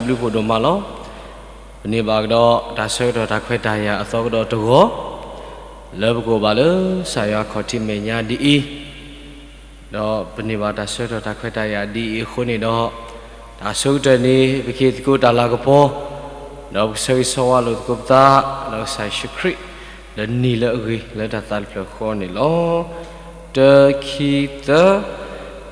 ဘျုးဖှိၣ်ဒိၣ်မးလီၤ. ပန့ၢ်ဘၣ်ကဒီးတၢ်ဆၢကတီၢ်တၢ်ခွဲးတၢ်ယာ်အသီကဒီးတဂီၤ, လၢပကအိၣ်ဘၣ်လၢကစၢ်ယွၤခီၣ်ထံးမဲာ်ညါဒ်အံၤ, ဒီးပန့ၢ်ဘၣ်တၢ်ဆၢကတီၢ်တၢ်ခွဲးတၢ်ယာ်ဒ်အံၤအဃိန့ၣ်ဒီး, တၢ်အဆိကတၢၢ်န့ၣ် ပကဟ့ၣ်သကိးတၢ်လၤကပီၤ, ဒီးပကဆၢဂ့ၤဆၢဝါလိာ်သကိးပသး, ဒီးကစၢ်ယ့ၣ်ၡူးခရံာ်, လၢနံၤလၢအဂ့ၤ လၢတၢ်သးတဖျၢၣ်ဃီန့ၣ်လီၤ. တၢ ခံ သၢ,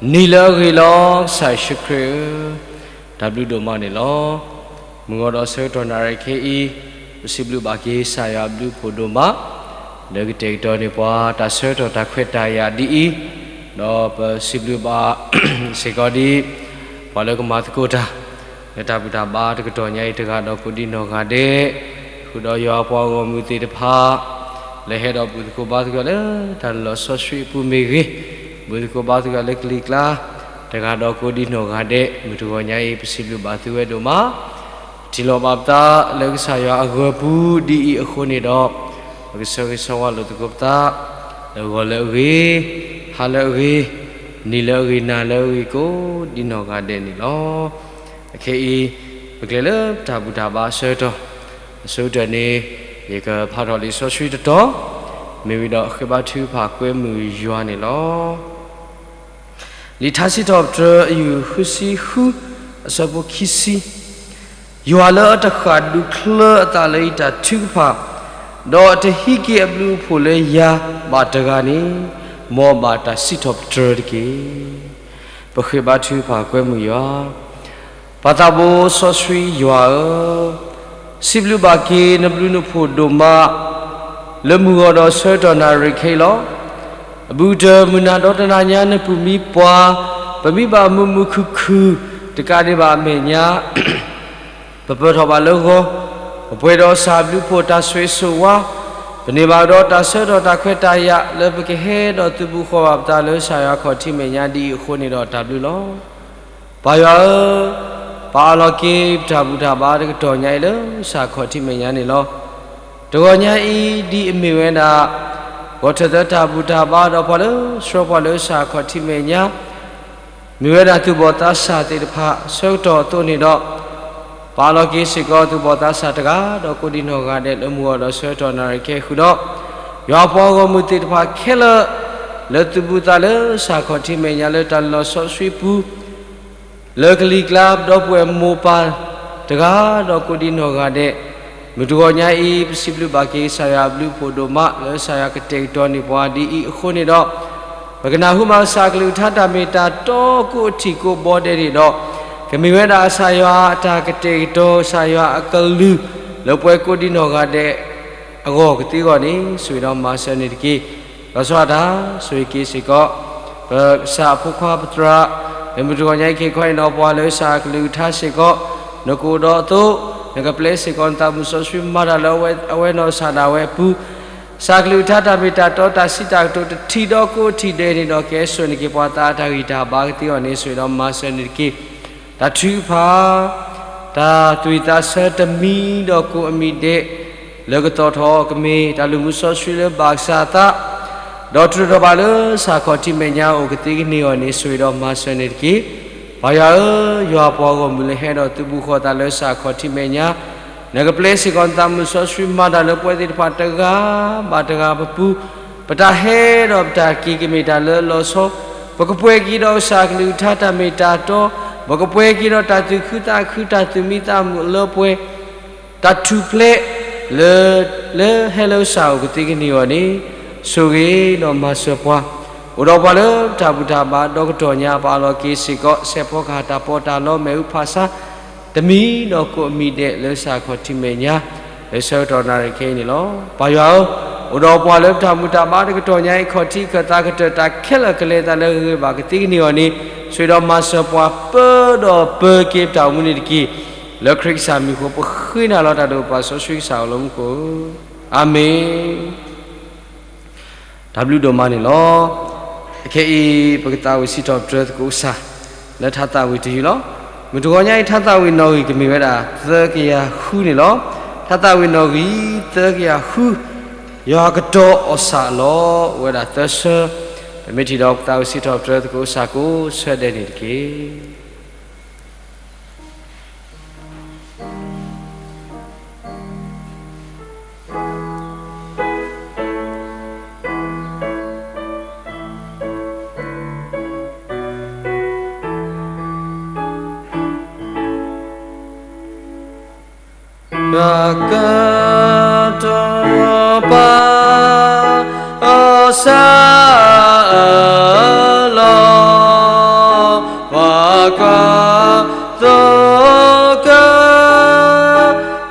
နံၤလၢအဂ့ၤလီၤ ကစၢ်ယ့ၣ်ၡူးခရံာ်ဧၢ, တၢ်ဘျုးဒိၣ်မးန့ၣ်လီၤ. မုၢ်ဂီၤဒီးဆၢကတီၢ်နၣ်ရံၣ်ခဲအံၤ, ပစံးဘျုးဘၣ်က့ၤကစၢ်ယွၤအဘျုးအဖှိၣ်ဒိၣ်မး, လၢကတဲာ်ကတီၤန့ၢ်ပှၤတၢ်ဆၢကတီၢ်တၢ်ခွဲးတၢ်ယာ်ဒ်အံၤ, ဒီးပစံးဘျုးဘၣ်စ့ၢ်ကီးဒ် ပှၤလၢကမၤသကိးတၢ် လၢတၢ်ဘူၣ်တၢ်ဘါတကတီၢ်ညါအံၤတဂၤဒီးကိးဒံနီၢ်ဂၤဒဲး, ဃုာ်ဒီးယွၤအပှၤဂီၢ်မုၢ်သ့ၣ်တဖၣ်, လၢဟဲဒီးဘူၣ်သကိးဘါသကိးလၢတၢ်လီၢ်စီဆှံအပူၤမ့ၢ်ဂ့ၤ, ဘူၣ်သကိးဘါသကိးလၢကလံၤကျါ, တဂၤဒီးကိးဒံနီၢ်ဂၤဒဲး, မုၢ်တဂီၤညါအံၤ ပစံးဘျုးဘၣ်သုဝဲဒိၣ်မး, ပထံၣ်လိာ်ဘၣ်ပသးလၢကစၢ်ယွၤအဂၢၤပူၤဒ်အံၤအဃိန့ၣ်ဒီး, ပကဆၢဂ့ၤဆၢဝါလိာ်သကိးပသး, လၢဂီၤလၢအဂ့ၤ, ဟါလၢအဂ့ၤ, နံၤလၢအဂ့ၤ နၤလၢအဂ့ၤကိးဒံနီၢ်ဂၤဒဲးန့ၣ်လီၤ. အခဲအံၤ, ပကျဲၤလၢတၢ်ဘူၣ်တၢ်ဘါအဆၢကတီၢ်, အဆိကတၢၢ်န့ၣ်, ယကဖးထီၣ်လံာ်စီဆှံတတီၤ, မ့ၢ်ဝံၤဒီးဃ့ဘါထုကဖၣ်ကွဲမုာ်ယွၤန့ၣ်လီၤ. လံာ်ထါစံးထီၣ်ပတြၢၤ အယူၢ်ဃုဆံဃု, အဆၢဖိခံဆံ, ယွၤလၢအတဃၣ်ဒူချၢအသးလၢယတၢ်ထုကဖၣ်, ဒီးအတဟံးက့ၤအဘျုးအဖှိၣ်လၢယၤဘၣ်တဂၤန့ၣ်, မ်ဘၣ်တၢ်စံးထီၣ်ပတြၢၤတက့ၢ်. ပဃ့ဘါထုကဖၣ်ကွဲမုာ်ယွၤ ပၢ်သးဘိစီဆှံယွၤဧၢ, စံးဘျုးဘၣ်က့ၤနဘျုးနဖှိၣ်ဒိၣ်မး, လၢမုၢ်ဂီၤဒီးဆၢကတီၢ်နၣ်ရံၣ်ခဲအံၤလီၤ. အဘူးကတၢၢ်မုၢ်နၤဒီတနၤညါနပူၤမံပှၤ, ပမံဘၣ်မုာ်မုာ်ခုၣ်ခုၣ်, တကးဒံးဘၣ်အမဲာ်ညါ ပပၢၢ်ထီၣ်ဘၣ်လၢဂီၤ, ပပှဲၤဒီးကစၢ်အဘျုးအဖှိၣ်တၢ်ဆိၣ်ဂ့ၤဆိၣ်ဝါ, ပန့ၢ်ဘၣ်ဒီးတၢ်ဆၢကတီၢ်တၢ်ခွဲးတၢ်ယာ်လၢပကဟဲဒီးသုးဘူးဃီဘၣ်ပသးလၢကစၢ်ယွၤခီၣ်ထံးမဲာ်ညါဒ်အံၤအဃိန့ၣ်ဒီးတၢ်ဘျုးလီၤ. ပၢ်ယွၤဧၢ, ပအးလီၤက့ၤပတၢ်ဘူၣ်တၢ်ဘါတကတီၢ်ညါအံၤလၢကစၢ်ခီၣ်ထံးမဲာ်ညါန့ၣ်လီၤ. တဂီၤညါအံၤဒ်အမ့ၢ်ဝဲဒၣ် ဂီၤထၢၣ်သၢတၢ်ဘူၣ်တၢ်ဘါဒီးပှၤလၢဆှၢပှၤလၢကစၢ်ခီၣ်ထံးမဲာ်ညါ မ့ၢ်ဝဲဒၣ်သူၣ်ဘီၣ်သးစၢ်သ့ၣ်တဖၣ်အဆၢကတီၢ်အသိးန့ၣ်ဒီး, ပာ်လီၤက့ၤစ့ၢ်ကီးသူၣ်ဘီၣ်သးစၢ်တဂၤဒီးကိးဒံနီၢ်ဂၤဒဲးလၢမုၢ်ဂီၤဒီးဆၢကတီၢ်နၣ်ရံၣ်ခဲအံၤဃုာ်ဒီး, ယွၤအပှၤဂီၢ်မုၢ်သ့ၣ်တဖၣ်ခဲလၢာ် လၢသူၣ်ဘူၣ်သးလၢကစၢ်ခီၣ်ထံးမဲာ်ညါလၢတၢ်လီၢ်စီဆှံပူၤ လၢကလံၤကျါပဒီပုၢ်ဝဲၢ်မိၢ်ပၢ်တဂၤဒီးကိးဒံနီၢ်ဂၤဒဲး, မုၢ်တဂီၤညါအံၤ ပစံးဘျုးဘၣ်က့ၤကစၢ်ယွၤအဘျုးအဖှိၣ်ဒိၣ်မး လၢကစၢ်ယွၤကတဲာ်ကတီၤန့ၢ်ပှၤဒ်အံၤအဃိန့ၣ်ဒီး, ပကနၢ်ဟူဘၣ်ကစၢ်အကလုၢ်ကထါတၢ်မ့ၢ်တၢ်တီကိးအထံးကိးဘီဒဲးန့ၣ်ဒီး, ကမ့ၢ်ဝဲဒၣ်ကစၢ်ယွၤအတၢ်ကတဲာ်ကတီၤ ကစၢ်ယွၤအကလုၢ် လၢပှၤကိးဒံနီၢ်ဂၤဒဲး အဂီၢ်ကသ့အဂီၢ်န့ၣ် ဆိၣ်ဂ့ၤဒီးမၤစၢၤန့ၣ်တက့ၢ်. လီၤဆီဒၣ်တၢ် ဆိၣ်ဂ့ၤက့ၤစ့ၢ်ကီး ပကစၢ်အဖိခွါပသရၣ်, လၢမုၢ်တဂီၤညါအံၤခဲအံၤခီအံၤနီၢ်ပှၤလၢကစၢ်အကလုၢ်ကထါစ့ၢ်ကီး, နကအိၣ်ဒီးအသိး, နကပျဲစ့ၢ်ကီးနသးမုၢ်စီဆှံမၤတၢ်လၢ အဝဲနီၢ်ကစၢ်ဒၣ်ဝဲအပူၤ, ကစၢ်အကလုၢ်ကထါတၢ်မ့ၢ်တၢ်တီတၢ်စံးတၢ်ကတိၤတထံၣ်ဒီးကိးထံၣ်ဒဲးန့ၣ်ဒီး ကဲဆိၣ်ဂ့ၤန့ၢ်က့ၤပှၤသးအတၢ်ဂံၢ်တၢ်ဘါကသ့အဂီၢ်န့ၣ် ဆိၣ်ဂ့ၤဒီးမၤစၢၤန့ၣ်တက့ၢ်. တၢ်ထုကဖၣ် တၢ်သူၣ်ဝံၣ်သးဆၢတမံၤဒီးကိးအမံၤဒဲး လၢကသီၣ်ထီၣ်ကမ့ၢ်တၢ်လုၢ်မူစီဆှံလၢဘၣ်ကစၢ်အသး, ဒီးတြူာ်ထီၣ်ဘၣ်လၢကစၢ်ခီၣ်ထံးမဲာ်ညါအအိၣ်ကသ့ကန့ၢ်အဂီၢ်န့ၣ် ဆိၣ်ဂ့ၤဒီးမၤစၢၤန့ၣ်တက့ၢ်. ပၢ်ယွၤဧၢ, ယွၤအပှၤဂီၢ်မုၢ်လၢဟဲဒီးသုးဘူးဃီၤသးလၢကစၢ်ခီၣ်ထံးမဲာ်ညါ, နကပျဲစ့ၢ်ကီးနသးမုၢ်စီဆှံမၤတၢ်လၢပှၤသ့ၣ်တဖၣ်တဂၤဘၣ်တဂၤပပူၤ, ပတၢ်ဟဲဒီးပတၢ်က့ၤကမ့ၢ်တၢ်လၢအလီၤဆီ, ပကပှဲၤက့ၤဒီးကစၢ်အကလုၢ်ကထါတၢ်မ့ၢ်တၢ်တီ, ပကပှဲၤက့ၤဒီးတၢ်သူၣ်ခုသးခု တၢ်သူၣ်မံသးမုာ်အလၢပှဲၤ, တၢ်ထူၣ်ဖျဲး လၢ လၢဟဲလၢကစၢ်အိၣ်ကသ့ကန့ၢ်အဂီၢ်န့ၣ် ဆိၣ်ဂ့ၤဒီးမၤစၢၤပှၤ, အိၣ်ဒီးပှၤလၢတၢ်ဘူၣ်တၢ်ဘါဒီကတီၢ်ညါ ပာ်လီၤက့ၤစ့ၢ်ကီး စဲးဖီကဟၣ်တၢ်ပီးတၢ်လီ မ့ၣ်အူဖးဆါ တမံၤဒီးကိးအမံၤဒဲးလၢကစၢ်ခီၣ်ထံးမဲာ်ညါ လၢဆၢကတီၢ်နၣ်ရံၣ်ခဲအံၤန့ၣ်လီၤ. ပၢ်ယွၤဧၢ, အိၣ်ဒီးပှၤလၢပတၢ်ဘူၣ်တၢ်ဘါတကတီၢ်ညါအံၤ ခီၣ်ထံးခၢၣ်သးကတၢၢ်တၢ်ခဲလၢာ်ကလဲၤသးလၢဂ့ၤဂ့ၤဘၣ်ကသ့ကန့ၢ်အဂီၢ်န့ၣ် ဆိၣ်ဂ့ၤဒီးမၤစၢၤပှၤ ပၢဒီးပၢက့ၤပတၢ်အိၣ်မူန့ၣ်တက့ၢ်. လၢခရံာ်ကစၢ်မံၤအဃိ ပဃ့နၤလီၤတၢ်ဒိၣ်ပၢ်စီဆှံကစၢ်အိၣ်လၢမူခိၣ်, အၤမ့ၣ်. တၢ်ဘျုးဒိၣ်မးန့ၣ်လီၤ. အခဲအံၤ ပကသးဝံၣ်စံးထီၣ်ပတြၢၤသကိးကစၢ် လၢထါသးဝံၣ်တယုၢ်လီၤ. မုၢ်တဂီၤညါအံၤ ထါသးဝံၣ်နီၣ်ဂံၢ်ကမ့ၢ်ဝဲဒၣ် သၢကယၤဃုန့ၣ်လီၤ. ထါသးဝံၣ်နီၣ်ဂံၢ် သၢကယၤဃု, ယွၤကတီၤအီၣ်ဆၣ်အလီၢ် အိၣ်ဝဲဒၣ်သၢဆၢ, ပမ့ၢ်ထံၣ်ဒီးပသးဝံၣ်စံးထီၣ်ပတြၢၤသကိးကစၢ်ကိးဆၢဒဲးန့ၣ်တက့ၢ်. ပှၤကတီၤပာ်အီၤစၢ်အလီၢ်, ပှၤကွၢ်သိက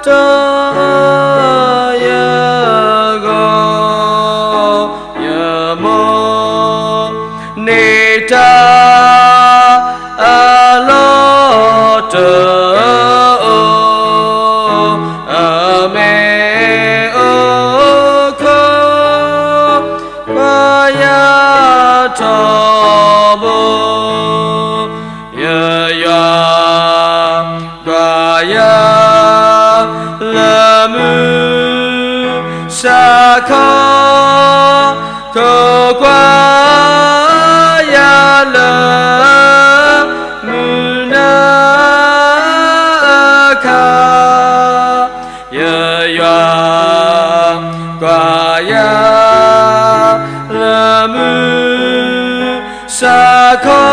တီၤယဂီၢ်, ယမိၢ်န့ၢ်တၢ် အလီၢ်တအိၣ်, အမ့ၢ်အိၣ်ခိး ပှၤယၤထီဘိ, ယယွၤ ကွၢ်ယၤလၢမုၢ်စးခီ, ခိးကွၢ်ယၤလၢမုၢ်နၤအခါ, ယယွၤ ကွၢ်ယၤလၢမုၢ်စးခီ,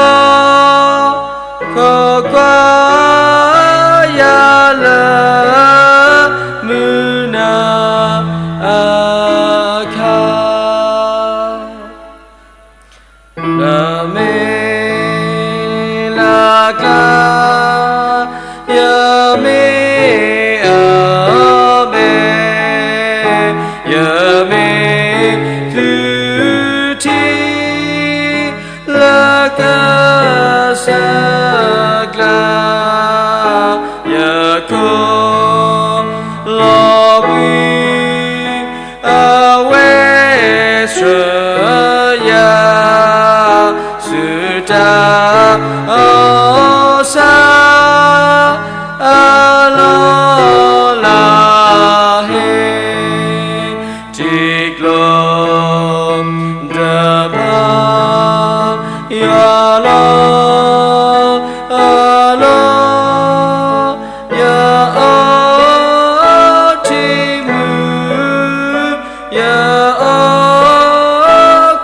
ခိးကွၢ်ယၤလၢမုၢ်နၤအခါ, နမ့ၢ်လၢ်ကျါ ယမ့ၢ်အမဲာ်, ယမ့ၢ်သုးထံ လၢကစၢ်ကျါ, ယခိၣ်လီၤဘှံး အဝဲဆှၢယၤ ဆူတၢ်အီၣ်စၢ် အလီၢ်လၢဟ့ၣ် ထံကျိတဖၣ် ယွၤလီၤ အလီၢ်, ယအီထံမူ, ယအီ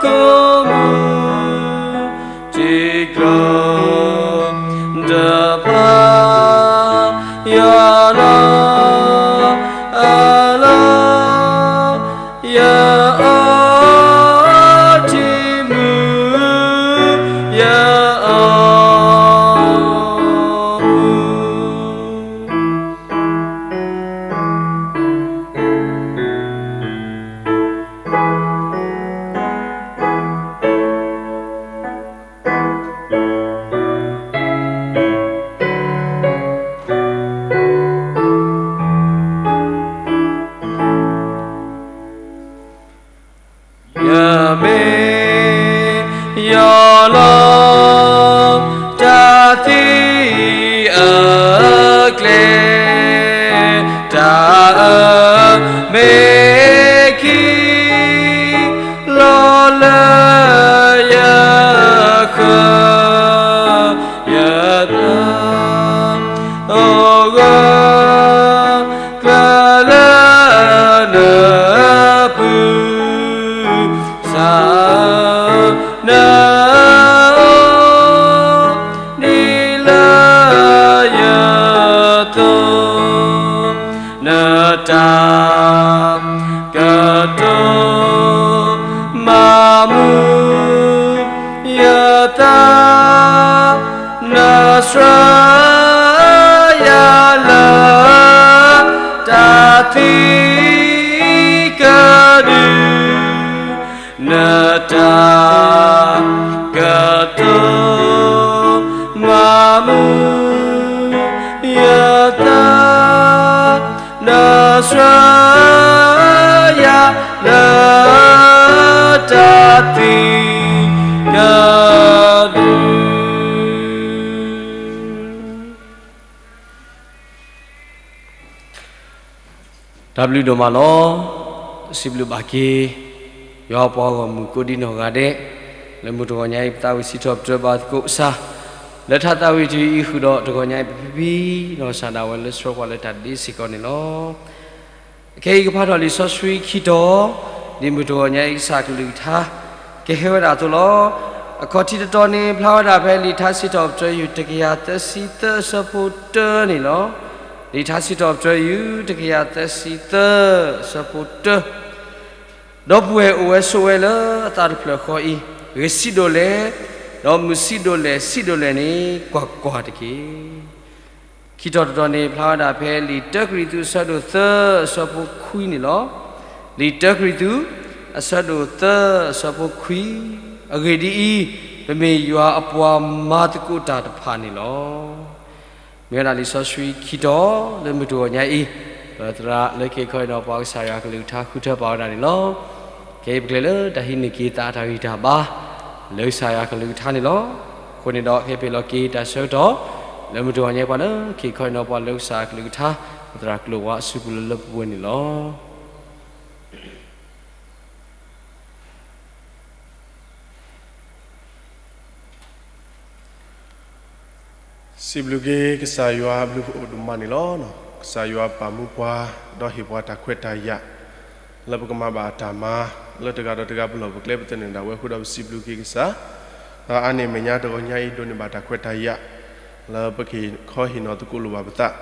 ကိၣ်မူ, ထံကျိတဖၣ် ယွၤလီၤ အလီၢ်, ယအီထံမူ, ယအီကိၣ်မူ. ယမ့ၢ်ယွၤလီၤ တၢ်သံအကျဲ, တၢ်အမ့ၢ်ခံ လီၤလၢယဃၢၤ, ယသးအိၣ်ဂၢၢ် ကျၢၤလၢနပူၤ, စၢနအိၣ်ဒ်လၢယသိ, နတၢ်ကတိၤမၤမူယသး, နဆှၢယၤလၢ တၢ်သံကဒု, နတၢ်ကတိၤမၤမူယသး, နဆှၢယၤလၢ တၢ်သံကဒု. တၢ်ဘျုးဒိၣ်မးလီၤ. စံးဘျုးဘၣ်က့ၤ ယွၤပှၤဂီၢ်မုၢ်ကိးဒံနီၢ်ဂၤဒဲး, လၢမုၢ်တဂီၤညါအံၤ ပသးဝံၣ်စံးထီၣ်ပတြၢၤဘၣ်သကိးကစၢ်, လၢထါသးဝံၣ်တယုၢ်အံၤဃုာ်ဒီး တဂီၤညါအံၤ ပဖံဖံနီၢ်စၢ်ဒၣ်ဝဲလၢဆှၢပှၤလၢတၢ်ဒ့စ့ၢ်ကီးန့ၣ်လီၤ. အခဲအံၤကဖးထီၣ်လံာ်စီဆှံခံတီၤ, ဒ်မုၢ်တဂီၤညါအံၤကစၢ်ကလုၢ်ကထါ ကဟဲဝဲဒၣ်အသိးလီၤ. အခီၣ်ထံးတတီၤန့ၣ် ဖျါဝဲဒၣ်ဖဲလံာ်ထါစံးထီၣ်ပတြၢၤ ယူၢ်တကယၤသၢဆံသၢ အဆၢဖိတၢန့ၣ်လီၤ. လံာ်ထါစံးထီၣ်ပတြၢၤ ယူၢ် တကယၤသၢဆံသၢ အဆၢဖိတၢ, ဒီပုၢ်ဝဲၢ်အိၣ်ဝဲဆိးဝဲလၢအသးတဖျၢၣ်ဃီအံၤ, ဂ့ၤဆံးဒိၣ်လဲၣ်, ဒီးမုာ်ဆံးဒိၣ်လဲၣ် ဆံးဒိၣ်လဲၣ်န့ၣ် ကွၢ်ကွၢ်တက့ၢ်. ခံတီၤတတီၤန့ၣ် ဖျါဝဲဒၣ်ဖဲလံာ်တၢကရံၣ်သူး အဆၢဒိၣ်သၢ အဆၢဖိခွံန့ၣ်လီၤ. လံာ်တၢကရံၣ်သူး အဆၢဒိၣ်သၢ အဆၢဖိခွံ, အဂ့ၢ်ဒ်အံၤ, ပမ့ၢ်ယွၤအပှၤမၤသကိးတၢ်တဖၣ်န့ၣ်လီၤ. မ့ၢ်ဝဲဒၣ်လံာ်စီဆှံခံတီၤလၢမုၢ်တဂီၤညါအံၤ, ပသရၣ်လၢခံခီအံၤနီၤ ပှၤကစၢ်ယွၤကလုၢ်ကထါဃုထၢပာ်ဝဲဒၣ်န့ၣ်လီၤ. ခဲအံၤပကလဲၤလၢတၢ်ဟံးန့ၢ်က့ၤသးအတၢ်ဂံၢ်တၢ်ဘါ လၢကစၢ်ယွၤကလုၢ်ကထါန့ၣ်လီၤ. အဃိန့ၣ်ဒီး ခဲအံၤပဟ့ၣ်လီၤက့ၤတၢ်ဆၢကတီၢ် လၢမုၢ်တဂီၤညါပှၤလၢခံခီအံၤနီၤ ပှၤလၢကစၢ်ယွၤကလုၢ်ကထါ ပသရၣ်ကျိၤဝါအစုပူၤလၢလၢပှဲၤပှဲၤန့ၣ်လီၤ. စံးဘျုးက့ၤကစၢ်ယွၤအဘျုးအိၣ်ဒိၣ်မးန့ၣ်လီၤ. ကစၢ်ယွၤပာ်မူပှၤ ဒီးဟ့ၣ်ပှၤတၢ်ခွဲးတၢ်ယာ် လၢပကမၤဘၣ်အတၢ်မၤ လၢတဂၤဒီးတဂၤပလီၢ်ပကျဲ ပသန့ၤဒၣ်ဝဲအဃိဒီး ပစံးဘျုးက့ၤကစၢ်, ဒီးအါန့ၢ်အမဲာ်ညါတဂီၤညါအံၤ ဒိးန့ၢ်ဘၣ်တၢ်ခွဲးတၢ်ယာ် လၢပကဟ့ၣ်ခီဟ့ၣ်နီၤသကိးလိာ်ဘၣ်ပသး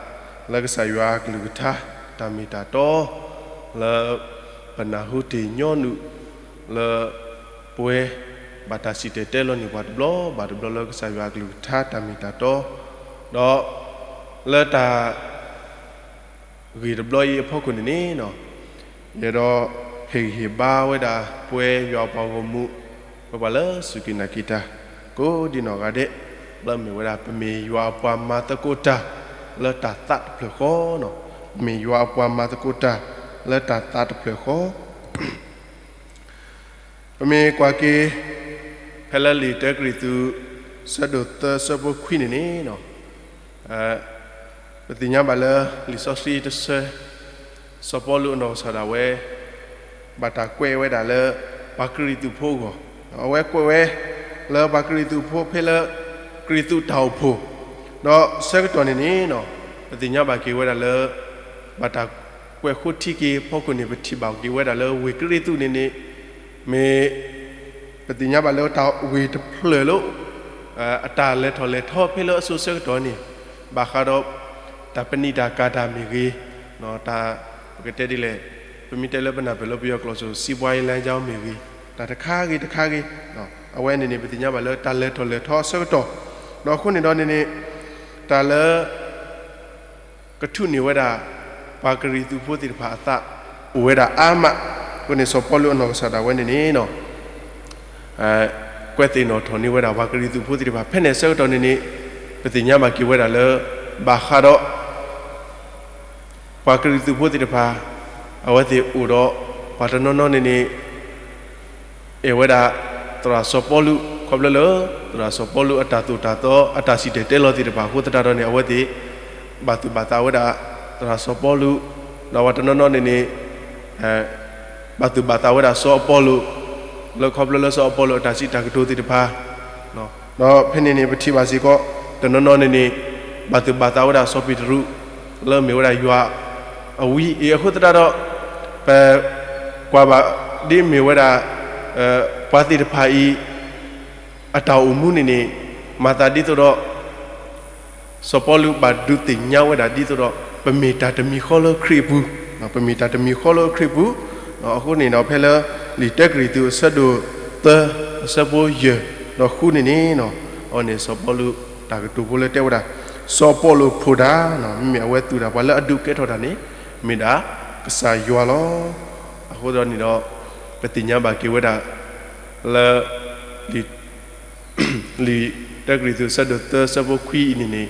လၢကစၢ်ယွၤအကလုၢ်ကထါ တၢ်မ့ၢ်တၢ်တီ လၢပနၢ်ဟူတ့ၢ်ညီနုၢ် လၢပဝဲဘၣ်တၢ်စံၣ်တဲၤတဲလီၤန့ၢ်ပှၤတဘျီဘၣ်တဘျီ လၢကစၢ်ယွၤအကလုၢ်ကထါတၢ်မ့ၢ်တၢ်တီ, ဒီးလၢတၢ် ဂ့ၢ်တဘျီအံၤအဖီခိၣ်န့ၣ်န့ၣ်, ယအဲၣ်ဒိးဟ့ၣ်ဂံၢ်ဟ့ၣ်ဘါဝဲဒၣ် ပဝဲယွၤအပှၤဂီၢ်မုၢ် ပဝဲပှၤလၢစူၢ်က့ၤနာ်က့ၤတၢ် ကိးဒံနီၢ်ဂၤဒဲး, လၢမ့ၢ်ဝဲဒၣ် ပမ့ၢ်ယွၤအပှၤမၤသကိးတၢ် လၢတၢ်သးတဖျၢၣ်ဃီ, ပမ့ၢ်ယွၤအပှၤမၤသကိးတၢ် လၢတၢ်သးတဖျၢၣ်ဃီ ပမ့ၢ်ကွၢ်က့ၤ ဖဲလၢလံာ်တၢကရံၣ်သူး အဆၢဒိၣ်သၢ အဆၢဖိခွံန့ၣ်န့ၣ်, ပသ့ၣ်ညါဘၣ်လၢ လံာ်စီဆှံတဆၢ စီၤပီလူးအနီၢ်ကစၢ်ဒၣ်ဝဲ ဘၣ်တၢ်ကွဲးဝဲဒၣ်လၢ ပှၤကရံၣ်သူးဖိအဂီၢ်, အဝဲကွဲးဝဲ လၢပှၤကရံၣ်သူးဖိဖဲလၢ ကရံၣ်သူးတၢ်အိၣ်ဖှိၣ်, ဒီးဆၢကတီၢ်န့ၣ်န့ၣ်, ပသ့ၣ်ညါဘၣ်က့ၤဝဲဒၣ်လၢ ဘၣ်တၢ်ကွဲးဃိထံက့ၤအဖီခိၣ်န့ၣ် ပထံၣ်ဘၣ်က့ၤဝဲဒၣ်လၢဝ့ၢ်ကရံၣ်သူးန့ၣ်န့ၣ်, မ့ၢ် ပသ့ၣ်ညါဘၣ်လၢတၢ်ဝ့ၢ်တဖျၢၣ်လၢ အတၢ်လဲၤထီၣ်လဲၤထီဖဲလၢအစိၤဆၢကတီၢ်န့ၣ်, ဘၣ်ဃးဒီး တၢ်ပနံာ်တၢ်ကၤတၢ်မ့ၢ်ဂ့ၤ, တၢ် ပကတဲဒ်လဲၣ်, ပမ့ၢ်တဲလၢပနၢ်ပၢၢ်လၢပယီၤကျိာ်စိၤ စီးပွားရေးလမ်းကြောင်း မ့ၢ်ဂ့ၤ, တၢ်တခါဂ့ၤတခါဂ့ၤ, အဝဲန့ၣ်န့ၣ် ပသ့ၣ်ညါဘၣ်လၢတၢ်လဲၤထီၣ်လဲၤထီအဆၢကတီၢ်, ဒီးအဃိန့ၣ်ဒီးန့ၣ်န့ၣ်, တၢ်လၢ ကထုးန့ၢ်ဝဲဒၣ် ပှၤကရံၣ်သူးဖိသ့ၣ်တဖၣ်အသး အိၣ်ဝဲဒၣ်အါမး, အဃိန့ၣ် စီၤပီလူးအနီၢ်ကစၢ်ဒၣ်ဝဲန့ၣ်န့ၣ် ကွဲးသ့ၣ်နီၣ်ထီၣ်န့ၢ်ဝဲဒၣ် ပှၤကရံၣ်သူးဖိသ့ၣ်တဖၣ် ဖဲန့ၣ်အဆၢကတီၢ်န့ၣ်န့ၣ်, ပသ့ၣ်ညါဘၣ်က့ၤဝဲဒၣ်လၢ ဘၣ်ဃးဒီး ပှၤကရံၣ်သူးဖိသ့ၣ်တဖၣ် အဝဲသ့ၣ်အိၣ်ဒီး ပှၤတနီၤနီၤန့ၣ်န့ၣ် အဲၣ်ဝဲဒၣ် သရၣ်စီၤပီလူး ခီဖျိလၢ သရၣ်စီၤပီလူးအတၢ်သိၣ်တၢ်သီ အတၢ်စံၣ်တဲၤတဲလီၤသ့ၣ်တဖၣ်အဃိသတးဒီးန့ၣ် အဝဲသ့ၣ် ဘၣ်သူၣ်ဘၣ်သးဝဲဒၣ် သရၣ်စီၤပီလူး, ဒီးပှၤတနီၤနီၤန့ၣ်န့ၣ် ဘၣ်သူၣ်ဘၣ်သးဝဲဒၣ်စီၤအပီလူး, လၢခီဖျိလၢစီၤအပီလူးအတၢ်စံးတၢ်ကတိၤသ့ၣ်တဖၣ်, ဒီးဖဲန့ၣ်န့ၣ် ပထံၣ်ဘၣ်စ့ၢ်ကီး တနီၤနီၤန့ၣ်န့ၣ် ဘၣ်သူၣ်ဘၣ်သးဝဲဒၣ်စီၤပ့းတရူး လၢမ့ၢ်ဝဲဒၣ်ယွၤအဝံအံၤအဃိသတးဒီး ပကွၢ်ဘၣ်ဒ်မ့ၢ်ဝဲဒၣ် ပှၤသ့ၣ်တဖၣ်အံၤ အတၢ်အိၣ်မူန့ၣ်န့ၣ် မၤသးဒ်သိးဒီး စီၤပီလူးဘၣ်ဒုးသ့ၣ်ညါဝဲဒၣ်ဒ်သိးဒီး ပမ့ၢ်တၢ်တမံၤဃီလၢခရံာ်အပူၤ, ပမ့ၢ်တၢ်တမံၤဃီလၢခရံာ်အပူၤ, အဃိန့ၣ်ဒီးဖဲလၢ လံာ်တၢကရံၣ်သူးအဆၢဒိၣ်သၢ အဆၢဖိယဲၢ်ဒီးဃုန့ၣ်န့ၣ်, အဝဲန့ၣ်စီၤပီလူးတၢ်ကတိၤဖိလၢတဲဝဲဒၣ်, စီၤပီလူးဖိဒါ, မ့မ့ၢ်အဝဲသူၣ်ဒၣ်ပှၤလၢအဒုးကဲထီၣ်တၢ်န့ၣ် မ့ၢ်ဒၣ်ကစၢ်ယွၤလီၤ. အဃိသတးန့ၣ်ဒီး ပသ့ၣ်ညါဘၣ်က့ၤဝဲဒၣ် လၢ လံာ်တၢကရံၣ်သူးအဆၢဒိၣ်သၢ အဆၢဖိခွံအံၤန့ၣ်န့ၣ်,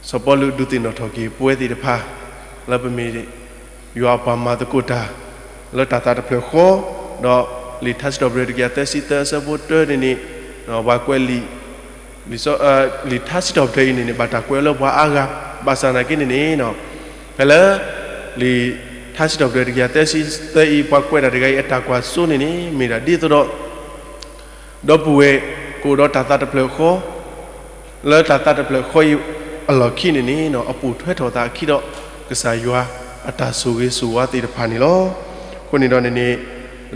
စီၤပီလူးဒုးသ့ၣ်နီၣ်ထီၣ်က့ၤပဝဲသ့ၣ်တဖၣ် လၢပမ့ၢ်ယွၤအပှၤမၤသကိးတၢ် လၢတၢ်သးတဖျၢၣ်ဃီ, ဒီးလံာ်ထါစံးထီၣ်ပတြၢၤတကယၤသၢဆံသၢ အဆၢဖိတၢန့ၣ်န့ၣ်, ပှၤကွဲးလံာ် လံာ်ထါစံးထီၣ်ပတြၢၤအံၤန့ၣ်န့ၣ် ဘၣ်တၢ်ကွဲးလၢပှၤအါဂၤ, ဘၣ်ဆၣ်နာ်က့န့ၣ်န့ၣ်, ဖဲလၢ လံာ်ထါစံးထီၣ်ပတြၢၤတကယၤသၢဆံသၢအံၤ ပှၤကွဲးတၢ်တဂၤအံၤအတၢ်ကွၢ်စိန့ၣ်န့ၣ် မ့ၢ်ဒၣ်ဒ်သိးဒီး ဒီပုၢ်ဝဲၢ် ကအိၣ်ဒီးတၢ်သးတဖျၢၣ်ဃီ, လၢတၢ်သးတဖျၢၣ်ဃီအံၤအလီၢ်ခံန့ၣ်န့ၣ် အပိာ်ထွဲထီၣ်သးအခံဒီး ကစၢ်ယွၤအတၢ်ဆိၣ်ဂ့ၤဆိၣ်ဝါသ့ၣ်တဖၣ်န့ၣ်လီၤ. အဃိန့ၣ်ဒီးန့ၣ်န့ၣ်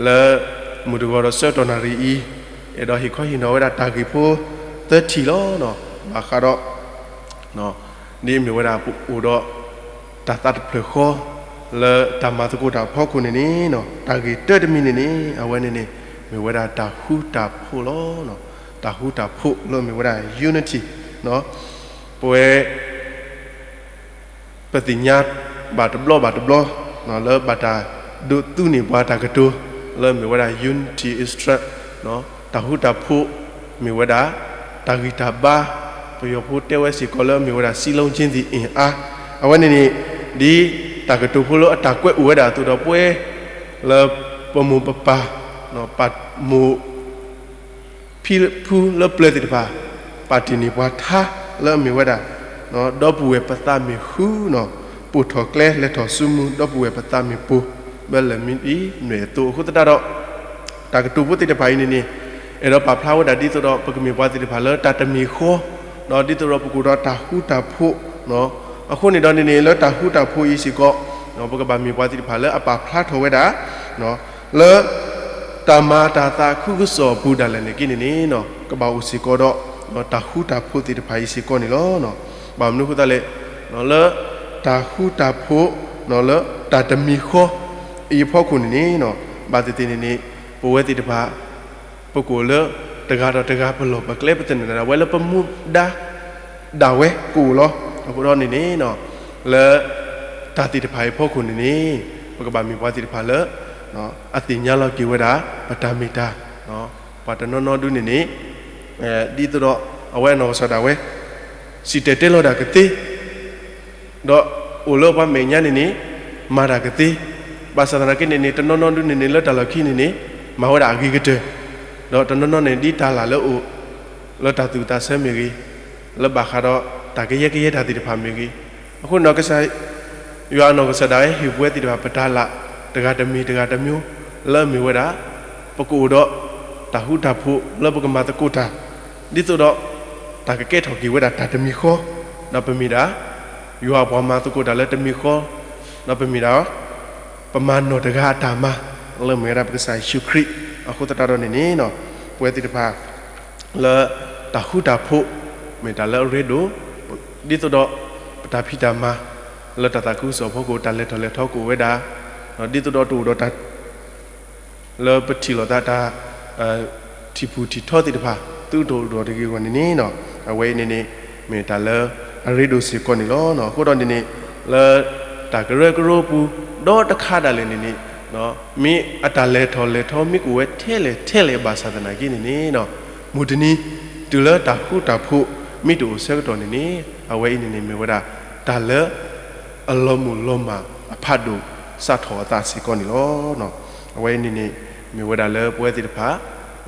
လၢမုၢ်တဂီၤဒီးဆၢကတီၢ်နၣ်ရံၣ်အံၤ, အဲၣ်ဒိးဟ့ၣ်ခီဟ့ၣ်နီၤဝဲဒၣ်တၢ်ဂ့ၢ်ဖိသၢထံၣ်လီၤ. ဘၣ်ဃးဒီး ဒ်အမ့ၢ်ဝဲဒၣ်ပအိၣ်ဒီး တၢ်သးတဖျၢၣ်ဃီ လၢတၢ်မၤသကိးတၢ်အဖီခိၣ်န့ၣ်န့ၣ်, တၢ်ဂ့ၢ်တၢတမံၤန့ၣ်န့ၣ် အဝဲန့ၣ်န့ၣ် မ့ၢ်ဝဲဒၣ်တၢ်ဃူတၢ်ဖိးလီၤ. တၢ်ဃူတၢ်ဖိးလၢမ့ၢ်ဝဲဒၣ် unity, ပဝဲ ပသ့ၣ်ညါဘၣ်တဘျီဘၣ်တဘျီ လၢဘၣ်တၢ်ဒုးသ့ၣ်ညါန့ၢ်ပှၤတၢ်ကတိၤ လၢမ့ၢ်ဝဲဒၣ် unity is strength, တၢ်ဃူတၢ်ဖိး မ့ၢ်ဝဲဒၣ် တၢ်ဂံၢ်တၢ်ဘါ, ပယီၤဖိတဲဝဲစ့ၢ်ကီးလၢမ့ၢ်ဝဲဒၣ် စည်းလုံးခြင်းသည် အင်အား, အဝဲန့ၣ်န့ၣ် ဒ်တၢ်ကတိၤဖိလၢအတၢ်ကွဲးအိၣ်ဝဲဒၣ်အသိးဒီး ပဝဲ လၢပမိၢ်ပပၢ် ပမိၢ် ဖံဖုလၢပျၢၤသ့ၣ်တဖၣ် ပာ်တ့ၢ်န့ၢ်ပှၤထါလၢအမ့ၢ်ဝဲဒၣ် ဒီပုၢ်ဝဲၢ်ပသးမ့ၢ်ဃု, ပိာ်ထီၣ်ကျဲလဲၤထီၣ်စုမုၢ် ဒီပုၢ်ဝဲၢ်ပသးမ့ၢ်ပိၢ်, ဘၢလဲၣ်မ့ၢ်အံၤနွဲၣ်အသိးအဃိသတးဒီး တၢ်ကတိၤဖိသ့ၣ်တဖၣ်အံၤန့ၣ်န့ၣ် အဲၣ်ဒိးပာ်ဖျါဝဲဒၣ်ဒ်သိးဒီး ပကမ့ၢ်ပှၤသ့ၣ်တဖၣ်လၢတၢ်တမံၤဃီ, ဒီးဒ်သိးဒီးပကအိၣ်ဒီးတၢ်ဃူတၢ်ဖိး, အဃိန့ၣ်ဒီးန့ၣ်န့ၣ် လၢတၢ်ဃူတၢ်ဖိးအံၤစ့ၢ်ကီး ပကဘၣ်မ့ၢ်ပှၤသ့ၣ်တဖၣ်လၢအပာ်ဖျါထီၣ်ဝဲဒၣ် လၢ တၢ်မၤတၢ်သးခုကစီၣ်အပူၤဒၣ်လဲာ်န့ၣ်က့န့ၣ်န့ၣ် ကဘၣ်အိၣ်စ့ၢ်ကီးဒီး တၢ်ဃူတၢ်ဖိးသ့ၣ်တဖၣ်အံၤစ့ၢ်ကီးန့ၣ်လီၤ. ဘၣ်မနုၤအဃိသတးလဲၣ်, လၢ တၢ်ဃူတၢ်ဖိး လၢတၢ်တမံၤဃီ အံၤအဖီခိၣ်န့ၣ်န့ၣ် ဘၣ်သ့ၣ်သ့ၣ်န့ၣ်န့ၣ် ပဝဲသ့ၣ်တဖၣ် ပကအိၣ်လၢ တဂၤဒီးတဂၤပလီၢ်ပကျဲ ပသန့ၤဒၣ်ဝဲလၢပမူဒါ ဒၣ်ဝဲကအိၣ်လီၤ. အဃိဒီးန့ၣ်န့ၣ် လၢ တၢ်သ့ၣ်တဖၣ်အံၤအဖီခိၣ်န့ၣ်န့ၣ် ပကဘၣ်မ့ၢ်ပှၤသ့ၣ်တဖၣ်လၢ အသ့ၣ်ညါလီၤက့ၤဝဲဒၣ် ပတၢ်မ့ၢ်တၢ်, ပှၤတနီၤနီၤဒုန့ၣ်န့ၣ် ဒ်သိးဒီး အဝဲအနီၢ်ကစၢ်ဒၣ်ဝဲ စံၣ်တဲၤတဲလီၤတၢ်ကသ့ ဒီးအိၣ်လၢပှၤမဲာ်ညါန့ၣ်န့ၣ် မၤတၢ်ကသ့, ဘၣ်ဆၣ်သနာ်က့န့ၣ်န့ၣ် တနီၤနီၤဒုန့ၣ်န့ၣ် လၢတၢ်လီၢ်ခံန့ၣ်န့ၣ် မၤဝဲဒၣ်အဂ့ၤကတၢၢ်, ဒီးတနီၤနီၤန့ၣ် ဒ်တၢ်လၢ်လၢအအိၣ် လၢတၢ်သူၣ်သးဆၢမ့ၢ်ဂ့ၤ, လၢဘၣ်ဃးဒီးတၢ်ကယဲၢ်ကယဲၢ်တၢ်သ့ၣ်တဖၣ်မ့ၢ်ဂ့ၤ, အဃိန့ၣ်ဒီး ကစၢ်ယွၤအနီၢ်ကစၢ်ဒၣ်ဝဲဟ့ၣ်ပဝဲသ့ၣ်တဖၣ် ပတၢ်လၢ် တဂၤတမံၤတဂၤတမံၤ လၢအမ့ၢ်ဝဲဒၣ် ပကအိၣ်ဒီး တၢ်ဃူတၢ်ဖိး လၢပကမၤသကိးတၢ် ဒ်သိးဒီး တၢ်ကကဲထီၣ်က့ၤဝဲဒၣ်တၢ်တမံၤဃီ, ဒီးပမ့ၢ်ဒၣ် ယွၤအပှၤမၤသကိးတၢ်လၢတမံၤဃီ, ဒီးပမ့ၢ်ဒၣ် ပမၤနီၢ်တဂၤအတၢ်မၤ လၢမ့ၢ်ဝဲဒၣ်ပကစၢ်ယ့ၣ်ၡူးခရံာ်အဃိသတးဒီးန့ၣ်န့ၣ် ပဝဲသ့ၣ်တဖၣ် လၢတၢ်ဃူတၢ်ဖိး မ့ၢ်တၢ်လၢအရ့ဒိၣ်, ဒ်သိးဒီး ပတၢ်ဖံးတၢ်မၤ လၢတၢ်သးခုကစီၣ်အဖီခိၣ် တၢ်လဲၤထီၣ်လဲၤထီကအိၣ်ဝဲဒၣ်, ဒ်သိးဒီးတအိၣ်ဒီးတၢ် လၢပထံၣ်လိာ်သးတၢ် ထံၣ်ဖှိၣ်ထံၣ်ထီသ့ၣ်တဖၣ် သုတအိၣ်ဒီးတဂ့ၤအဂီၢ်န့ၣ်န့ၣ်, အဝဲအံၤန့ၣ်န့ၣ် မ့ၢ်တၢ်လၢအရ့ဒိၣ်စ့ၢ်ကီးန့ၣ်လီၤ. အဃိဒီးန့ၣ်န့ၣ် လၢတၢ်ကရၢကရိပူၤ ဒီတခါဒၣ်လဲာ်န့ၣ်န့ၣ် မ့ၢ်အတၢ်လဲၤထီၣ်လဲၤထီမ့ၢ်ကအိၣ်ဝဲထဲလဲၣ်ထဲလဲၣ်ဘၣ်ဆၣ်သနာ်က့န့ၣ်န့ၣ် မုၢ်တနံၤ တုၤလၢတၢ်ဃူတၢ်ဖိး မ့ၢ်တအိၣ်ဆၢကတီၢ်န့ၣ်န့ၣ် အဝဲအံၤန့ၣ်န့ၣ် မ့ၢ်ဝဲဒၣ် တၢ်လၢ အလီၤမုၢ်လီၤမၢ်အဖးဒိၣ်စးထီၣ်အသးစ့ၢ်ကီးန့ၣ်လီၤ. အဝဲအံၤန့ၣ်န့ၣ် မ့ၢ်ဝဲဒၣ်လၢပဝဲသ့ၣ်တဖၣ်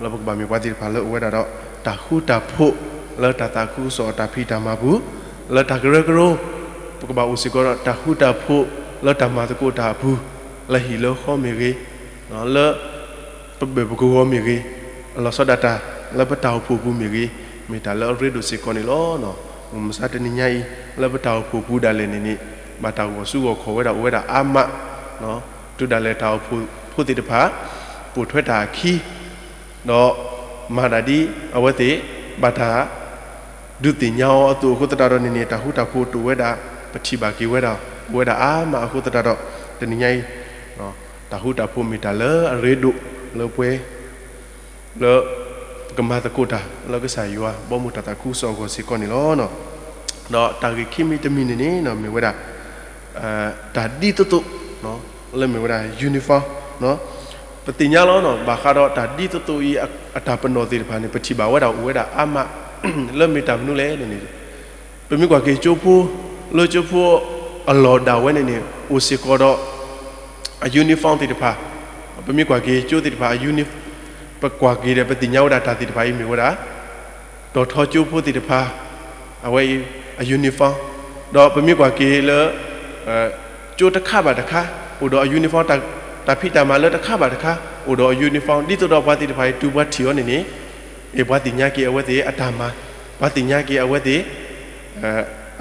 လၢပကဘၣ်မ့ၢ်ပှၤသ့ၣ်တဖၣ်လၢအိၣ်ဝဲဒၣ်ဒီး တၢ်ဃူတၢ်ဖိး လၢတၢ်သးခုကစီၣ်အတၢ်ဖံးတၢ်မၤပူၤ, လၢတၢ်ကရၢကရိ ပကဘၣ်အိၣ်စ့ၢ်ကီးဒီးတၢ်ဃူတၢ်ဖိး လၢတၢ်မၤသကိးတၢ်အပူၤ, လၢဟံၣ်လၢဃီမ့ၢ်ဂ့ၤ, လၢ ပဘၢၣ်ပကဝီၤမ့ၢ်ဂ့ၤ, အလီၤဆီဒၣ်တၢ် လၢပတၢ်အိၣ်ဖှိၣ်ပူၤမ့ၢ်ဂ့ၤ, မ့ၢ်တၢ်လၢအရ့ဒိၣ်စ့ၢ်ကီးန့ၣ်လီၤ. မုၢ်မဆါတနံၤညါအံၤ လၢပတၢ်အိၣ်ဖှိၣ်ပူၤဒၣ်လဲာ်န့ၣ်န့ၣ် ဘၣ်တၢ်ဂီၤစုဂီၤခီၣ်ဝဲဒၣ်အိၣ်ဝဲဒၣ်အါမး, တုၤဒၣ်လဲာ်တၢ်အိၣ်ဖှိၣ်ဖိသ့ၣ်တဖၣ် ပိာ်ထွဲတၢ်အခံ ဒီးမၤဒၣ်ဒ်အဝဲသ့ၣ် ဘၣ်တၢ် ဒုးသ့ၣ်ညါအီၤအသိးအဃိသတးဒီးန့ၣ်န့ၣ် တၢ်ဃူတၢ်ဖိးတအိၣ်ဝဲဒၣ် ပထံၣ်ဘၣ်က့ၤဝဲဒၣ် အိၣ်ဝဲဒၣ်အါမးအဃိသတးဒီး တနံၤညါအံၤ တၢ်ဃူတၢ်ဖိးမ့ၢ်တၢ်လၢအရ့ဒိၣ်လၢပှဲၤ လၢ ပကမၤသကိးတၢ်လၢကစၢ်ယွၤ ဘီမုၢ်တၢ်သးခုကစီၣ်အဂီၢ်စ့ၢ်ကီးန့ၣ်လီၤ. ဒီးတၢ်ဂ့ၢ်ခံမံၤတမံၤန့ၣ်န့ၣ် မ့ၢ်ဝဲဒၣ် တၢ်ဒ်သိးသိး လၢမ့ၢ်ဝဲဒၣ် uniform ပသ့ၣ်ညါလီၤ ဘၣ်ဃးဒီးတၢ်ဒ်သိးသိးအံၤ အတၢ်ပနီၣ်သ့ၣ်တဖၣ်န့ၣ် ပထံၣ်ဘၣ်ဝဲဒၣ်အိၣ်ဝဲဒၣ်အါမး လၢမ့ၢ်တၢ်မနုၤလဲၣ်န့ၣ်န့ၣ် ပမ့ၢ်ကွၢ်က့ၤကၠိဖိ လၢကၠိဖိအလီၢ်ဒၣ်ဝဲန့ၣ်န့ၣ် အိၣ်စ့ၢ်ကီးဒီး အ uniform သ့ၣ်တဖၣ်, ပမ့ၢ်ကွၢ်က့ၤကၠိသ့ၣ်တဖၣ် အ uniform ပကွၢ်က့ၤဒီး ပသ့ၣ်ညါဝဲဒၣ်တၢ်သ့ၣ်တဖၣ်အံၤမ့ၢ်ဝဲဒၣ် တီၤထီကၠိဖိသ့ၣ်တဖၣ် အဝဲအံၤ အ uniform, ဒီးပမ့ၢ်ကွၢ်က့ၤလၢ ကၠိတခါဘၣ်တခါ အိၣ်ဒီးအ uniform, တၢ်ဖံးတၢ်မၤလၢတခါဘၣ်တခါ အိၣ်ဒီးအ uniform ဒ်သိးဒီးပှၤသ့ၣ်တဖၣ်အံၤ တုၤပှၤထံၣ်အီၤန့ၣ်န့ၣ် အ့ၣ် ပှၤသ့ၣ်ညါက့ၤအဝဲသ့ၣ်အတၢ်မၤ, ပှၤသ့ၣ်ညါက့ၤအဝဲသ့ၣ်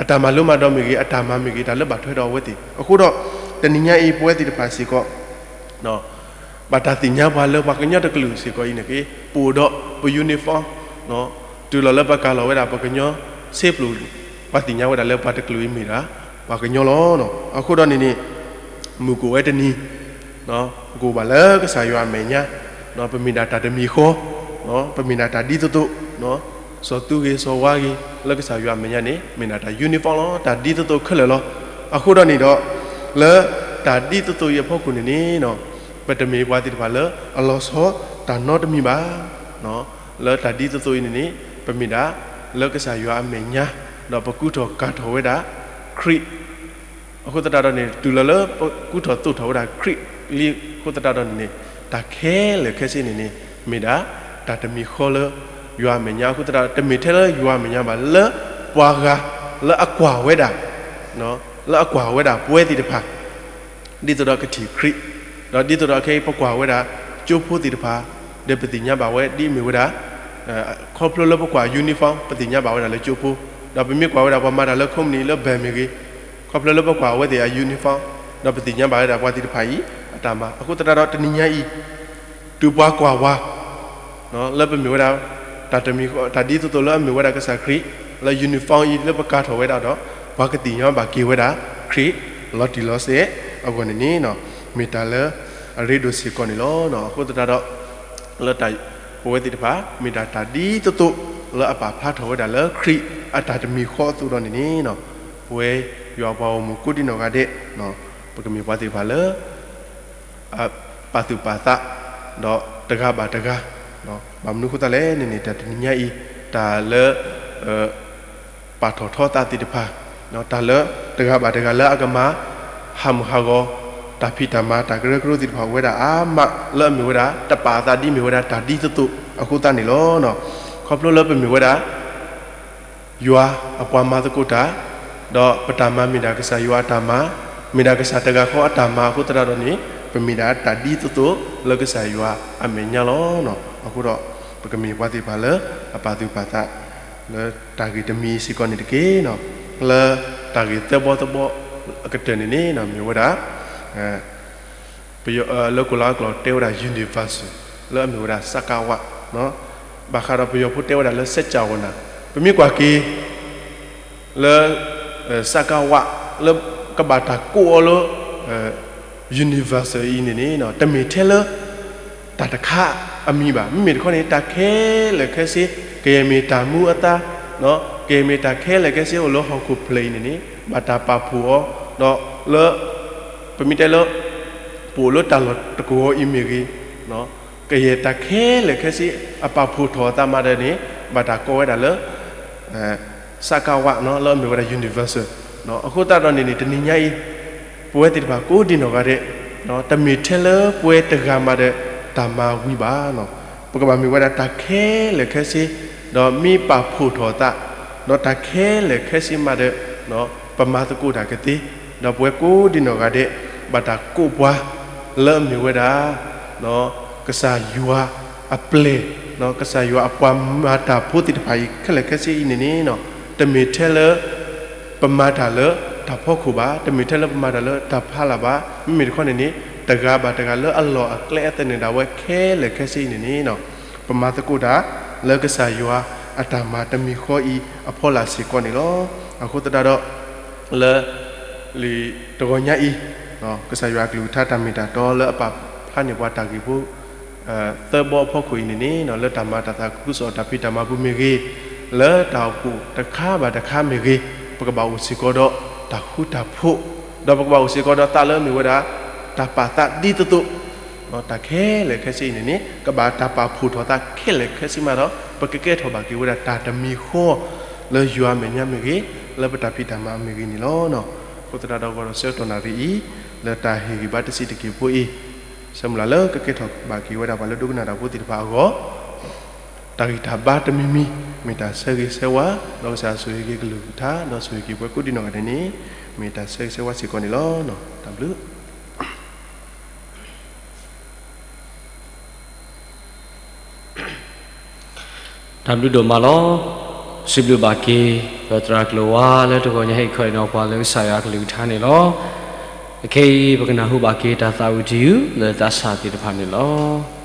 အတၢ်မၤလိမၤဒိးမ့ၢ်ဂ့ၤ, အတၢ်မၤမ့ၢ်ဂ့ၤ, တၢ်လၢဘၣ်ထွဲဒီးအဝဲသ့ၣ်. အဃိဒီး တနံၤညါအံၤ ပဝဲသ့ၣ်တဖၣ်စ့ၢ်ကီး ဘၣ်တၢ်သ့ၣ်ညါပှၤလၢပှၤကညီတကလုာ်စ့ၢ်ကီးအံၤန့ၣ်က့ ပအိၣ်ဒီးပ uniform, တုၤလီၤလၢပကၤလီၤဝဲဒၣ်ပကညီဆ့ပျိၣ်, ပှၤသ့ၣ်ညါဝဲဒၣ်လၢပှၤတကလုာ်အံၤမ့ၢ်ဒၣ် ပှၤကညီလီၤ. အဃိဒီးန့ၣ်န့ၣ် မုၢ်ကိၣ်ဝဲတနံၤ ကိၣ်ဘၣ်လၢကစၢ်ယွၤအမဲာ်ညါ, ပမ့ၢ်ဒၣ်တၢ်တမံၤဃီ, ပမ့ၢ်ဒၣ်တၢ်ဒ်သိးသိး, စီၤသူဂ့ၤစီၤဝါဂ့ၤ လၢကစၢ်ယွၤအမဲာ်ညါန့ၣ် မ့ၢ်ဒၣ်တၢ် uniform လီၤ, တၢ်ဒ်သိးသိးခဲလၢာ်လီၤ. အဃိဒီးန့ၣ်ဒီး လၢတၢ်ဒ်သိးသိးအံၤအဖီခိၣ်န့ၣ်န့ၣ် ပတမ့ၢ်ပှၤသ့ၣ်တဖၣ်လၢအလီၤဆီတၢ်နီတမံၤဘၣ်. လၢတၢ်ဒ်သိးသိးအံၤန့ၣ်န့ၣ် ပမ့ၢ်ဒၣ်လၢကစၢ်ယွၤအမဲာ်ညါ, ဒီးပကူထီၣ်ကၤထီၣ်ဝဲဒၣ်ခရံာ် အဃိသတးဒီးန့ၣ် တုၤလီၤလၢပကူထီၣ်သိးထီၣ်ဝဲဒၣ်ခရံာ်လံအဃိသတးဒီးန့ၣ်န့ၣ် တၢ်ခဲလၢာ်ခဲဆ့န့ၣ်န့ၣ် မ့ၢ်ဒၣ်တၢ်တမံၤဃီလၢယွၤအမဲာ်ညါဘၣ်. အဃိသတးဒီး တမ့ၢ်ထဲလၢယွၤအမဲာ်ညါဘၣ် လၢပှၤဂၤ လၢအကွၢ်ဝဲဒၣ် လၢအကွၢ်ဝဲဒၣ်ပဝဲသ့ၣ်တဖၣ် ဒ်သိးဒီးကထံၣ်ခရံာ်, ဒီးဒ်သိးဒီးခဲအံၤပကွၢ်ဝဲဒၣ် ကၠိဖိသ့ၣ်တဖၣ် ဒီးပသ့ၣ်ညါဘၣ်ဝဲဒ်အမ့ၢ်ဝဲဒၣ် ခီဖျိလၢပကွၢ် uniform ပသ့ၣ်ညါဘၣ်ဝဲဒၣ်လၢကၠိဖိ, ဒီးပမ့ၢ်ကွၢ်ဝဲဒၣ်ပှၤမၤတၢ်လၢ company လၢ bank မ့ၢ်ဂ့ၤ, ခီဖျိလၢပကွၢ်အဝဲသ့ၣ်အ uniform ဒီးပသ့ၣ်ညါဘၣ်ဝဲဒၣ်ပှၤသ့ၣ်တဖၣ်အံၤအတၢ်မၤ. အဃိသတးဒီးတနံၤညါအံၤ တုၤပှၤကွၢ်ဝဲ လၢပမ့ၢ်ဝဲဒၣ် တၢ်တမံၤဃီ တၢ်ဒ်သိးသိးလၢအမ့ၢ်ဝဲဒၣ်ကစၢ်ခရံာ် လၢ uniform အံၤလၢပကၤထီၣ်ဝဲဒၣ်ဒီး ပှၤကသ့ၣ်ညါဘၣ်က့ၤဝဲဒၣ်ခရံာ်လီၤတံၢ်လီၤဆဲးအဂီၢ်န့ၣ်န့ၣ် မ့ၢ်တၢ်လၢအရ့ဒိၣ်စ့ၢ်ကီးန့ၣ်လီၤ. အဃိသတးဒီး လၢတၢ် ပဝဲသ့ၣ်တဖၣ် မ့ၢ်ဒၣ်တၢ်ဒ်သိးသိးလၢအပာ်ဖျါထီၣ်ဝဲဒၣ်လၢခရံာ်အတၢ်တမံၤဃီအသိးဒီးန့ၣ်န့ၣ် ပဝဲယွၤပှၤဂီၢ်မုၢ်ကိးဒံနီၢ်ဂၤဒဲး ပကမ့ၢ်ပှၤသ့ၣ်တဖၣ်လၢ ပာ်သူၣ်ပာ်သး ဒီးတဂၤဘၣ်တဂၤ ဘၣ်မနုၤအဃိသတးလဲၣ်န့ၣ်န့ၣ် တၢ်တနံၤညါအံၤ တၢ်လၢ ပာ်ထီၣ်ထီသးသ့ၣ်တဖၣ် တၢ်လၢတဂၤဘၣ်တဂၤလၢအကမၤ ဟးမုၢ်ဟးဂီၤ တၢ်ဖံးတၢ်မၤ တၢ်ကရၢကရိသ့ၣ်တဖၣ်အိၣ်ဝဲဒၣ်အါမး လၢအမ့ၢ်ဝဲဒၣ် တပာ်အသးဒ်မ့ၢ်ဝဲဒၣ်တၢ်ဒ်သိးသိးအဃိသတးန့ၣ်လီၤ. ခီဖျိလၢပမ့ၢ်ဝဲဒၣ် ယွၤအပှၤမၤသကိးတၢ်, ဒီးပတၢ်မၤမ့ၢ်ဒၣ်ကစၢ်ယွၤအတၢ်မၤ, မ့ၢ်ဒၣ်ကစၢ်တဂၤဃီအတၢ်မၤအဃိသတးဒီးန့ၣ် ပမ့ၢ်ဒၣ်တၢ်ဒ်သိးသိးလၢကစၢ်ယွၤအမဲာ်ညါလီၤ. အဃိဒီး ပကမ့ၢ်ပှၤသ့ၣ်တဖၣ်လၢအပာ်သူၣ်ပာ်သး လၢတၢ်ဂ့ၢ်တမံၤစ့ၢ်ကီးန့ၣ်တက့ၢ်. လၢတၢ်ဂ့ၢ်သၢဘီသဘီအကတၢၢ်န့ၣ်န့ၣ် မ့ၢ်ဝဲဒၣ် လၢကိၤလၤဝါကျိာ်တဲဝဲဒၣ် universal လၢအမ့ၢ်ဝဲဒၣ် စကဝ, ဘၣ်ဃးဒီးပယီၤဖိတဲဝဲဒၣ်လၢ စကြဝဠာ်, ပမ့ၢ်ကွၢ်က့ၤ လၢ စကဝ လၢကဘၣ်တၢ်ကိးအီၤလၢ universal အံၤန့ၣ်န့ၣ် တမ့ၢ်ထဲလၢ တၢ်တခါအမံၤဘၣ်. မ့မ့ၢ်တခီန့ၣ် တၢ်ခဲလၢာ်ခဲဆ့ ကယဲၢ်မ့ၢ်တၢ်မူအသါ, ကယဲၢ်မ့ၢ်တၢ်ခဲလၢာ်ခဲဆ့အိၣ်လၢဟီၣ်ခိၣ်ဖျၢၣ်အံၤန့ၣ်န့ၣ် ဘၣ်တၢ်ပာ်ဖှိၣ်အီၤ, ဒီးလၢ ပမ့ၢ်တဲလၢ ပအိၣ်လၢတၢ်လီၢ်တကဝီၤအံၤမ့ၢ်ဂ့ၤ, ကယဲၢ်တၢ်ခဲလၢာ်ခဲဆ့ အပာ်ဖှိၣ်ထီၣ်အသးမးဒီးန့ၣ် ဘၣ်တၢ်ကိးဝဲဒၣ်လၢ စကဝ လၢအမ့ၢ်ဝဲဒၣ် universal. အဃိသတးဒီးန့ၣ်န့ၣ် တနံၤညါအံၤ ပဝဲသ့ၣ်တဖၣ်ကိးဒံနီၢ်ဂၤဒဲး တမ့ၢ်ထဲလၢပဝဲတဂၤမးဒီးတၢ်မၤဝံၤဘၣ်. ပကဘၣ်မ့ၢ်ဝဲဒၣ်တၢ်ခဲလၢာ်ခဲဆ့ ဒီးမ့ၢ်ပာ်ဖှိၣ်ထီၣ်အသး ဒီးတၢ်ခဲလၢာ်ခဲဆ့မးဒီး ပမၤသကိးတၢ်ကသ့, ဒီးပဝဲကိးဒံနီၢ်ဂၤဒဲး ဘၣ်တၢ်ကိးပှၤ လၢအမ့ၢ်ဝဲဒၣ် ကစၢ်ယွၤအပျဲၢ်, ကစၢ်ယွၤအပှၤမၤတၢ်ဖိသ့ၣ်တဖၣ်အံၤ ခဲလၢာ်ခဲဆ့အံၤန့ၣ်န့ၣ် တမ့ၢ်ထဲလၢ ပမၤတၢ်လၢတၢ်ဖီခိၣ်ဘၣ်, တမ့ၢ်ထဲလၢပမၤတၢ်လၢတၢ်ဖးလၢ်ဘၣ်, မ့မ့ၢ်တခီန့ၣ်န့ၣ် တဂၤဘၣ်တဂၤလၢအလီၢ်အကျဲအသနၢၣ်ဒၣ်ဝဲခဲလၢာ်ခဲဆ့အံၤန့ၣ်န့ၣ် ပမၤသကိးတၢ်လၢကစၢ်ယွၤအတၢ်မၤတမံၤဃီအံၤအဖီလာ်စ့ၢ်ကီးန့ၣ်လီၤ. အဃိသတးဒီး လၢ လံာ်တဂီၤညါအံၤ ကစၢ်ယွၤအကလုၢ်ကထါတၢ်မ့ၢ်တၢ်တီလၢအပာ်ဖျါန့ၢ်ပှၤတၢ်ဂ့ၢ်ဖိ သၢဘီအဖီခိၣ်အံၤန့ၣ်န့ၣ် လၢတၢ်မၤတၢ်သးခုကစီၣ်တၢ်ဖံးတၢ်မၤပူၤမ့ၢ်ဂ့ၤ, လၢတၢ်အိၣ်ဖှိၣ်တခါဘၣ်တခါမ့ၢ်ဂ့ၤ, ပကဘၣ်အိၣ်စ့ၢ်ကီးဒီးတၢ်ဃူတၢ်ဖိး, ဒီးပကဘၣ်အိၣ်စ့ၢ်ကီးဒီးသးလၢအမ့ၢ်ဝဲဒၣ် တၢ်ပာ်သးဒ်သိးသိး တၢ်ခဲလၢာ်ခဲဆ့အံၤန့ၣ်န့ၣ် ကဘၣ်တၢ်ပာ်ဖှိၣ်ထီၣ်သးခဲလၢာ်ခဲဆ့မးဒီး ပကကဲထီၣ်ဘၣ်က့ၤဝဲဒၣ်တၢ်တမံၤဃီ လၢယွၤအမဲာ်ညါမ့ၢ်ဂ့ၤ, လၢပတၢ်ဖံးတၢ်မၤအမ့ၢ်ဂ့ၤန့ၣ်လီၤ. အဃိသတးဒီး ဂီၤဒီးဆၢကတီၢ်နၣ်ရံၣ်အံၤ လၢတၢ်ဟ့ၣ်ဂံၢ်ဘါတဆံးတက့ၢ်ဖိအံၤ ဆၢမုၢ်လၢ်လၢကကဲထီၣ်ဘၣ်က့ၤဝဲဒၣ်ပှၤလၢဒိကနၣ်တၢ်ဖိသ့ၣ်တဖၣ်အဂီၢ် တၢ်ဂံၢ်တၢ်ဘါတမံၤမံၤ မ့ၢ်တၢ်ဆၢဂ့ၤဆၢဝါ, ဒီးကစၢ်ဆိၣ်ဂ့ၤက့ၤကလုၢ်ကထါ, ဒီးဆိၣ်ဂ့ၤက့ၤပှၤကိးဒံနီၢ်ဂၤဒဲးန့ၣ် မ့ၢ်တၢ်ဆၢဂ့ၤဆၢဝါစ့ၢ်ကီးန့ၣ်လီၤ. တၢ်ဘျုး တၢ်ဘျုးဒိၣ်မးလီၤ. စံးဘျုးဘၣ်က့ၤ ပသရၣ်ကျိၤဝါလၢတဂီၤညါဟ့ၣ်ခီအံၤနီၤပှၤလၢကစၢ်ယွၤအကလုၢ်ကထါန့ၣ်လီၤ. အခဲအံၤ ပကနၢ်ဟူဘၣ်က့ၤတၢ်သးဝံၣ်တယုၢ်လၢသးစၢ်သ့ၣ်တဖၣ်န့ၣ်လီၤ.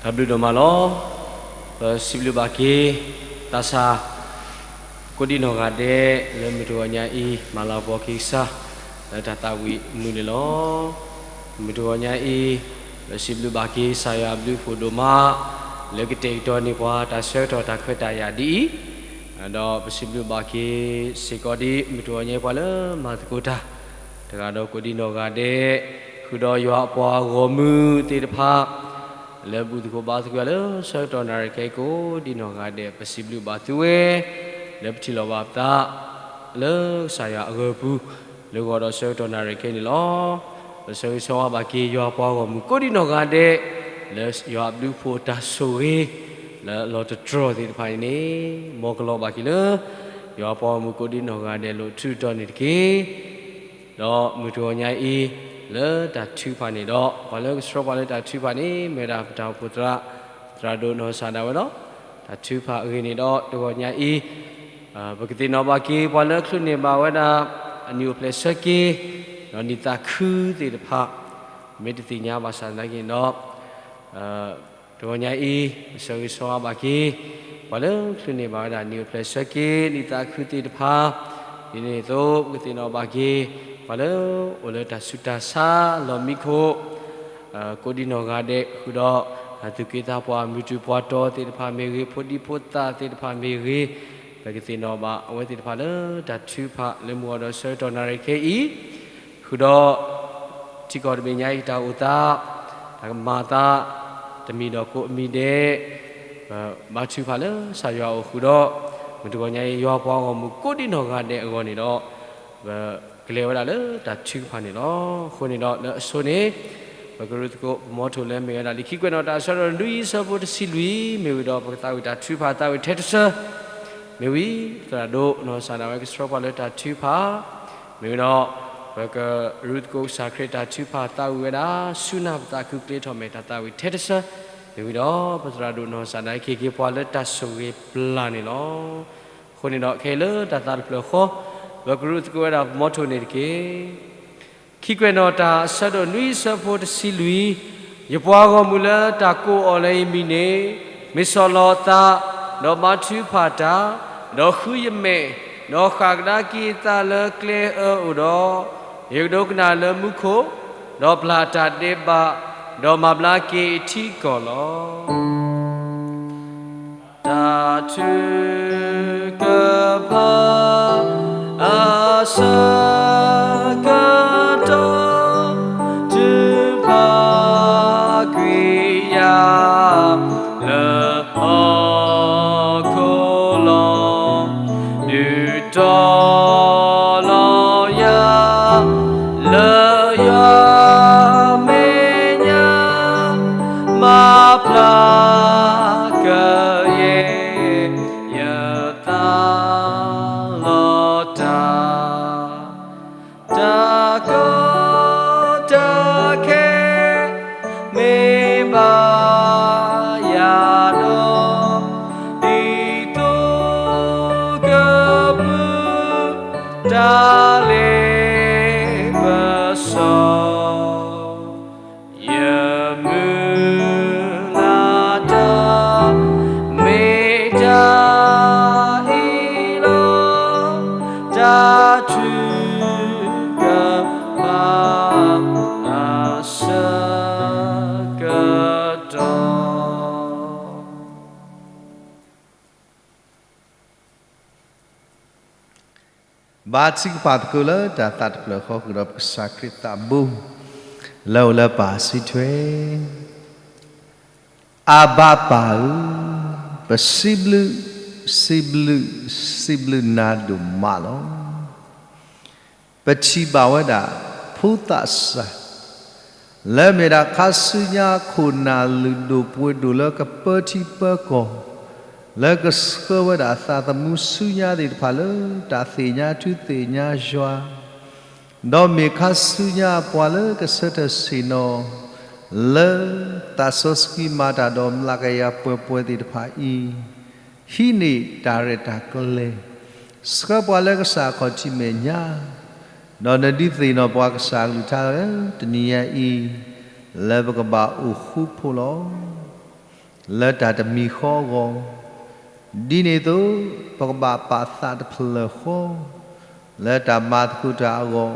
တၢ်ဘျုးဒိၣ်မးလီၤ. ပစံးဘျုးဘၣ်က့ၤ သးစၢ် ကိးဒံနီၢ်ဂၤဒဲး လၢမုၢ်တဂီၤညါအံၤ မၤလၤကပီၤက့ၤကစၢ် လၢတၢ်သးဝံၣ်မနုၤန့ၣ်လီၤ. မုၢ်တဂီၤညါအံၤ ပစံးဘျုးဘၣ်က့ၤ ကစၢ်ယွၤအဘျုးအဖှိၣ်ဒိၣ်မး လၢကတဲာ်ကတီၤန့ၢ်ပှၤတၢ်ဆၢကတီၢ်တၢ်ခွဲးတၢ်ယာ်ဒ်အံၤ, ဒီးပစံးဘျုးဘၣ်က့ၤစ့ၢ်ကီးဒ်မုၢ်တဂီၤညါအံၤပှၤလၢမၤသကိးတၢ် တဂၤဒီးကိးဒံနီၢ်ဂၤဒဲး, ဃုာ်ဒီးယွၤအပှၤဂီၢ်မုၢ်သ့ၣ်တဖၣ် လၢဘူၣ်သကိးဘါသကိးယွၤလၢဆၢကတီၢ်နၣ်ရံၣ်ခဲအံၤကိးဒံနီၢ်ဂၤဒဲး ပစံးဘျုးဘၣ်သုဝဲ လၢပထံၣ်လိာ်ဘၣ်ပသး လၢကစၢ်ယွၤအဂၢၢ်ပူၤ လၢဂီၤဒီးဆၢကတီၢ်နၣ်ရံၣ်ခဲအံၤန့ၣ်လီၤ. ပဆၢဂ့ၤဆၢဝါဘၣ်က့ၤယွၤပှၤဂီၢ်မုၢ်ကိးဒံနီၢ်ဂၤဒဲး လၢယွၤအဘျုးအဖှိၣ်အတၢ်ဆိၣ်ဂ့ၤ လၢလီၤတတြီၢ်သ့ၣ်တဖၣ်အံၤန့ၣ် မ်ကလီၤဘၣ်က့ၤလၢ ယွၤပှၤဂီၢ်မုၢ်ကိးဒံနီၢ်ဂၤဒဲးလိၤထူးတီၤန့ၣ်တက့ၢ်. ဒီးမုၢ်တဂီၤညါအံၤ လၢတၢ်ထုကဖၣ်န့ၣ်ဒီး ပှၤလၢကဆှၢပှၤလၢတၢ်ထုကဖၣ်န့ၣ် မ့ၢ်ဝဲဒၣ်ပတၢ်အိၣ်ဖှိၣ်သရၣ် သရၣ်ဒိၣ်နီၢ်စၢ်ဒၣ်ဝဲလီၤ. တၢ်ထုကဖၣ်အဂ့ၢ်န့ၣ်ဒီး တဂီၤညါအံၤ ပကသ့ၣ်နီၣ်ဘၣ်က့ၤ ပှၤလၢချုးန့ၢ်ဘၣ်ဝဲဒၣ် အနံၣ်အိၣ်ဖျဲၣ်ဆၢက့ၤ ဒီးနံၣ်သးခုသ့ၣ်တဖၣ် မ့ၢ်တသ့ၣ်ညါဘၣ်ဆၣ်သနာ်က့န့ၣ်ဒီး တဂီၤညါအံၤ ပဆၢဂ့ၤဆၢဝါဘၣ်က့ၤ ပှၤလၢချုးန့ၢ်ဘၣ်ဝဲဒၣ် နံၣ်အိၣ်ဖျဲၣ်ဆၢက့ၤ နံၣ်သးခုသ့ၣ်တဖၣ်, ဒ်န့ၣ်အသိး ပကသ့ၣ်နီၣ်ဘၣ်က့ၤ ပှၤလၢအိၣ်လၢတၢ်ဆူးတၢ်ဆါ လီၢ်မံခိၣ် ကိးဒံနီၢ်ဂၤဒဲး ဃုာ်ဒီး သူၣ်က့သးပှၢ် မုၢ်တူၢ်ပှၤတီၤသ့ၣ်တဖၣ်မ့ၢ်ဂ့ၤ, ဖိဒံဖိသၣ်သ့ၣ်တဖၣ်မ့ၢ်ဂ့ၤ, ပကသ့ၣ်နီၣ်ဘၣ်အဝဲသ့ၣ်တဖၣ်လၢတၢ်ထုကဖၣ် လၢမုၢ်ဂီၤဒီးဆၢကတီၢ်နၣ်ရံၣ်ခဲအံၤ ဃုာ်ဒီး ထံကီၢ်တဘ့ၣ်ညါအံၤတၢ်အိၣ်သး, တၢ်ကမၤအသး, တမံၤဒီးကိးအမံၤဒဲး, ဘါထုကဖၣ်လၢကစၢ်ယွၤအအိၣ်ဃုာ်ဒီး မုၢ်တဂီၤညါအံၤ ယွၤပှၤဂီၢ်မုၢ်ကိးဒံနီၢ်ဂၤဒဲးအဂီၢ်န့ၣ်ဒီး ပကလဲၤဝဲဒၣ်လၢတၢ်ထုကဖၣ်န့ၣ်လီၤ. အဃိန့ၣ်ဒီးလၢအဆိန့ၣ် ပကရူၢ်သကိးပမီထိၣ်လၢမ့ၢ်ဝဲဒၣ် လံာ်ခံကွဲးနီၣ်တၢ်အဆၢဒိၣ်နွံဆၢဖိတဆံလွံၢ် မ့ၢ်ဝံၤဒီး ပကသးဝံၣ်တၢ်ထုကဖၣ်သးဝံၣ်ထဲတဆၢ မ့ၢ်ဝံၤ သရၣ်ဒိၣ်နီၢ်စၢ်ဒၣ်ဝဲကဆှၢပှၤလၢတၢ်ထုကဖၣ်, မ့ၢ်ဝံၤဒီး ပကရူၢ်သကိးကစၢ်ခရံာ်တၢ်ထုကဖၣ်သးဝံၣ်ဝဲဒၣ် ဆူနၢ်ပသးခုကျဲထီၣ်မဲာ်တၢ်သးဝံၣ်ထဲတဆၢ, မ့ၢ်ဝံၤဒီး ပသရၣ်ဒိၣ်နီၢ်စၢ်ဒၣ်ကဟ့ၣ်က့ၤပှၤလၢတၢ်ဆိၣ်ဂ့ၤပျၢ်န့ၣ်လီၤ. အဃိန့ၣ်ဒီး ခဲအံၤလၢတၢ်သးတဖျၢၣ်ဃီ ပကရူၢ်သကိးဝဲဒၣ်ပမီထိၣ်န့ၣ်တက့ၢ်. ခံကွဲးနီၣ်တၢ်အဆၢဒိၣ်နွံဆၢဖိတဆံလွံၢ်, ယပှၤဂီၢ်မုၢ်လၢတၢ်ကိးအီၤလၢယမံၤန့ၣ် မ့ၢ်ဆီၣ်လီၤအသး, ဒီးဘါထုကဖၣ်တၢ်, ဒီးဃုယမဲာ်, ဒီးဃၣ်ကဒါက့ၤအသးလၢကျဲအၢအိၣ်ဒီး, ယကဒိကနၣ်လၢမူခိၣ်, ဒီးပျၢ်တၢ်ဒဲးဘး, ဒီးမၤဘျါက့ၤအထံအကီၢ်လီၤ. တၢ်ထုကဖၣ်အဆၢကတီၢ် ထုကဖၣ်ကွံာ်ယၤလၢဟီၣ်ခိၣ်လီၤ. ဒုးတီၤလီၤယၤလၢယွၤမဲာ်ညါ မၤဖျါကယဲၢ်ယသးလီၤတၢ်, တၢ်ကီတၢ်ခဲမ့ၢ်ဘၣ်ယၤဒီး ဒ်သိးကမုာ်တၢ်လ့ပစီ ယမုၢ်လၢ်တၢ်မ့ၢ်တၢ်အံၤလီၤ, တၢ်ထုကဖၣ်အဆၢကတီၢ် ဘါထုကဖၣ်သကိးလၢတၢ်သးတဖျၢၣ်ဃီ ဃုာ်ဒီးပကစၢ်ခရံာ်သးဘိ လၢအအိၣ်လၢပၢ်စုထွဲ, အဘၤပၢ်ဧၢ, ပစံးဘျုး, စံးဘျုး, စံးဘျုးနၤဒိၣ်မးလီၤ. ပထံၣ်ဘၣ်ဝဲဒၣ် ဖိသၣ်စၢ် လၢမ့ၢ်ဒၣ်ခါဆူညါခိၣ်နၢ်လုၢ်ဒိၣ်ပှ့ၤဒိၣ်လၢကပၢထံပၢကီၢ်, လၢကဆှၢဝဲဒၣ်သးသမူဆူညါသ့ၣ်တဖၣ်လၢတၢ်သ့ၣ်ညါထူသ့ၣ်ညါယွၤ, ဒီးမ့ၢ်ခါဆူညါပှၤလၢကဆၢထၢၣ်ဆ့ၣ်နီၤ လၢသးစီဆှံမၤတၢ်ဒီးမျးကယၤပှဲၤပှဲၤသ့ၣ်တဖၣ်အံၤ, ဟံးန့ၢ်တၢ်ရဲၣ်တၢ်ကျဲၤ, ဆှၢပှၤလၢကစၢ်အခီၣ်ထံးမဲာ်ညါ, ဒီးနဒုးသ့ၣ်နီၣ်ပှၤကစၢ်အကလုၢ်ကထါလၢတနံၤညါအံၤ, လၢပကဘၣ်အိၣ်ဃူဖိးလီၤ. လၢတၢ်တမံၤဃီအဂီၢ်, ဒ်န့ၣ်အသိး ပကဘၣ်ပာ်သးတဖျၢၣ်ဃီ လၢတၢ်မၤသကိးတၢ်အဂီၢ်, ဒ်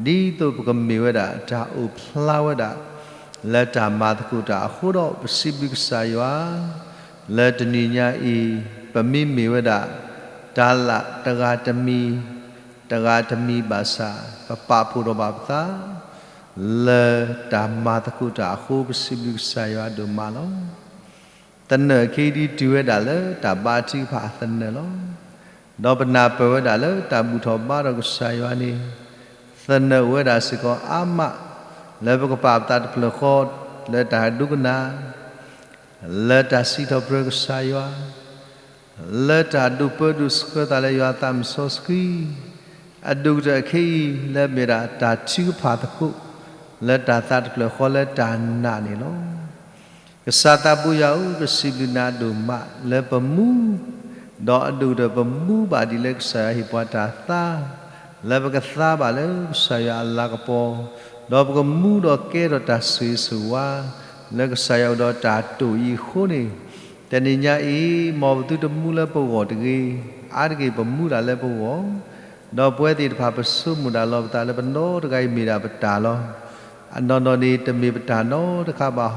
သိးပကမ့ၢ်ဝဲဒၣ်တၢ်အိၣ်ဖျါဝဲဒၣ် လၢတၢ်မၤသကိးတၢ်အဃိဒီး ပစံးဘျုးကစၢ်ယွၤ လၢတနံၤညါအံၤ ပမ့မ့ၢ်ဝဲဒၣ် တၢ်လၢတဂၤတမံၤ တဂၤတမံၤဘၣ်ဆၣ် ပပာ်ဖှိၣ်ထီၣ်ဘၣ်ပသး လၢတၢ်မၤသကိးတၢ်အဃိ ပစံးဘျုးကစၢ်ယွၤဒိၣ်မးလီၤ. သနၢၣ်အခံဒုးတုၤဝဲဒၣ်လၢတၢ်ဘါထုကဖၣ်အသနၢၣ်လီၤ. ဒီးပနၢ်ပၢၢ်ဝဲဒၣ်လၢတၢ်ဘူၣ်ထီၣ်ဘါထီၣ်ကစၢ်ယွၤန့ၣ် သနၢၣ်အိၣ်ဝဲဒၣ်စ့ၢ်ကီးအါမး လၢပကပာ်ပသးတဖျၢၣ်ဃီ လၢတၢ်ဒိကနၣ် လၢတၢ်စံးထီၣ်ပတြၢၤကစၢ်ယွၤ လၢတၢ်ဒိးပၢဒိးဆှၢသးလၢယွၤသးစီဆှံ အဒိၣ်ကတၢၢ်အခံအံၤ လၢမ့ၢ်ဒၣ်တၢ်ထုကဖၣ်သကိး လၢတၢ်သးတဖျၢၣ်ဃီလၢတၢ်နာ်န့ၣ်လီၤ. ကစၢ်သးဘိယွၤဧၢ, ပစံးဘျုးနၤဒိၣ်မး လၢပမူ ဒီးအဒိၣ်ကတၢၢ်ပမူဘၣ်ဒ်လၢကစၢ်ယွၤဟ့ၣ်ပှၤတၢ်သါ လၢပကသါဘၣ်လၢကစၢ်ယွၤအလၤကပီၤ, ဒီးပကမူဒီးကဲထီၣ်တၢ်ဆိၣ်ဂ့ၤဆိၣ်ဝါ လၢကစၢ်ယွၤအိၣ်ဒီးတၢ်တိာ်အံၤအဃိန့ၣ်, တနံၤညါအံၤ မ်ပသုတမူလၢပဂီၢ်တဂ့ၤ, အါတက့ၢ်ပမူဒၣ်လၢပဂီၢ်, ဒီးပဝဲသ့ၣ်တဖၣ်ပဆိကမိၣ်ဒၣ်လီၤပသးလၢပနီတဂၤအံၤမ့ၢ်ဒၣ်ပတၢ်လီၤ. အနီၢ်နီၢ်န့ၣ်တမ့ၢ်ပတၢ်နီတခါဘၣ်,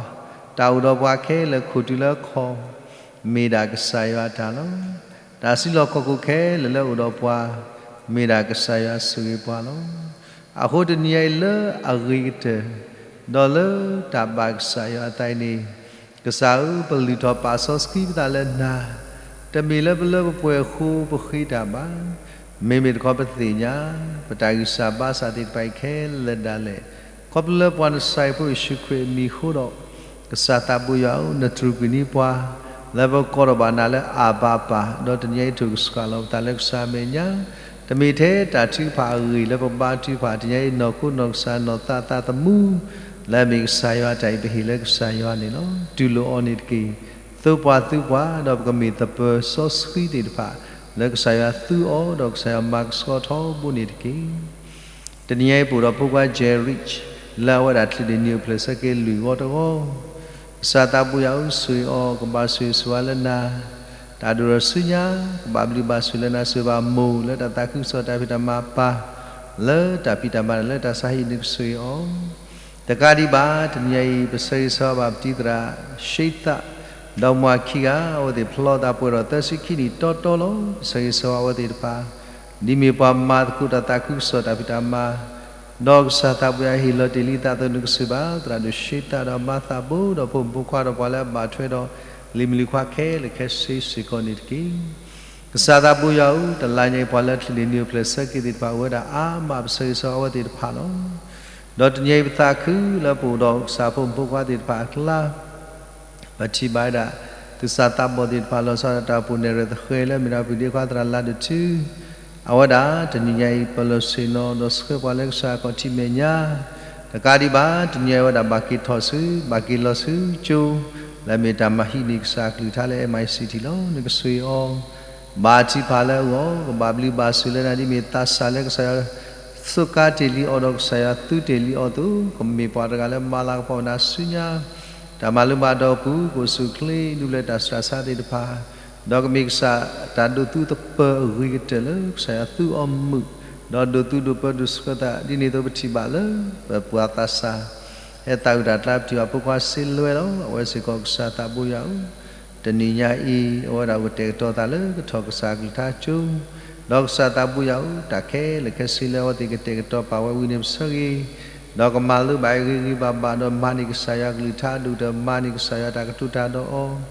တၢ်အိၣ်ဒီးပှၤခဲလၢာ်ခိၣ်တုၤလၢခီၣ် မ့ၢ်ဒၣ်ကစၢ်ယွၤအတၢ်လီၤ. တၢ်စုလီၢ်ခီၣ်ခိၣ်ခဲလၢာ်လၢအိၣ်ဒီးပှၤ မ့ၢ်ဒၣ်ကစၢ်ယွၤဆိၣ်ဂ့ၤပှၤလီၤ. အဃိတနံၤညါအံၤလၢအဂ့ၤကတၢၢ် ဒီးလၢတၢ်ဘၣ်ကစၢ်ယွၤအသးအံၤန့ၣ်, ကစၢ်ဧၢ, ပလုၢ်ထီၣ်ပာ်စီဆှံပသးလၢနၤ, တမ့ၢ်လၢပလၢပပှဲၤအဃိပဃ့တၢ်ဘၣ်, မ့မ့ၢ်တခီပသ့ၣ်ညါ ပတၢ်ဂံၢ်စၢ်ဘါစၢ်သ့ၣ်တဖၣ်အံၤခဲလၢာ်ဒၣ်လဲာ်, ခီဖျိလၢပှၤနစၢ်ယွၤဖိယ့ၣ်ၡူးခရံာ်အမံၤအဃိဒီး, ကစၢ်သးဘိယွၤဧၢ, နတြူာ်ကွံာ်န့ၢ်ပှၤ လၢပကိးထီၣ်ဘၣ်နၤလၢအဘၤပၢ်, ဒီးတနံၤညါအံၤထိၣ်ကစှၤလီၤပသးလၢကစၢ်အမဲာ်ညါ, တမ့ၢ်ထဲတၢ်ထုကဖၣ်အဂ့ၢ်လၢပဘါထုကဖၣ်တနံၤညါအံၤ နီၢ်ခိနီၢ်ကစၢ်နီၢ်သးသးသမူ လၢအမ့ၢ်ကစၢ်ယွၤအတၢ်အံၤ ပဟ့ၣ်လၢကစၢ်ယွၤန့ၣ်လီၤ. တူၢ်လိာ်အီၤန့ၣ်တက့ၢ်. သိပှၤသုပှၤ ဒီးပကမ့ၢ်သပၢၤစီဆှံသ့ၣ်တဖၣ် လၢကစၢ်ယွၤသူအီၤ ဒီးကစၢ်ယွၤမၤကဆှီထီဘိန့ၣ်တက့ၢ်. တနံၤညါအံၤပအိၣ်ဒီးဖိခွါ Jerry လၢအဝဲဒၣ်ချံးန့ၢ်နံၣ်အိၣ်ဖျဲၣ်ဆၢက့ၤလွံၢ်ဂီၤတဂီၤ, ကစၢ်သးဘိယွၤဧၢ, ဆိၣ်ဂ့ၤအီၤ, ကဘၣ်ဆိၣ်ဂ့ၤဆိၣ်ဝါလၢနၤ, တၢ်ဒိၣ်ထီၣ်ဆူညါ, ကဘၣ်ဘျုးဘၣ်ဆိၣ်လၢနၤ, ဆိၣ်ဂ့ၤဘၣ်မိၢ်လၢတၢ်သးခုကစီၣ်တၢ်ဖံးတၢ်မၤပၢ်, လၢတၢ်ဖံးတၢ်မၤလၢတၢ်ဆါဟံၣ်န့ၣ်ကဆိၣ်ဂ့ၤအီၤ တကးဒံးဘၣ် တနံၤညါအံၤ ပဆၢဂ့ၤဆၢဝါဘၣ်ပတံၤသရၣ် ရှ့သၣ်, ဒီးမါခံဂၤ အဝဲသ့ၣ်ဖျီသးပှဲၤဒီးသၢဆံခံနံၣ်တီတီလီၤ. ပဆၢဂ့ၤဆၢဝါအဝဲသ့ၣ်တဖၣ် ဒ်မ့ၢ်ပှၤမၤသကိးတၢ်သးခုကစီၣ်တၢ်ဖံးတၢ်မၤ, ဒီးကစၢ်သးဘိယွၤဟ့ၣ်လီၤတ့ၢ်လံသးအသိးန့ၣ်ကစၢ်ဘၣ် သရၣ်ဒိၣ်ရှ့သၣ်ဒီးမါသးဘိ ဒီးဖိမုၣ်ဖိခွါဒီးပှၤလၢအဘၣ်ထွဲဒီး လံၤမုၣ်လံၤခွါခဲလၢာ်ခဲဆ့စ့ၢ်ကီးန့ၣ်တက့ၢ်. ကစၢ်သးဘိယွၤဧၢ, တလါညါအံၤပှၤလၢချံးန့ၢ်နံၣ်အိၣ်ဖျဲၣ်ဆၢက့ၤသ့ၣ်တဖၣ်အိၣ်ဝဲဒၣ်အါမး ပဆၢဂ့ၤဆၢဝါအဝဲသ့ၣ်တဖၣ်လီၤ. ဒီးတနံၤညါအံၤပသးခုလၢပအိၣ်ဒီးကစၢ်ဖိမုၣ်ဖိခွါသ့ၣ်တဖၣ်အကျါ ပထံၣ်ဘၣ်ဝဲဒၣ် သူၣ်စၢ်သးဘီၣ်သ့ၣ်တဖၣ် လီၤဆီဒၣ်တၢ်အိၣ်ဖှိၣ်နဲၣ်ရွဲၣ်သဃဲၤလၢမ့ၢ်ဒၣ်ပဒ့ခွါသရၣ်လါဒိၣ်ထူ, အဝဲဒၣ်တနံၤညါအံၤ ပလီၢ်ဆ့ၣ်နီၤဒီးဆှၢပှၤလၢကစၢ်အခီၣ်ထံးမဲာ်ညါ, တကးဒံးဘၣ် တနံၤညါအံၤဝဲဒၣ်ဘၣ်က့ၤထီၣ်ဆူ ဘၣ်က့ၤလီၤဆူကၠိ လၢမ့ၢ်တၢ်မၤဟံးန့ၢ်ကစၢ်အကလုၢ်ကထါလၢ MICT လီၤ. နကဆိၣ်ဂ့ၤအီၤ ဘါထုကဖၣ်လၢအဂီၢ် ကဘၣ်ဘျုးဘၣ်ဆိၣ်လၢနၤ ဒ်မ့ၢ်သးစၢ်လၢကစၢ်ယွၤ စူးကါတ့ၢ်လံအီၤဒီးကစၢ်ယွၤသူတ့ၢ်လံအီၤအသိး ကမ့ၢ်ပှၤတဂၤလၢမၤလၤကပီၤနၤဆူညါ တၢ်မၤလိဘၣ်ဒီးပူၤ ကအိၣ်ဆူၣ်အိၣ်ချ့ ဒူပျဲၢ်တၢ်ဆူးတၢ်ဆါသ့ၣ်တဖၣ်, ဒီးကမ့ၢ်ကစၢ်တၢ်ဒိးသူသပၢၤအဂ့ၤကတၢၢ်လၢကစၢ်ယွၤသူအီၤမုာ်, ဒီးဒိးသူဒိးပၢဒိးဆှၢသး ဒ်န့ၣ်အသိးပထံၣ်ဘၣ်လၢ ပပှၤသးစၢ် ဟဲသးအုးတၢ်ကျါ ပထံၣ်ဘၣ်ဖိခွါစ့လွဲလီၤ. အဝဲစ့ၢ်ကီးကစၢ်သးဘိယွၤဧၢ, တနံၤညါအံၤ အဝဲဒၣ်အိၣ်ကတဲာ်ကတီၤသးလၢကထီၣ်ကစၢ်အကလုၢ်ကထါကၠိ, ဒီးကစၢ်သးဘိယွၤဧၢ, တၢ်ခဲလၢာ်ခဲဆ့လၢအဝဲသ့ၣ်ကတဲာ်ကတီၤပာ်ဝဲဝံၤန့ၣ်ပဆၢဂ့ၤ, ဒီးကမၤလိဘၣ်အဂ့ၤဂ့ၤဘၣ်ဘၣ် ဒီးမၤန့ၢ်ကစၢ်ယွၤအကလုၢ်ကထါ ဒိၣ်ဒီးမၤန့ၢ်ကစၢ်ယွၤတၢ်ကတိၤတၢ်ဒီးအီၤ,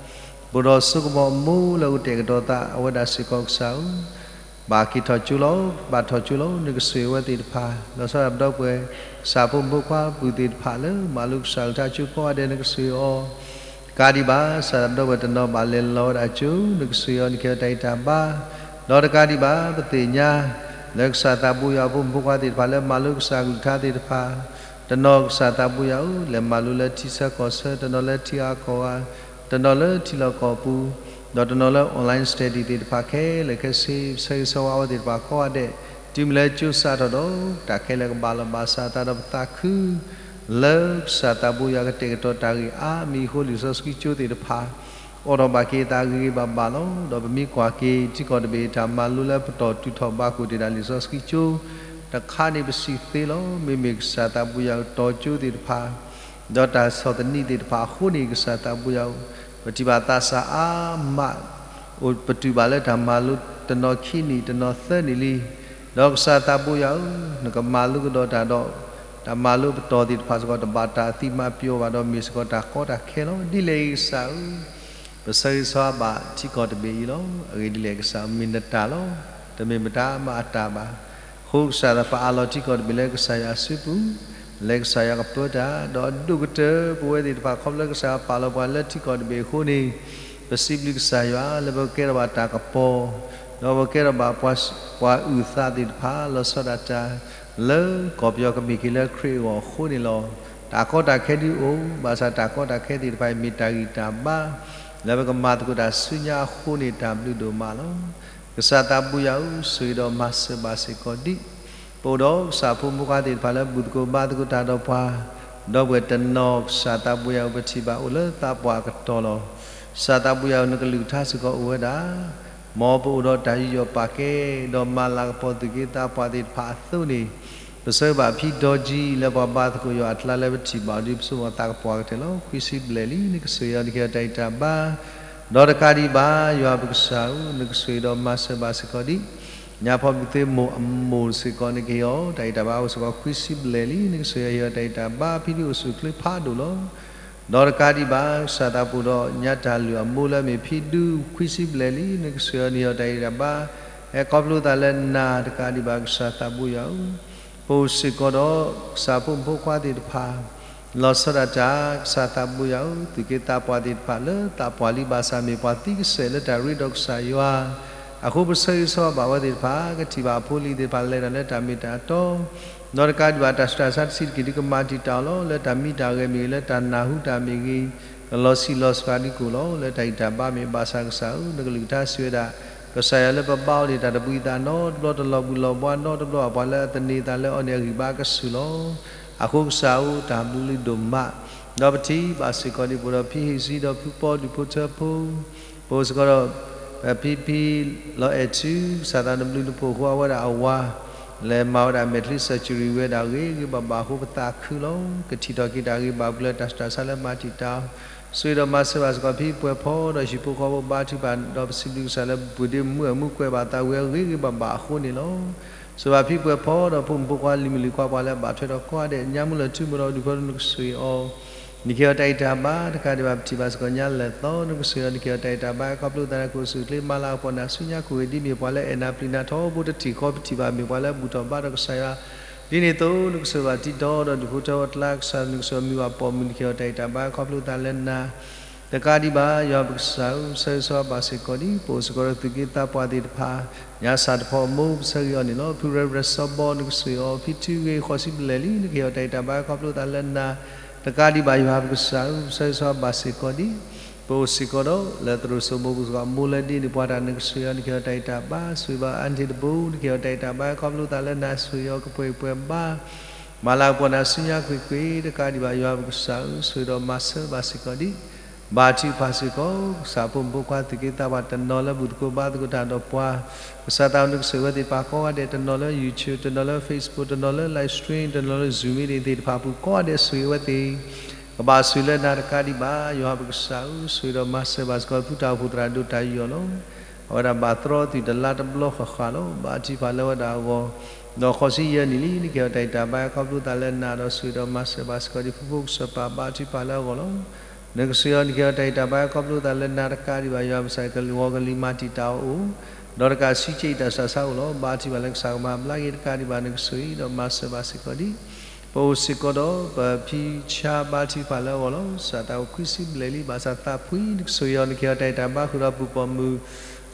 ပအိၣ်ဒီးစိကမီၤအမိၢ်လၢအိၣ်ကတဲာ်ကတီၤသး အဝဲဒၣ်စ့ၢ်ကီးကစၢ်ဧၢ ဘၣ်က့ၤထီၣ်ကၠိလီၤ, ဘၣ်ထီၣ်ကၠိလီၤ, နကဆိၣ်ဂ့ၤအဝဲသ့ၣ်တဖၣ်, လီၤဆီဒၣ်ပဒီပုၢ်ဝဲၢ် ကစၢ်ဖိမုၣ်ဖိခွါပုၢ်သ့ၣ်တဖၣ်လၢ မၤလိကစၢ်အကလုၢ်ကထါကၠိကိးဂၤဒဲး နကဆိၣ်ဂ့ၤအီၤ, တကးဒံးဘၣ် ကစၢ်သးပဒီပုၢ်ဝဲၢ်တနီၤဘၣ်လဲၤလီၤဝဲဒၣ်ကၠိ နကဆိၣ်ဂ့ၤအီၤ နကဟ့ၣ်အီၤတၢ်ဂံၢ်တၢ်ဘါ, ဒီးတကးဒံးဘၣ် ပသ့ၣ်ညါ လၢကစၢ်သးဘိယွၤအဖိမုၣ်ဖိခွါသ့ၣ်တဖၣ်လၢမၤလိကစၢ်အကလုၢ်ကထါသ့ၣ်တဖၣ်, တနီၤကစၢ်သးဘိယွၤဧၢ, လဲၤမၤလိလၢထံဆၢကီၢ်ဆၢ, တနီၤလၢထံဂၤကီၢ်ဂၤ, တနီၤလၢထံလီၢ်ကီၢ်ပူၤ, ဒီးတနီၤလၢ online study သ့ၣ်တဖၣ်ခဲလၢာ်ခဲဆ့ ပဆၢဂ့ၤဆၢဝါအဝဲသ့ၣ်တဖၣ်ကိးဂၤဒဲး, တုၤမ့ၢ်လၢကၠိစးထီၣ်ဒီး တၢ်ခဲလၢာ်ကဘၣ်လီၤဘၣ်စးအသးဒီးပသးခု လၢကစၢ်သးဘိယွၤကတဲာ်ကတီၤတၢ်ဂ့ၢ်အါမံၤအဃိ လံာ်စီဆှံကၠိသ့ၣ်တဖၣ် အိၣ်ထီၣ်ဘၣ်က့ၤအသးဂ့ၤဂ့ၤဘၣ်ဘၣ်လီၤ. ဒီးပမ့ၢ်ကွၢ်က့ၤ ထံကီၢ်တဘ့ၣ်တၢ်မၤလိလၢပတီၢ်တုၤထီၣ်ဘၣ်ကွံာ်တ့ၢ်ဒၣ်လံာ်စီဆှံကၠိ တခါန့ၣ်ပစံးသ့လီၤ. မ့မ့ၢ်ကစၢ်သးဘိယွၤကတီၤကၠိသ့ၣ်တဖၣ် ဒီးတၢ်ဆီၣ်သနံးသ့ၣ်တဖၣ်အဃိန့ၣ် ကစၢ်သးဘိယွၤဧၢ, ပထံၣ်ဘၣ်သးစၢ်အါမး, အိၣ်ပတုာ်ဘၣ်လၢတၢ်မၤလိတနီၤခံနံၣ်တနီၤသၢနံၣ်လံ. ဒီးကစၢ်သးဘိယွၤဧၢ, နကမၤလိကဒီးတၢ်ဒီး တၢ်မၤလိပတီၢ်သ့ၣ်တဖၣ်စ့ၢ်ကီး တဘၣ်တၢ်သံမၤပျီၤဘၣ်ဒီး မ့ၢ်စ့ၢ်ကီးတၢ်ကီတၢ်ခဲလီၤ. ဒ်လဲၣ်ဂ့ၤကစၢ်ဧၢ, ပဆၢဂ့ၤဆၢဝါဘၣ်ထံကီၢ်တဘ့ၣ်အံၤလီၤ. အဂ့ၢ်ဒ်လဲၣ်ကစၢ်ဧၢ, မ့ၢ်နတၢ်လီၤ. တမ့ၢ်ပတၢ်မၤအတၢ်ဘၣ်. အဃိကစၢ်သးပအးလီၤထံကီၢ်တဘ့ၣ်လၢကစၢ်ယွၤအစုပူၤ, လၢကစၢ်ယွၤကပၢတၢ်, ဒီးအဒိၣ်ကတၢၢ်ပဝဲသ့ၣ်တဖၣ် ခီဖျိလၢကစၢ်ယွၤပာ်လီၤပှၤလၢထံကီၢ်တဘ့ၣ်အဃိန့ၣ်, ပစံးဘျုးကစၢ်ယွၤလၢပကဲထီၣ်ဘၣ်တၢ်ကပီၤ, ဒီးပကဲထီၣ်ဘၣ်ပှၤအုၣ်သးသ့ၣ်တဖၣ် လီၤဆီဒၣ်တၢ် လၢကီၢ်ပယီၤကမ့ၢ်က့ၤလၢခရံာ်အဂီၢ်အဃိန့ၣ်လီၤ. တၢ်ကီတၢ်ခဲဒုးအိၣ်, ဘၣ်ဆၣ်တၢ်ကီတၢ်ခဲသ့ၣ်တဖၣ်အံၤ မ့ၢ်တၢ်ဂံၢ်တၢ်ဘါ လၢပကမၤသကိးတၢ်ဆူညါအဃိန့ၣ် တၢ်ဘျုးဒိၣ်မးလီၤ. ကစၢ်သးဘိယွၤဧၢ, ဆိၣ်ဂ့ၤဒီးမၤစၢၤဘၣ်စ့ၢ်ကီးဒံး ပအိၣ်ဒီးကစၢ်ဖိမုၣ်ဖိခွါသ့ၣ်တဖၣ်လၢဘူၣ်သကိးဘါသကိးတၢ်ဒီးပှၤ, ဒီပုၢ်ဝဲၢ်တနီၤ ကစၢ်သးဘိယွၤဧၢ ပထံၣ်ဘၣ်အိၣ်လၢသးပှၢ်အကတီၢ်လီၤ. ကစၢ်သးဘိယွၤဧၢ, နကလုၢ်ကထါစ့ၢ်ကီးအိၣ်ဝဲဒၣ် မ်ပအိၣ်ဒီးတၢ်ယူးယီၣ်ပာ်ကဲ, ဒီးမၤလၤကပီၤသူၣ်က့သးပှၢ်သ့ၣ်တဖၣ်အသိးန့ၣ်, ပဆၢဘၣ်ဖံဒီကံလၢပှၤဘါသကိးယွၤအကျါလၢပထံၣ်ဘၣ်အီၤဒ်ပစိကမီၤသးကပှၢ်ကတၢၢ်လီၤ. ခွံဆံဘျဲၣ်လံ နကဆိၣ်ဂ့ၤအီၤ နကဟ့ၣ်အီၤတၢ်ဂံၢ်တၢ်ဘါ, ဒီးတကးဒံးဘၣ် ယွၤပကစၢ်ဧၢ, နကဆိၣ်ဂ့ၤဒီးမၤစၢၤဘၣ်စ့ၢ်ကီးဒံး ညါဖီမုၢ်သ့ၣ်မိၢ်အမိၢ်စ့ၢ်ကီး နကဟ့ၣ်အီၤတၢ်ဂံၢ်တၢ်ဘါအိၣ်စ့ၢ်ကီး ခွံဆံဘျဲၣ်လံ နကဆိၣ်ဂ့ၤအီၤ ဟ့ၣ်အီၤတၢ်ဂံၢ်တၢ်ဘါ ဖံဒုးအိၣ်ဆူၣ်အိၣ်ချ့ဖးဒိၣ်လီၤ. ဒီးတကးဒံးဘၣ် ကစၢ်သးပူၤဒီးညါတၢ်လုၢ်အမိၢ်လၢအမ့ၢ်ဖံဒုး ခွံဆံဘျဲၣ်လံ နကဆိၣ်ဂ့ၤအီၤ နဟ့ၣ်အီၤတၢ်ဂံၢ်တၢ်ဘါ ဟဲခီဖျိသးလၢနၤတကးဒံးဘၣ် ကစၢ်သးဘိယွၤဧၢ, ပအိၣ်စ့ၢ်ကီးဒီး ကစၢ်ဖိမုၣ်ဖိခွါသ့ၣ်တဖၣ် လီၤဆီဒၣ်တၢ် ကစၢ်သးဘိယွၤဧၢ, သူၣ်က့သးပှၢ်သ့ၣ်တဖၣ်လၢသးပှၢ်လံ ဘၣ်ဆၣ်မ့ၢ်ပှၤသံကစဲာ်လၢတၢ်ရ့ဒီးကစၢ်ယွၤ အဃိပဆၢဂ့ၤဆၢဝါဘၣ်ဝဲသ့ၣ်တဖၣ် ကထံၣ်ဘၣ်အဖိအလံၤသ့ၣ်တဖၣ်လဲၤတၢ်လၢတၢ်မ့ၢ်တၢ်တီ ဒီးတကးဒံးဘၣ် တၢ်ဆူးတၢ်ဆါတဆံးတက့ၢ် ဒုးကမၤတံာ်တာ်အီၤလီၤ. လၢတၢ်မံတၢ်ဂဲၤမ့ၢ်ဂ့ၤ လၢတၢ်နၢ်ဟူတၢ်မ့ၢ်ဂ့ၤ ကလီၤဆံးလီၤစှၤဒုးကိၢ်လီၤ. လၢတၢ်ဂံၢ်တၢ်ဘါမ့ၢ်ဘၣ်ဆၣ်ကစၢ်ဧၢ, နကလုၢ်ကထါစံးဝဲဒၣ် ကစၢ်ယွၤလၢပဘါအီၤန့ၣ် တၢ်တဘှံးသးနီတဘျီ တလီၤဘှံးလီၤဘှါနီတဘျီဘၣ် ပှၤလၢအသန့ၤသးလၢအီၤန့ၣ် အဂံၢ်ဘါကဆူၣ်လီၤ. အဃိကစၢ်ဧၢ တၢ်ဘျုးဒိၣ်မး ဒီးပထံၣ်ဘၣ်စ့ၢ်ကီးဒ်ပအိၣ်ဒီးဖံဟ့ၣ်စံဒီးဖုပီဒုးဖိထၢဖိ ပအိၣ်စ့ၢ်ကီးဒီး ပဖံဖံလီၤအဲၣ်ထူ ကစၢ်သးနဘျုးနဖှိၣ်အဃိ အဝဲဒၣ်အဝၤ လဲၤမၤဝဲဒၣ်မဲာ်ချံ surgery ဝဲဒၣ်ဂ့ၤဂ့ၤဘၣ်ဘၣ်အဃိ ပသးခုလီၤ. ကထံၣ်ထီၣ်က့ၤတၢ်ဂ့ၤဘၣ်ပှၤလၢတၢ်ဆူးတၢ်ဆါလၢမၤတံာ်တာ် ဆိၣ်ဂ့ၤဒီးမၤစၢၤဘၣ်စ့ၢ်ကီးဖံပှဲၤဖီဒီးဟံၣ်ဖိဃီဖိဘါထုကဖၣ် ဒီးပစံးဘျုးကစၢ်လၢပပှ့ၤဒ့မုၣ်အမူကွဲးဘၣ်သးဝံၤအဂ့ၤဂ့ၤဘၣ်ဘၣ်အဃိန့ၣ်လီၤ. ဆိၣ်ဂ့ၤဘၣ်ဖံပှဲၤဖီဒီးဖိမုၣ်ဖိခွါလံၤမုၣ်လံၤခွါပှၤလၢအဘၣ်ထွဲဒီးကိးဂၤဒဲး ညါမူလၢထူမူလၢဒုးဖိ နကဆိၣ်ဂ့ၤအီၤ နကဟ့ၣ်အီၤတၢ်ဂံၢ်တၢ်ဘါ တကးဒံးဘၣ် ပထံၣ်ဘၣ်စ့ၢ်ကီးညါလဲၤသီ နကဆိၣ်ဂ့ၤအီၤ နကဟ့ၣ်အီၤတၢ်ဂံၢ်တၢ်ဘါ ခီဖျိသးလၢကအိၣ်ဆူၣ်အိၣ်ချ့ မၤလၤကပီၤနၤဆူညါခိၣ်ဂ့ၤ ဒ်မ့ၢ်ပှၤလၢအဲၣ်နၤပျံၤနၤထီဘိတထံၣ်ဃီ ပထံၣ်ဘၣ်မ့ၢ်ပှၤလၢအဘူၣ်ထီၣ်ဘါထီၣ်ကစၢ်ယွၤ ဒ်န့ၣ်အသိး နကဆိၣ်ဂ့ၤဘၣ်တံၤတီဒီးဒုးဖိထၢဖိအကျါ ကစၢ်နကဆိၣ်ဂ့ၤမုၢ်ဘၣ်ပိာ်မုၣ် နကဟ့ၣ်အီၤတၢ်ဂံၢ်တၢ်ဘါ ခီဖျိသးလၢနၤ တကးဒံးဘၣ် ယွၤပကစၢ်ဧၢ ဆၢဂ့ၤဆၢဝါဘၣ်စ့ၢ်ကီးဒံး ပအိၣ်စ့ၢ်ကီးဒီးသူၣ်က့သးပှၢ်သ့ၣ်တဖၣ် ညါစၢ်တဖီအမိၢ် ပဆၢဂ့ၤအီၤန့ၣ်လီၤ. ဖုရၢရၢစီဘီ နကဆိၣ်ဂ့ၤအီၤ ဖံထူဂ့ၤ ဃိးဆံဘျဲၣ်လံ နကဟ့ၣ်အီၤတၢ်ဂံၢ်တၢ်ဘါ ခီဖျိသးလၢနၤ တကးဒံးဘၣ် ယွၤပကစၢ်ဧၢ ဆၢဂ့ၤဆၢဝါဘၣ်စ့ၢ်ကီးဒံး ပအိၣ်စ့ၢ်ကီးဒီးလၢသရိာ်စိမိၢ်ပူၤစ့ၢ်ကီး အမိၢ်လၢဒ့န့ၣ်ပှၤတၢ် နကဆိၣ်ဂ့ၤအီၤ နကဟ့ၣ်အီၤတၢ်ဂံၢ်တၢ်ဘါ ဆိၣ်ဂ့ၤဘၣ်အါန့ၢ်တဘိ နကဟ့ၣ်အီၤတၢ်ဂံၢ်တၢ်ဘါ ခီဖျိသးလၢနၤ ဆိၣ်ဂ့ၤအီၤကပှဲၤပှဲၤဘါ မၤလၤကပီၤနၤဆူညါကွ့ၢ်ကွ့ၢ် တကးဒံးဘၣ် ယွၤပကစၢ်ဧၢ ဆိၣ်ဂ့ၤဒီးမၤစၢၤဘၣ်စ့ၢ်ကီးဒံး ဘါထုကဖၣ်စ့ၢ်ကီး ကစၢ်ဖိမုၣ်ဖိခွါသူၣ်က့သးပှၢ်တနီၤလၢဘူၣ်သကိးဘါသကိးတၢ်ဒီးပှၤ ကစၢ်သးနကဆိၣ်ဂ့ၤဝဲသ့ၣ်တဖၣ်ကိးဂၤဒဲး တနီၤလၢ YouTube တနီၤလၢ Facebook တနီၤလၢ live stream တနီၤလၢ Zoom meeting သ့ၣ်တဖၣ်အပူၤကိးဂၤဒဲး ဆိၣ်ဂ့ၤဝဲသ့ၣ် ကဘၣ်ဆိၣ်လၢနၤတကးဒံးဘၣ် ယွၤပကစၢ်ဧၢ ဆိၣ်ဂ့ၤဒီးမၤစၢၤဘၣ်စ့ၢ်ကီး ဖုတၢ်အိၣ်ဖှိၣ်သရၣ်ဒိၣ်တၢ်ယူးယီၣ်လီၤ. အဝဲဒၣ်ဘၣ်သရီသုးတလါတဘျီဃၣ်ဃၣ်လီၤ. ဘါထုကဖၣ်လၢဝဲဒၣ်အဂီၢ် ဒီးဃိးဆံယဲၢ်နံၣ်လံ နကဟ့ၣ်အီၤတၢ်ဂံၢ်တၢ်ဘါ ခီဖျိသးလၢနၤဒီး ဆိၣ်ဂ့ၤဒီးမၤစၢၤဘၣ်စ့ၢ်ကီး ဒ်ဖိဖိကစၢ်ပၢ်ဘါထုကဖၣ်လၢအဂီၢ်လီၤ. နကဆိၣ်ဂ့ၤအီၤ နကဟ့ၣ်အီၤတၢ်ဂံၢ်တၢ်ဘါ ခီဖျိသးလၢနၤတကးဒံးဘၣ် ယွၤပကစၢ် ကလံၤဂီၤကလံၤမၤတံာ်တာ်အီၤအိၣ် ဒီးတကးဆံးကၠံၣ်တၢ်ဆူးတၢ်ဆါအိၣ်လီၤ. ဘါထုကဖၣ်လၢကစၢ်ကမၤဘျါက့ၤတကးဒံးဘၣ် နကဆိၣ်ဂ့ၤဒီးမၤစၢၤဘၣ်စ့ၢ်ကီးဒံး ပအိၣ်စ့ၢ်ကီးဒီး ပဖံဆါဘါထုကဖၣ်လၢအဂီၢ်လီၤ. စၢ်သးအိၣ်ခွံဆံဘျဲၣ်လံ ဘၣ်ဆၣ်သးဖှံ နကဆိၣ်ဂ့ၤအီၤ နကဟ့ၣ်အီၤတၢ်ဂံၢ်တၢ်ဘါ ဃုာ်ဒီးဘူၣ်ပိာ်မုၣ်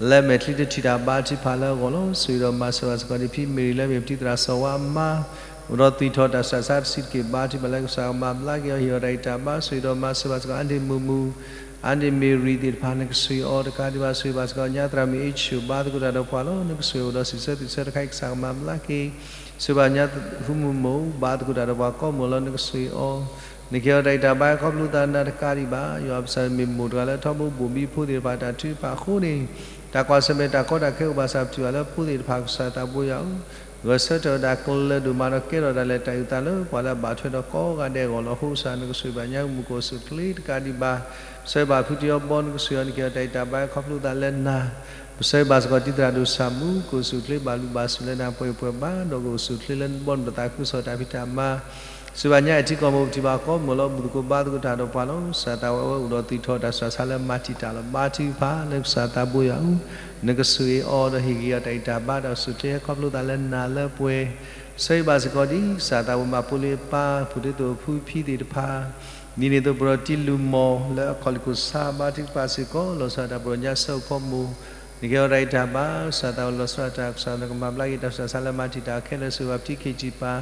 လၢမဲာ်ချံတထံၣ်တၢ်ဘါထုကဖၣ်လၢအဂီၢ်လီၤ. ဆိၣ်ဂ့ၤဒီးမၤစၢၤဘၣ်စ့ၢ်ကီးဒံး ဖံမ့ၢ်ရံၤလၢမ့ၢ်ပတံၤသရၣ်စီၤဝါအမါ အိၣ်ဒီးသွံၣ်ထီၣ်တၢ်ဆူးတၢ်ဆါတဆံးတက့ၢ် ဘါထုကဖၣ်လၢကစၢ်ကမၤဘျါက့ၤအီၤ ဟ့ၣ်အီၤတၢ်ဂံၢ်တၢ်ဘါ ဆိၣ်ဂ့ၤဒီးမၤစၢၤဘၣ်စ့ၢ်ကီး အါန့ၢ်မုၢ်မုၢ် အါန့ၢ်မ့ၢ်ရံၤသ့ၣ်တဖၣ် နကဆိၣ်ဂ့ၤအီၤ တကးဒံးဘၣ် ဆိၣ်ဂ့ၤဘၣ်စ့ၢ်ကီး ညါသရၣ်မုၣ်အ့ၣ်ဆူၣ် ဘါသကိးတၢ်ဒီးပှၤလီၤ. နကဆိၣ်ဂ့ၤအိၣ်ဒီးစံးဆၢသူၣ်ဆၢတခါအံၤ ကစၢ်ကမၤဘျါက့ၤ ဆိၣ်ဂ့ၤဘၣ်ညါဃုမုၢ်မိၢ် ဘါသကိးတၢ်ဒီးပှၤကိးမုၢ်လီၤ. နကဆိၣ်ဂ့ၤအီၤ နကဟ့ၣ်အီၤတၢ်ဂံၢ်တၢ်ဘါ ခီဖျိသးလၢနၤတကးဒံးဘၣ် ယွၤပကစၢ်မ့ၢ်မိၢ်တဂၤလၢထီဘိဘိၣ်ဘံဖိသ့ၣ်တဖၣ် တၢ်ထုကဖၣ်အဃိန့ၣ် တၢ်ကွၢ်ဆၢၣ်မဲာ်တၢ်ကီတၢ်ခဲအိၣ်ဘၣ်ဆၣ် ပထံၣ်ဘၣ်လၢဖိသ့ၣ်တဖၣ် ကစၢ်သးဘိယွၤဧၢ ဂဲၤဆၢထၢၣ်ဝဲဒၣ်ကျၢၤဒိၣ်မးဒီးကဲထီၣ်ဒၣ်လဲာ်တၢ်အုၣ်သးလၢပှၤလၢအဘၣ်ထွဲဒီးကိးဂၤဒဲးအဂီၢ်လီၤ. အဃိကစၢ်နကဆိၣ်ဂ့ၤဘၣ်ညါမူခိၣ်အစိၣ်ချ့တကးဒံးဘၣ်, ပဆၢဂ့ၤဘၣ်ဖုတံၤအီၤဘီနကဆိၣ်ဂ့ၤအီၤ နကဟ့ၣ်အီၤတၢ်အံးတၢ်ဘါခီဖျိသးလၢနၤ, ပဆၢဂ့ၤဘၣ်စ့ၢ်ကီးတံၤသရၣ်ဒိၣ်ဆၣ်မူ ကအိၣ်ဆူၣ်အိၣ်ချ့ဘၣ်လုၢ်ဘၣ်စူၣ်လၢနၤပှဲၤပှဲၤဘၣ်, ဒီးကအိၣ်ဆူၣ်အိၣ်ချ့လၢနဘီနပသးခုကစီၣ်တၢ်ဖံးတၢ်မၤ စံးဘၣ်ညါအဲၣ်ထံကီၢ်မိၣ်ပထံၣ်ဘၣ်ကီၢ်မိၢ်လီၤ ဘူၣ်သကိးဘါသကိးတၢ်ဒီးပှၤလီၤ. ကစၢ်သးဝဲအဝဲအိၣ်ဒီးသူၣ်ထီၣ်တၢ်ဆူးတၢ်ဆါလၢမၤတံာ်တာ်လီၤ. ဘါထုကဖၣ်လၢကစၢ်သးဘိယွၤဧၢ, နကဆိၣ်ဂ့ၤအီၤဒီးဟ့ၣ်ဂံၢ်အီၤတၢ်အံးတၢ်ဘါ ဒီးဆူၣ်ချ့ဟဲခီဖျိသးလၢနၤလၢပှဲၤ, ဆၢဂ့ၤဘၣ်စ့ၢ်ကီးဒ်ကစၢ်သးဝဲမၤဖိလ့ပၢ် ဖိဒ့သိးဖုဖံသ့ၣ်တဖၣ် ဒ်န့ၣ်အသိးပဒီးတံၤလုၢ်မီၢ်လၢအခီၣ်လံၢ်ခိၣ်ဆါ ဘါထုကဖၣ်စ့ၢ်ကီး လီၤဆီဒၣ်တၢ်ပဒီးညါဆၢအိၣ်ဖီမိၢ် နကဟ့ၣ်အီၤတၢ်အံးတၢ်ဘါ ကစၢ်သးဝဲလီၤဆီဒၣ်တၢ် ကစၢ်နကမၤဘျါက့ၤတၢ်ဆူးတၢ်ဆါလၢမၤတံာ်တာ်ခဲလၢာ် ဆိၣ်ဂ့ၤဘၣ်ပထံခ့ၣ်ကၠံၣ်ပၤ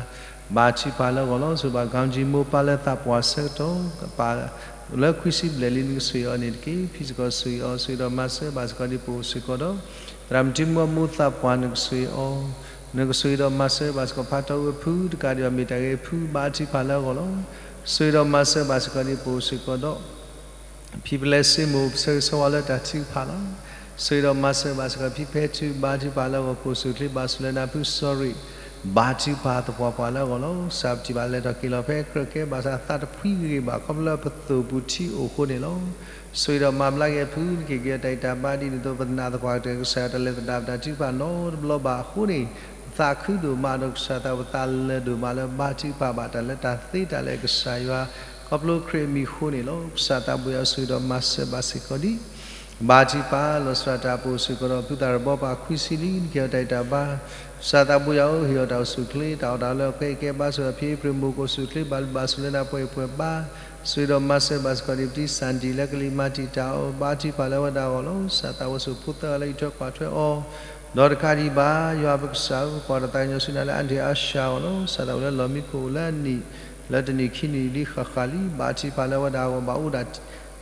ဘါထုကဖၣ်လၢအဂီၢ်လီၤ. ဆိၣ်ဂ့ၤဘၣ်ကီၢ်ကၠံမိၢ်ပၢ်လၢသးပှၢ်ဆၢကတီၢ် ပာ်လၢခွံဆံဘျဲၣ်လံ နကဆိၣ်ဂ့ၤအီၤန့ၣ်တက့ၢ်. ဖံစ့ၢ်ကီးဆိၣ်ဂ့ၤအီၤ ဆိၣ်ဂ့ၤဒီးမၤစၢၤဘၣ်စ့ၢ်ကီးဒ်ပအိၣ်စ့ၢ်ကီးဒီး သရၣ်မုၣ်ထံမူအမိၢ်သးပှၢ် နကဆိၣ်ဂ့ၤအီၤ နကဆိၣ်ဂ့ၤဒီးမၤစၢၤဘၣ်စ့ၢ်ကီး ဖးထီဝ့ၢ်ဖုတကးဒံးဘၣ် မ့ၢ်တၢ်ဂ့ၤဖု ဘါထုကဖၣ်လၢအဂီၢ်လီၤ. ဆိၣ်ဂ့ၤဒီးမၤစၢၤဘၣ်စ့ၢ်ကီးဒ်ပအိၣ်စ့ၢ်ကီးဒီး ဖံပလဲစ့မိၢ် ပဆၢဂ့ၤဆၢဝါလၢတၢ်ထုကဖၣ်လီၤ. ဆိၣ်ဂ့ၤဒီးမၤစၢၤဘၣ်စ့ၢ်ကီး ဖံဖဲထု ဘါထုကဖၣ်လၢအဂီၢ် ကအိၣ်ဆူၣ်အိၣ်ချ့ဘၣ်ဆူၣ်လၢနၤ ဖုစီၤရံး ဘါထုကဖၣ်သပှၢ်ပှၢ်လၢအဂီၢ်လီၤ. ကစၢ်ပထံၣ်ဘၣ်လဲၤထီၣ်က့ၤလီၤဖဲကြၢးကဲ ဘၣ်ဆၣ်သးတဖှံဂ့ၤဂ့ၤဘၣ် ခီဖျိလၢပသိၣ်ပူၤထံအိၣ်အဃိန့ၣ်လီၤ. ဆိၣ်ဂ့ၤဒီးမၤဘျါက့ၤအဖု နကဟ့ၣ်က့ၤအီၤတၢ်အံးတၢ်ဘါ ဒ်န့ၣ်အသိး ပနာ်သပှၢ်ကတၢၢ် ကစၢ်ယွၤတၢ်လဲၤသဒၣ်ပတၢ်ထုကဖၣ်နီတဘျီဘၣ်အဃိန့ၣ် ပသးခုဒိၣ်မးဒီးကစၢ်သးဝဲ ပသးလၢာ်ဒိၣ်မးလၢဘါထုကဖၣ်ဘၣ်တၢ်လၢတၢ်သ့တၢ်လၢကစၢ်ယွၤ ခီဖျိခရံာ်အမံၤအဃိန့ၣ်လီၤ. ကစၢ်သးဘိယွၤ ဆိၣ်ဂ့ၤဒီးမၤစၢၤဘၣ်စ့ၢ်ကီးဒ် ဘါထုကဖၣ်လီၤဆီဒၣ်တၢ် ပအိၣ်စ့ၢ်ကီးဒီး ဖုသၣ်ရဘီပှၤခွံဆံလံ နကဟ့ၣ်အီၤတၢ်အံးတၢ်ဘါ ကစၢ်သးဘိယွၤဧၢ ဟ့ၣ်အီၤတၢ်အိၣ်ဆူၣ်အိၣ်ချ့ တၢ်အီၣ်တၢ်အီလၢအကဲအံၤကဲဘါ ဆိၣ်ဂ့ၤဖံအ့ဖြ့ၣ်မိၢ် ကအိၣ်ဆူၣ်အိၣ်ချ့ဘၣ်လုၢ်ဘၣ်စူၣ်လၢနၤ ပှဲၤပှဲၤဘၣ်, ဆိၣ်ဂ့ၤဒီးမၤစၢၤဘၣ်စ့ၢ်ကီးဒ် ပတံၤစၣ်ဒံၣ်လၢကလံၤမၤတံာ်တာ်အီၤ ဘါထုကဖၣ်လၢအဝဲဒၣ်အဂီၢ်လီၤ. ကစၢ်သးဝဲဆိၣ်ဖိသၢဂၤလၢအံးထွဲကွၢ်ထွဲအီၤ ဒီးတကးဒံးဘၣ် ယွၤပကစၢ်ဧၢ ပကွၢ်တၢ်သးကညီၤဆူနၤလၢ Aunty Asha အဂီၢ်လီၤ. ကစၢ်သးဝဲလၢလီၢ်မံခိၣ်အိၣ်လၢအနံၣ် လၢတနံၣ်ခံနံၣ်လံဃၣ်ဃၣ်လံ ဘါထုကဖၣ်လၢအဝဲဒၣ်အဂီၢ် ဘၣ်အိၣ်ဒၣ်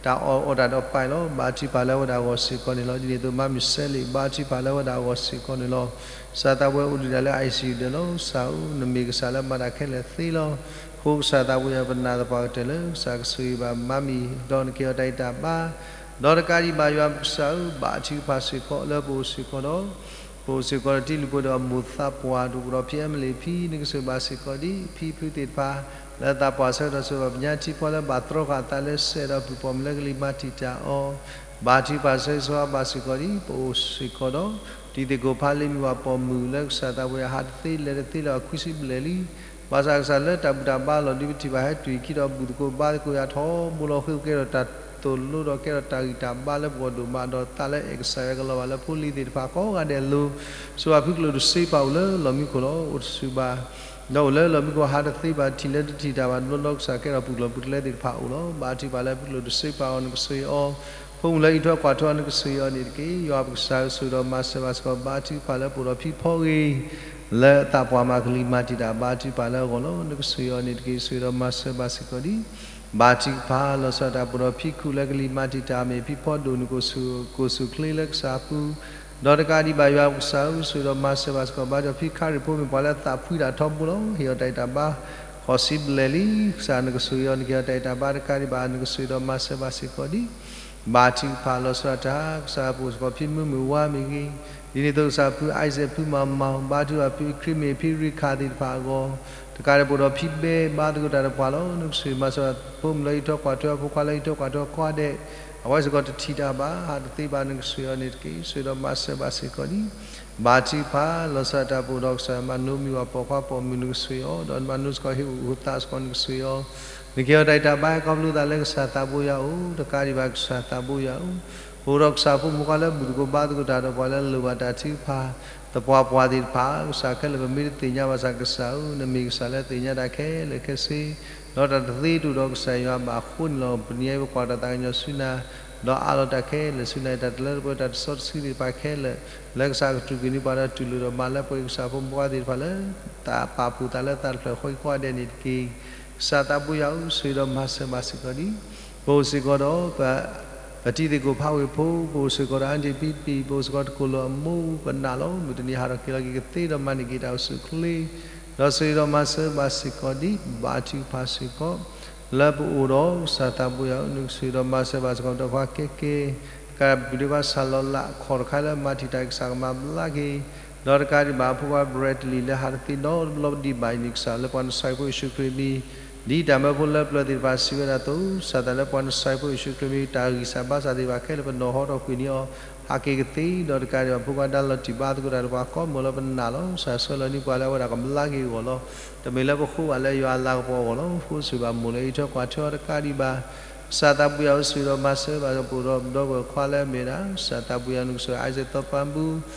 တၢ်အီၣ်အီတၢ်ဒီးပာ်လီၤ. ဘါထုကဖၣ်လၢအဝဲဒၣ်အဂီၢ်စ့ၢ်ကီးန့ၣ်လီၤ. ဒ်န့ၣ်အသိး မါမံၤစဲလ့ၣ် ဘါထုကဖၣ်လၢအဝဲဒၣ်အဂီၢ်စ့ၢ်ကီးန့ၣ်လီၤ. ကစၢ်သးဝဲအိၣ်ဒံးဒၣ်လၢ I C U ဒၢးလီၤ. ကစၢ်ဧၢ နမ့ၢ်ကစၢ်လၢမၤတၢ်ခဲလၢာ်သ့လီၤ. အဃိကစၢ်သးဘိယွၤ ပနာ်သပှၢ်ကတၢၢ်လၢ ကစၢ်ကဆိၣ်ဂ့ၤဘၣ်မါမံၤ ဒီးနကဟ့ၣ်အီၤတၢ်အံးတၢ်ဘါ ဒီးတကးဒံးဘၣ် ယွၤပကစၢ်ဧၢ ဘါထုကဖၣ်စ့ၢ်ကီးလၢပအိၣ်စ့ၢ်ကီးဒီး ပအိၣ်စ့ၢ်ကီးဒီးတံၤလုၢ်ဖိဒီးအမိၢ်သးပှၢ် ဒိၣ်ကဒီးဖံအဲမလ့ၣ်ဖံ နကဆိၣ်ဂ့ၤဘၣ်စ့ၢ်ကီးဒ် ဖံဖုသ့ၣ်တဖၣ် လၢသးပှၢ်ဆၢကတီၢ် ဆိၣ်ဂ့ၤဘၣ်ပညါထံဖီလၢဘၣ်တြီဃာ်အသးလၢစဲးဒီးပုၢ်ပိာ်မုၣ်လၢကလံၤမၤတံာ်တာ်အီၤ ဘါထုကဖၣ်ဆၢဂ့ၤဆၢဝါဘၣ်စ့ၢ်ကီးဒ် ပအိၣ်စ့ၢ်ကီးဒီး တံၤသကိးဖးလ့မ့ၢ်ဝဲပိာ်မုၣ်လၢကစၢ်သးဘိယွၤဟးတသ့လဲၤတသ့လၢအခွံဆံဘျဲၣ်လံ ဘၣ်ဆၣ်ကစၢ်လၢတၢ်ဘူၣ်တၢ်ဘါလီၤ ဒ်ပထံၣ်ဘၣ်ဟဲတုၤအံၤခံဒီးဘူၣ်သကိးဘါသကိးယၤထီဘိလီၤ ဃ့ကဲထီၣ်တၢ်သိၣ်လိဒီးကဲထီၣ်တၢ်ဂံၢ်တၢ်ဘါလၢပဂီၢ်ဒိၣ်မး ဒီးသးလၢအဲၣ်ကစၢ်ယွၤကလီၤဘၣ်လၢဖိလံၤသ့ၣ်တဖၣ်ကိးဂၤဒဲးအလိၤ ဆိၣ်ဂ့ၤဖုကျိၣ်တစ့ပာ်အိၣ်လၢလီၢ်မံခိၣ်လီၤ အိၣ်တဆူၣ်ဘၣ် ဒီးအိၣ်လၢလီၢ်မံခိၣ်ဟးတသ့ဘၣ် ထံၣ်လၢတထံၣ်တၢ်ဘၣ်တဘျီဘျီ ကစၢ်ကဲထီၣ်ပူၤကျိၤပူၤကျဲသ့ၣ်တဖၣ်အိၣ်လီၤ. ဘါထုကဖၣ်လၢဖုကျိၣ်တစ့ပာ်အီၤ နကဆိၣ်ဂ့ၤအီၤ ဖိမုၣ်လၢအံးထွဲကွၢ်ထွဲအီၤ နကဆိၣ်ဂ့ၤအီၤန့ၣ်တက့ၢ်. ယွၤပကစၢ်ဧၢ ဆိၣ်ဂ့ၤဒီးမၤစၢၤဘၣ်စ့ၢ်ကီး ဘါထုကဖၣ်လၢပအိၣ်ဒီးဖံဖီဂ့ၤ လၢသးပှၢ်မၤကလံၤမၤတံာ်တာ် ဘါထုကဖၣ်လၢအဂီၢ်လီၤ. နကဆိၣ်ဂ့ၤအီၤန့ၣ်တက့ၢ်. ဆိၣ်ဂ့ၤဒီးမၤစၢၤဘၣ်စ့ၢ်ကီးဒ် ဘါထုကဖၣ်လီၤဆီဒၣ်တၢ် ပအိၣ်ဒီးဖံခူၣ်လၢကလံၤမၤတံာ်တာ် မ့ၢ်ဖံဖီဒိၣ် နကအိၣ်ဆူၣ်အိၣ်ချ့လၢကစၢ်အပူၤ ဒီးတကးဒံးဘၣ် ယွၤပကစၢ်ဧၢ ဆိၣ်ဂ့ၤဒီးမၤစၢၤဘၣ်စ့ၢ်ကီး ဘါထုကဖၣ်ဖံခရံာ်ဖိ မ့ၢ်ပှၤလၢသးဖှံတၢ်ထီဘိလီၤ. ဟ့ၣ်အီၤတၢ်အံးတၢ်ဘါ ဃိးဆံဘျဲၣ်လံ. ကစၢ်နကဆိၣ်ဂ့ၤအီၤ နကဟ့ၣ်အီၤတၢ်အံးတၢ်ဘါ တကးဒံးဘၣ် နကဆိၣ်ဂ့ၤဒီးမၤစၢၤဘၣ်စ့ၢ်ကီးဒ် ဘါထုကဖၣ်လီၤဆီဒၣ်တၢ် ကစၢ်ပအိၣ်စ့ၢ်ကီးဖံမုၢ်မုၢ်ဝါမ့ၢ်ဂ့ၤ, ဒ်န့ၣ်အသိးကစၢ်ဖုအံစဲး ဖုမၤမၤ ဘါထုကဖၣ်ဖံခရံာ်မ့ၢ်ဖံရံခၣ်သ့ၣ်တဖၣ်အဂီၢ်, တကးဒံးပအိၣ်ဒီးဖံဘဲ ဘါသကိးတၢ်ဒီးပှၤလီၤ. နကဆိၣ်ဂ့ၤမၤစၢၤဘၣ် ဖိမုၣ်လၢအံးထွဲကွၢ်ထွဲ ဖိခွါလၢအံးထွဲကွၢ်ထွဲ ကိးဂၤဒဲး အဝဲစ့ၢ်ကီးတထံၣ်တၢ်ဘၣ် ဟးတသ့ဘၣ် နကဆိၣ်ဂ့ၤအီၤန့ၣ်တက့ၢ်. ဆိၣ်ဂ့ၤဒီးမၤစၢၤဘၣ်စ့ၢ်ကီးဒ် ဘါထုကဖၣ်လီၤဆီဒၣ်တၢ် ပအိၣ်ဒီးကစၢ်မၤနိမံၤဝဲပိာ်ခွါပိာ်မုၣ် နကဆိၣ်ဂ့ၤအီၤ, ဒီးမၤနိစ့ၢ်ကီး ဟ့ၣ်အိၣ်သးစ့ၢ်ကီး နကဆိၣ်ဂ့ၤအီၤ, နကဟ့ၣ်အီၤတၢ်အံးတၢ်ဘါ ဟဲခီဖျိသးလၢကစၢ်သးဘိယွၤအအိၣ်, တကးဒံးဘၣ်ကစၢ်သးဘိယွၤအအိၣ်, ပအိၣ်ဒီးကစၢ်ဖိမုၣ်ဖိခွါလၢဘူၣ်သကိးဘါသကိးတၢ်ဒီးပှၤလၢလိၣ်ဘၣ်တၢ်ထုကဖၣ် သပှၢ်ပှၢ်သ့ၣ်တဖၣ် ကစၢ်ခဲလၢာ် ပမ့ၢ်တသ့ၣ်ညါဘၣ်ဆၣ် ကစၢ်ဧၢ နမ့ၢ်ကစၢ်လၢသ့ၣ်ညါတၢ်ခဲလၢာ်ခဲဆ့, ဒီးတၢ်တသ့တအိၣ်ဒီးကစၢ်ယွၤဘၣ်အဃိန့ၣ်လီၤ. ပနံၤအံၤပကွၢ်တၢ်သးကညီၤဆူနၤ, ဒီးအးလီၤတၢ်ခဲလၢာ်ဆူနၤ တၢ်တလၢတပှဲၤ တၢ်တစီတဆှံသ့ၣ်တဖၣ်ခဲလၢာ်, လၢကစၢ်ကတူၢ်ကံၤန့ၢ်ပှၤဒီးတူၢ်လိာ်ဒီးမၤလၢပှဲၤ ကစၢ်ဖိမုၣ်ဖိခွါသ့ၣ်တဖၣ်လၢ တၢ်ပာ်ဖှိၣ်သးလၢသးတဖျၢၣ်ဃီကိးဂၤဒဲးန့ၣ်တက့ၢ်. ကစၢ်သးဘိယွၤဧၢ ဆိၣ်ဂ့ၤဒီးမၤစၢၤဘၣ်စ့ၢ်ကီးဒ် ပအိၣ်စ့ၢ်ကီးဒီး ပတံၤသကိးဖးဝ့ၢ်ဖိ, ပအိၣ်စ့ၢ်ကီးဒီး အါတံၢ်ပံပံၢ်, ပအိၣ်စ့ၢ်ကီးတကိၢ်လိာ်အမိၢ်, ပနာ်လီၤ မုၢ်တနံၤဟးထီၣ်က့ၤလီၤက့ၤကသ့ဒီးမၤန့ၢ်က့ၤတၢ်အိၣ်ဆူၣ်အိၣ်ချ့, ဒီးဆိၣ်ဂ့ၤဒီးမၤစၢၤဘၣ်စ့ၢ်ကီးဒ် ဘါထုကဖၣ်စ့ၢ်ကီး လၢပအိၣ်ဒီးကစၢ်သးဘိယွၤဧၢ နကဆိၣ်ဂ့ၤဒီးမၤစၢၤဘၣ်စ့ၢ်ကီး ဒီးပှၤကဲကဲ တကးဒံးဘၣ် ပဒိၣ်ခွါစၢ်လီၤလး ခီၣ်တခါလၢမၤထံၣ်တၢ် ကစၢ်ကမၤဘျါက့ၤ ဒီးတကးဒံးဘၣ် အဖိခွါ Bradley လၢဟးတသ့နီတဘျီဒံးဘၣ်အံၤန့ၣ် ကစၢ်လၢပှၤနစၤရ့းဖိယ့ၣ်ၡူးခရံာ်မံၤ ဒ်တၢ်မၢဖိလၢပျၢၤသ့ၣ်တဖၣ်စံးဝဲဒၣ်အသိး, ကစၢ်သးလၢပှၤနစၤရ့းဖိယ့ၣ်ၡူးခရံာ်မံၤ တၢ်ဂံၢ်စၢ်ဘါစၢ်သ့ၣ်တဖၣ်ခဲလၢာ် ပနီၣ်ဟီထီၣ်ကွံာ်န့ၢ်အီၤ ဟးက့ၤကသ့, ဒီးတကးဒံးဘၣ် ဖိခွါ Darlottie ဘါသကိးတၢ်ဒီးပှၤကိးမုၢ်လၢပနာ်လီၤ. ကစၢ်ဆှၢလီၤန့ၢ်ပှၤလၢအဝဲဒၣ်ကဘျါက့ၤအဂီၢ်လီၤ. တမ့ၢ်လၢပဃိဘၣ်လၢယွၤအလၤကပီၤအဂီၢ်လီၤ. ဖိစံးဘၣ်မိၢ်လၢအံးထွဲကွၢ်ထွဲအီၤတကးဒံးဘၣ် ကစၢ်သးဘိယၤဧၢ ဆိၣ်ဂ့ၤဒီးမၤစၢၤဘၣ်ပအိၣ်ဒီးပဒီပုၢ်ဝဲၢ်ခွါလၢအမ့ၢ်ဒၣ် ကစၢ်သးဘိယၤဧၢ နကဆိၣ်ဂ့ၤ Isaac သီပၤဘူ,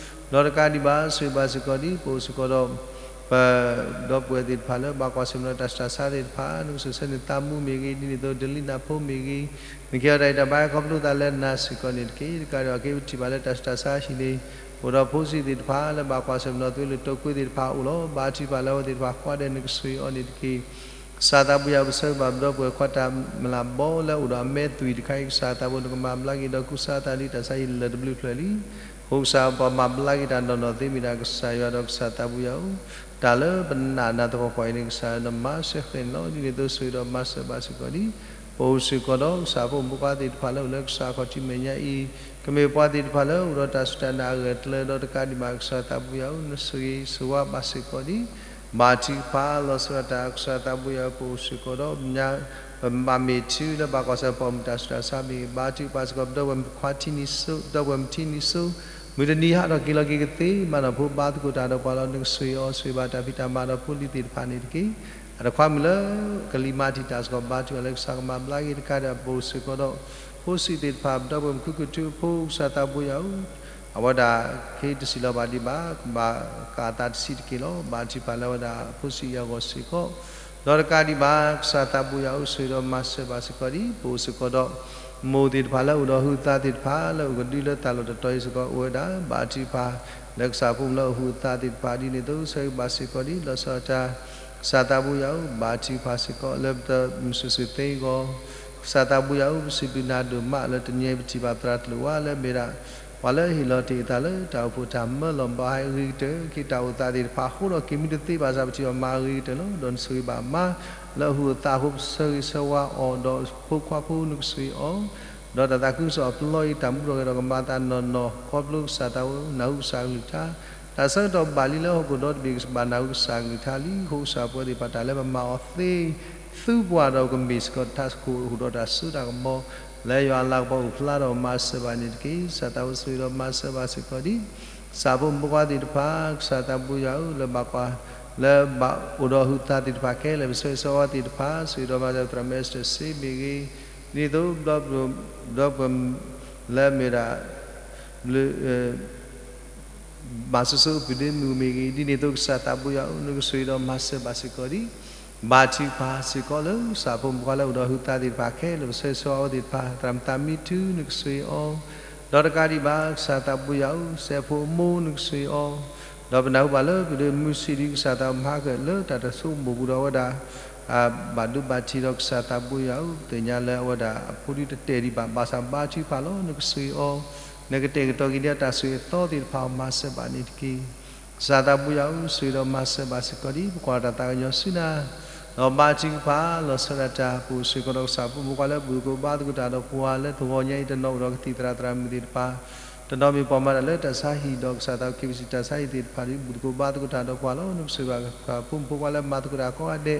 ဒီးတကးဒံးဘၣ် ဆိၣ်ဂ့ၤဘၣ်စ့ၢ်ကီးဒ် ပအိၣ်စ့ၢ်ကီးဒီး ပဒီပုၢ်ဝဲၢ်သ့ၣ်တဖၣ်လၢဘၣ်ကွၢ်ဆၢၣ်မဲာ်ဒီးတၢ်ဆူးတၢ်ဆါသ့ၣ်တဖၣ် နကဆိၣ်ဂ့ၤဆၢန့ၢ်သးမူမ့ၢ်ဂ့ၤ, ဒ်န့ၣ်အသိး ဒလံနၢ်ဖိမ့ၢ်ဂ့ၤ, နကဲထီၣ်တၢ်အံၤတၢ်ဘါဟဲခီဖျိသးလၢနၤစ့ၢ်ကီးန့ၣ်တက့ၢ်. တကးဒံးဘၣ် က့ၤပထံၣ်ဘၣ်လၢတၢ်ဆူးတၢ်ဆါဟံၣ်န့ၣ် အိၣ်ဒီးဖိဆံးသ့ၣ်တဖၣ်လၢဘၣ်ကွၢ်ဆၢၣ်မဲာ်ဒီး သုးလၢတိာ်ကွ့သ့ၣ်တဖၣ်အအိၣ်လီၤ. ဘါထုကဖၣ်လၢအဝဲသ့ၣ်တဖၣ်ကိးဂၤဒဲး နကဆိၣ်ဂ့ၤအီၤန့ၣ်တက့ၢ်. ကစၢ်သးဘိယၤဧၢ ပဆၢဂ့ၤဘၣ်ပဒီပုၢ်ဝဲၢ်ခွါ တၢ်မျၢ်ဘီလၢအအိၣ်ဒီးအမဲသွံၣ်တခါအံၤ ကစၢ်သးဘိ နကမၤဘျါက့ၤဒီးကူစါသးလံ တၢ်ဆါဟံၣ်လၢာ်တဘျုးဖျၢၣ်လံ. အဃိကစၢ်ပှၤမၤဘျါက့ၤတၢ်နီၢ်နီၢ်သ့မ့ၢ်ဒၣ် ကစၢ်ယွၤဒီးကစၢ်သးဘိယၤဧၢ, တၢ်လၢပနာ်နၤသပှၢ်ပှၢ်အံၤန့ၣ် ကစၢ်နမၤစၢၤဃဲန့ၣ်လီၤ. ဒ်န့ၣ်အသိး ဆိၣ်ဂ့ၤဒီးမၤစၢၤဘၣ်စ့ၢ်ကီးဒ် ပအိၣ်စ့ၢ်ကီးဒီး ကစၢ်ဖိမုၣ်ဖိခွါသ့ၣ်တဖၣ်လၢအိၣ်လၢကစၢ်အခီၣ်ထံးမဲာ်ညါအံၤ, ကမ့ၢ်ပှၤသ့ၣ်တဖၣ်လၢအိၣ်ဒီးတၢ်စူၢ်တၢ်နာ်အဂၢၢ်အကျၢၤ ဒီးတကးဒံးဘၣ် ကစၢ်သးဘိယၤဧၢ နဆိၣ်ဂ့ၤဆိၣ်ဝါဘၣ်စ့ၢ်ကီးဒ် ဘါထုကဖၣ်လီၤဆီဒၣ်တၢ် ကစၢ်သးဘိယၤဧၢ ပအိၣ်စ့ၢ်ကီးဒီး ပမ့ၢ်ထုလၢဘၣ်ကွၢ်ဆၢၣ်မဲာ် ပိာ်မုၣ်တၢ်ဆူးတၢ်ဆါမ့ၢ်ဂ့ၤ, ဘါထုကဖၣ်စ့ၢ်ကီး ပဒီပုၢ်ဝဲၢ်ခွါထံနံၤစိ, ပဒီပုၢ်ဝဲၢ်မုၣ်ထံနံၤစိ, မုၢ်တနံၤဟးထီၣ်က့ၤလီၤက့ၤကသ့, မၤနီၣ်ဖိ ဘါသကိးတၢ်ဒီးပှၤလီၤ. နကဆိၣ်ဂ့ၤအီၤ ဆိၣ်ဂ့ၤဘၣ်တၢ်ဖံးတၢ်မၤဒီးဖိလံၤသ့ၣ်တဖၣ်န့ၣ်တက့ၢ်. အတခွါမုၣ်လၢကလံၤမၤတံာ်တာ်စ့ၢ်ကီး ဘါထုကဖၣ်လၢကစၢ်ကမၤဘျါက့ၤတကးဒံး ပအိၣ်စ့ၢ်ကီးဒီး ဖိဆံးသ့ၣ်တဖၣ် ပဒီပုၢ်ဝဲၢ်မုၣ်ခုၣ်ခုၣ်ထုအဖိ ကစၢ်သးဘိယၤဧၢ အဝဲဒၣ် ခဲအံၤတစံၣ်လီၤဘၣ်ဒံးဘၣ် ကဘၣ်ကးအသးတဆံးတက့ၢ်လီၤ. ဘါထုကဖၣ်လၢအဝဲဒၣ်အဖိဆံးအံၤအဂီၢ်စ့ၢ်ကီး, ဒီးတကးဒံးဘၣ် ကစၢ်သးဘိယၤဧၢ ဆိၣ်ဂ့ၤဒီးမၤစၢၤဘၣ်စ့ၢ်ကီးဒ် ပအိၣ်စ့ၢ်ကီးဒီး မိၢ်သ့ၣ်တဖၣ်လၢအိၣ်ဒီးဟုးသးသ့ၣ်တဖၣ် လၢအဂ့ၤကဒုလၢသးလီၢ်တတီၤအံၤစ့ၢ်ကီး အိၣ်ဝဲဒၣ် ဘါထုကဖၣ် လၢကစၢ်ဖိမုၣ်လၢအဟုးအသးသ့ၣ်တဖၣ် ဒ်န့ၣ်အသိး ဆၢဂ့ၤဘၣ်စ့ၢ်ကီးဒ် လီၤဆီဒၣ်တၢ် ကစၢ်သးဘိယၤဧၢ ဘါထုကဖၣ်စ့ၢ်ကီး လၢပတၢ်မုၢ်ဆ့ၣ်ဆ့ၣ်သ့အဂီၢ် ကစၢ်သးဘိယၤဧၢ ပစံးဘျုးနၤဒိၣ်မးလၢတနံၤအံၤ ပထံၣ်ဘၣ်သရၣ်တလိၣ်ဝါလၢအမ့ၢ်ဒၣ် ပှၤလၢအဟ့ၣ်လီၤတ့ၢ်အသးလၢတၢ်အိၣ်ဖှိၣ်တၢ်မၢလီၤ ဘၣ်ဟဲအဂ့ၤကတၢၢ် က့ၤတၢ်အိၣ်သးသ့ၣ်တဖၣ်အဃိဒီး က့ၤမံတသ့ဘၣ်ဆၣ် ပထံၣ်ဘၣ်မၤအဂ့ၤကတၢၢ်လီၤ. ဒီးနဆိၣ်ဂ့ၤဘၣ်မါ လၢအဟုးအသးအဃိ ပဆၢဂ့ၤဆၢဝါအီၤ ဒီးဖိခွါဖိနကဆိၣ်ဂ့ၤအီၤ ဒီးတၢ်သးခုကစီၣ်အပျီအံၤ တၢ်မူထီၣ်ဂဲၤထီၣ်ကမၤအသးနီၢ်နီၢ် ခီဖျိကစၢ်သးဧၢ နၢ်ဟူကစၢ်အကလုၢ်ကထါ တၢ်ဆၢကတီၢ်ဘၣ်လံလၢဟီၣ်ခိၣ်ဒီတဘ့ၣ် ကဘၣ်နၢ်ဟူကစၢ်အကလုၢ်ကထါလံ. အဃိကစၢ်ပဝဲသ့ၣ်တဖၣ် တၢ်လၢပမၤအီၤသ့ သူပှၤဒီးကမ့ၢ်စ့ၢ်ကီးတၢ်စခိၣ်အိၣ်ဒီးတၢ်စိတၢ်ကမီၤ လၢယွၤအလၤကပီၤအိၣ်ဖျါဒီးမၤစၢၤဘၣ်န့ၣ်တက့ၢ်. ကစၢ်သးဘိဆိၣ်ဂ့ၤဒီးမၤစၢၤဘၣ်စ့ၢ်ကီးဒ် ကစၢ်ဖိမုၣ်ဖိခွါသ့ၣ်တဖၣ် ကစၢ်သးဘိယၤဧၢ လၢဘၣ်ကွၢ် လၢဘၣ်အိၣ်ဒီးဟုးသးသ့ၣ်တဖၣ်ခဲလၢာ် ပဆၢဂ့ၤဆၢဝါသ့ၣ်တဖၣ် ဆိၣ်ဂ့ၤဒီးမၤစၢၤသရၣ်မုၣ် Esther စ့မ့ၢ်ဂ့ၤ, ဒ်န့ၣ်အသိး ဒီပုၢ်ဝဲၢ်လၢအမ့ၢ်ဒၣ် မၤစိၤစိၤအပုၢ်ဒ့မုၣ်မ့ၢ်ဂ့ၤ, ဒ်န့ၣ်အသိးကစၢ်သးဘိယၤဧၢ နကဆိၣ်ဂ့ၤဒီးမၤစၢၤဘၣ်စ့ၢ်ကီးဒ် ဘါထုကဖၣ်စ့ၢ်ကီးလၢကစၢ်ဖိမုၣ်ဖိခွါလၢအိၣ်ဒီးဟုးသးသ့ၣ်တဖၣ်ခဲလၢာ် ပဆၢဂ့ၤဆၢဝါအဝဲသ့ၣ်တဖၣ် သရၣ်မုၣ်သးမံထု နကဆိၣ်ဂ့ၤအီၤ, ဒီးတကးဒံးဘၣ် ကစၢ်သးဘိယၤဧၢ စဲးဖိအမိၢ် နကဆိၣ်ဂ့ၤအီၤ, ဒီးပနၢ်ဟူဘၣ်လၢပဒိၣ်မုၢ်ဆံးဒ်ကစၢ်သးမၤဟါကၢၣ်လၢတၢ်တဆိကမိၣ်ပူၤဒီးအဝဲဒၣ် ဘၣ်ဒိဘၣ်ထံးဒီးကစၢ်သးဘိယၤဧၢ ပသ့ၣ်ညါလၢအဝဲဒၣ်အဖိဒ်တတဲာ်ဒံးဘၣ် ဘၣ်ဆၣ်ဘါထုကဖၣ်လီၤ နကဆိၣ်ဂ့ၤအီၤ, နကတဲာ်ကတီၤက့ၤဒ်အတၢ်ဆိၣ်ဂ့ၤအသီသ့ၣ်တဖၣ်အီၤ မၤစၢၤဘၣ်န့ၣ်တက့ၢ်. ကစၢ်သးဘိယၤဧၢ ဆိၣ်ဂ့ၤဒီးမၤစၢၤဘၣ်စ့ၢ်ကီးဒ် ပကွၢ်တၢ်သးကညီၤဆူနၤ, ဒီးဘါထုကဖၣ်လီၤဆီဒၣ်တၢ် ပအိၣ်စ့ၢ်ကီးဒီးကစၢ်ဖိမုၣ်ဖိခွါလၢ ဘူၣ်သကိးဘါသကိးတၢ်ဒီးပှၤလၢသဝီညါအံၤ တနီၤအိၣ်ဒီးကသံၣ်သရၣ်သရၣ်မုၣ်သ့ၣ်တဖၣ်, တနီၤမ့ၢ်ပှၤမၤတၢ်လၢတၢ်ဆါဟံၣ်ဒီးကစၢ်သး KBC တၢ်ဆါဟံၣ်သ့ၣ်တဖၣ်ဒီး ဘူၣ်သကိးဘါသကိးတၢ်ဒီးပှၤလီၤ. နကဆိၣ်ဂ့ၤဘၣ်ကစၢ်ဖိမုၣ်ဖိခွါလၢမၤသကိးတၢ်ကိးဂၤဒဲး,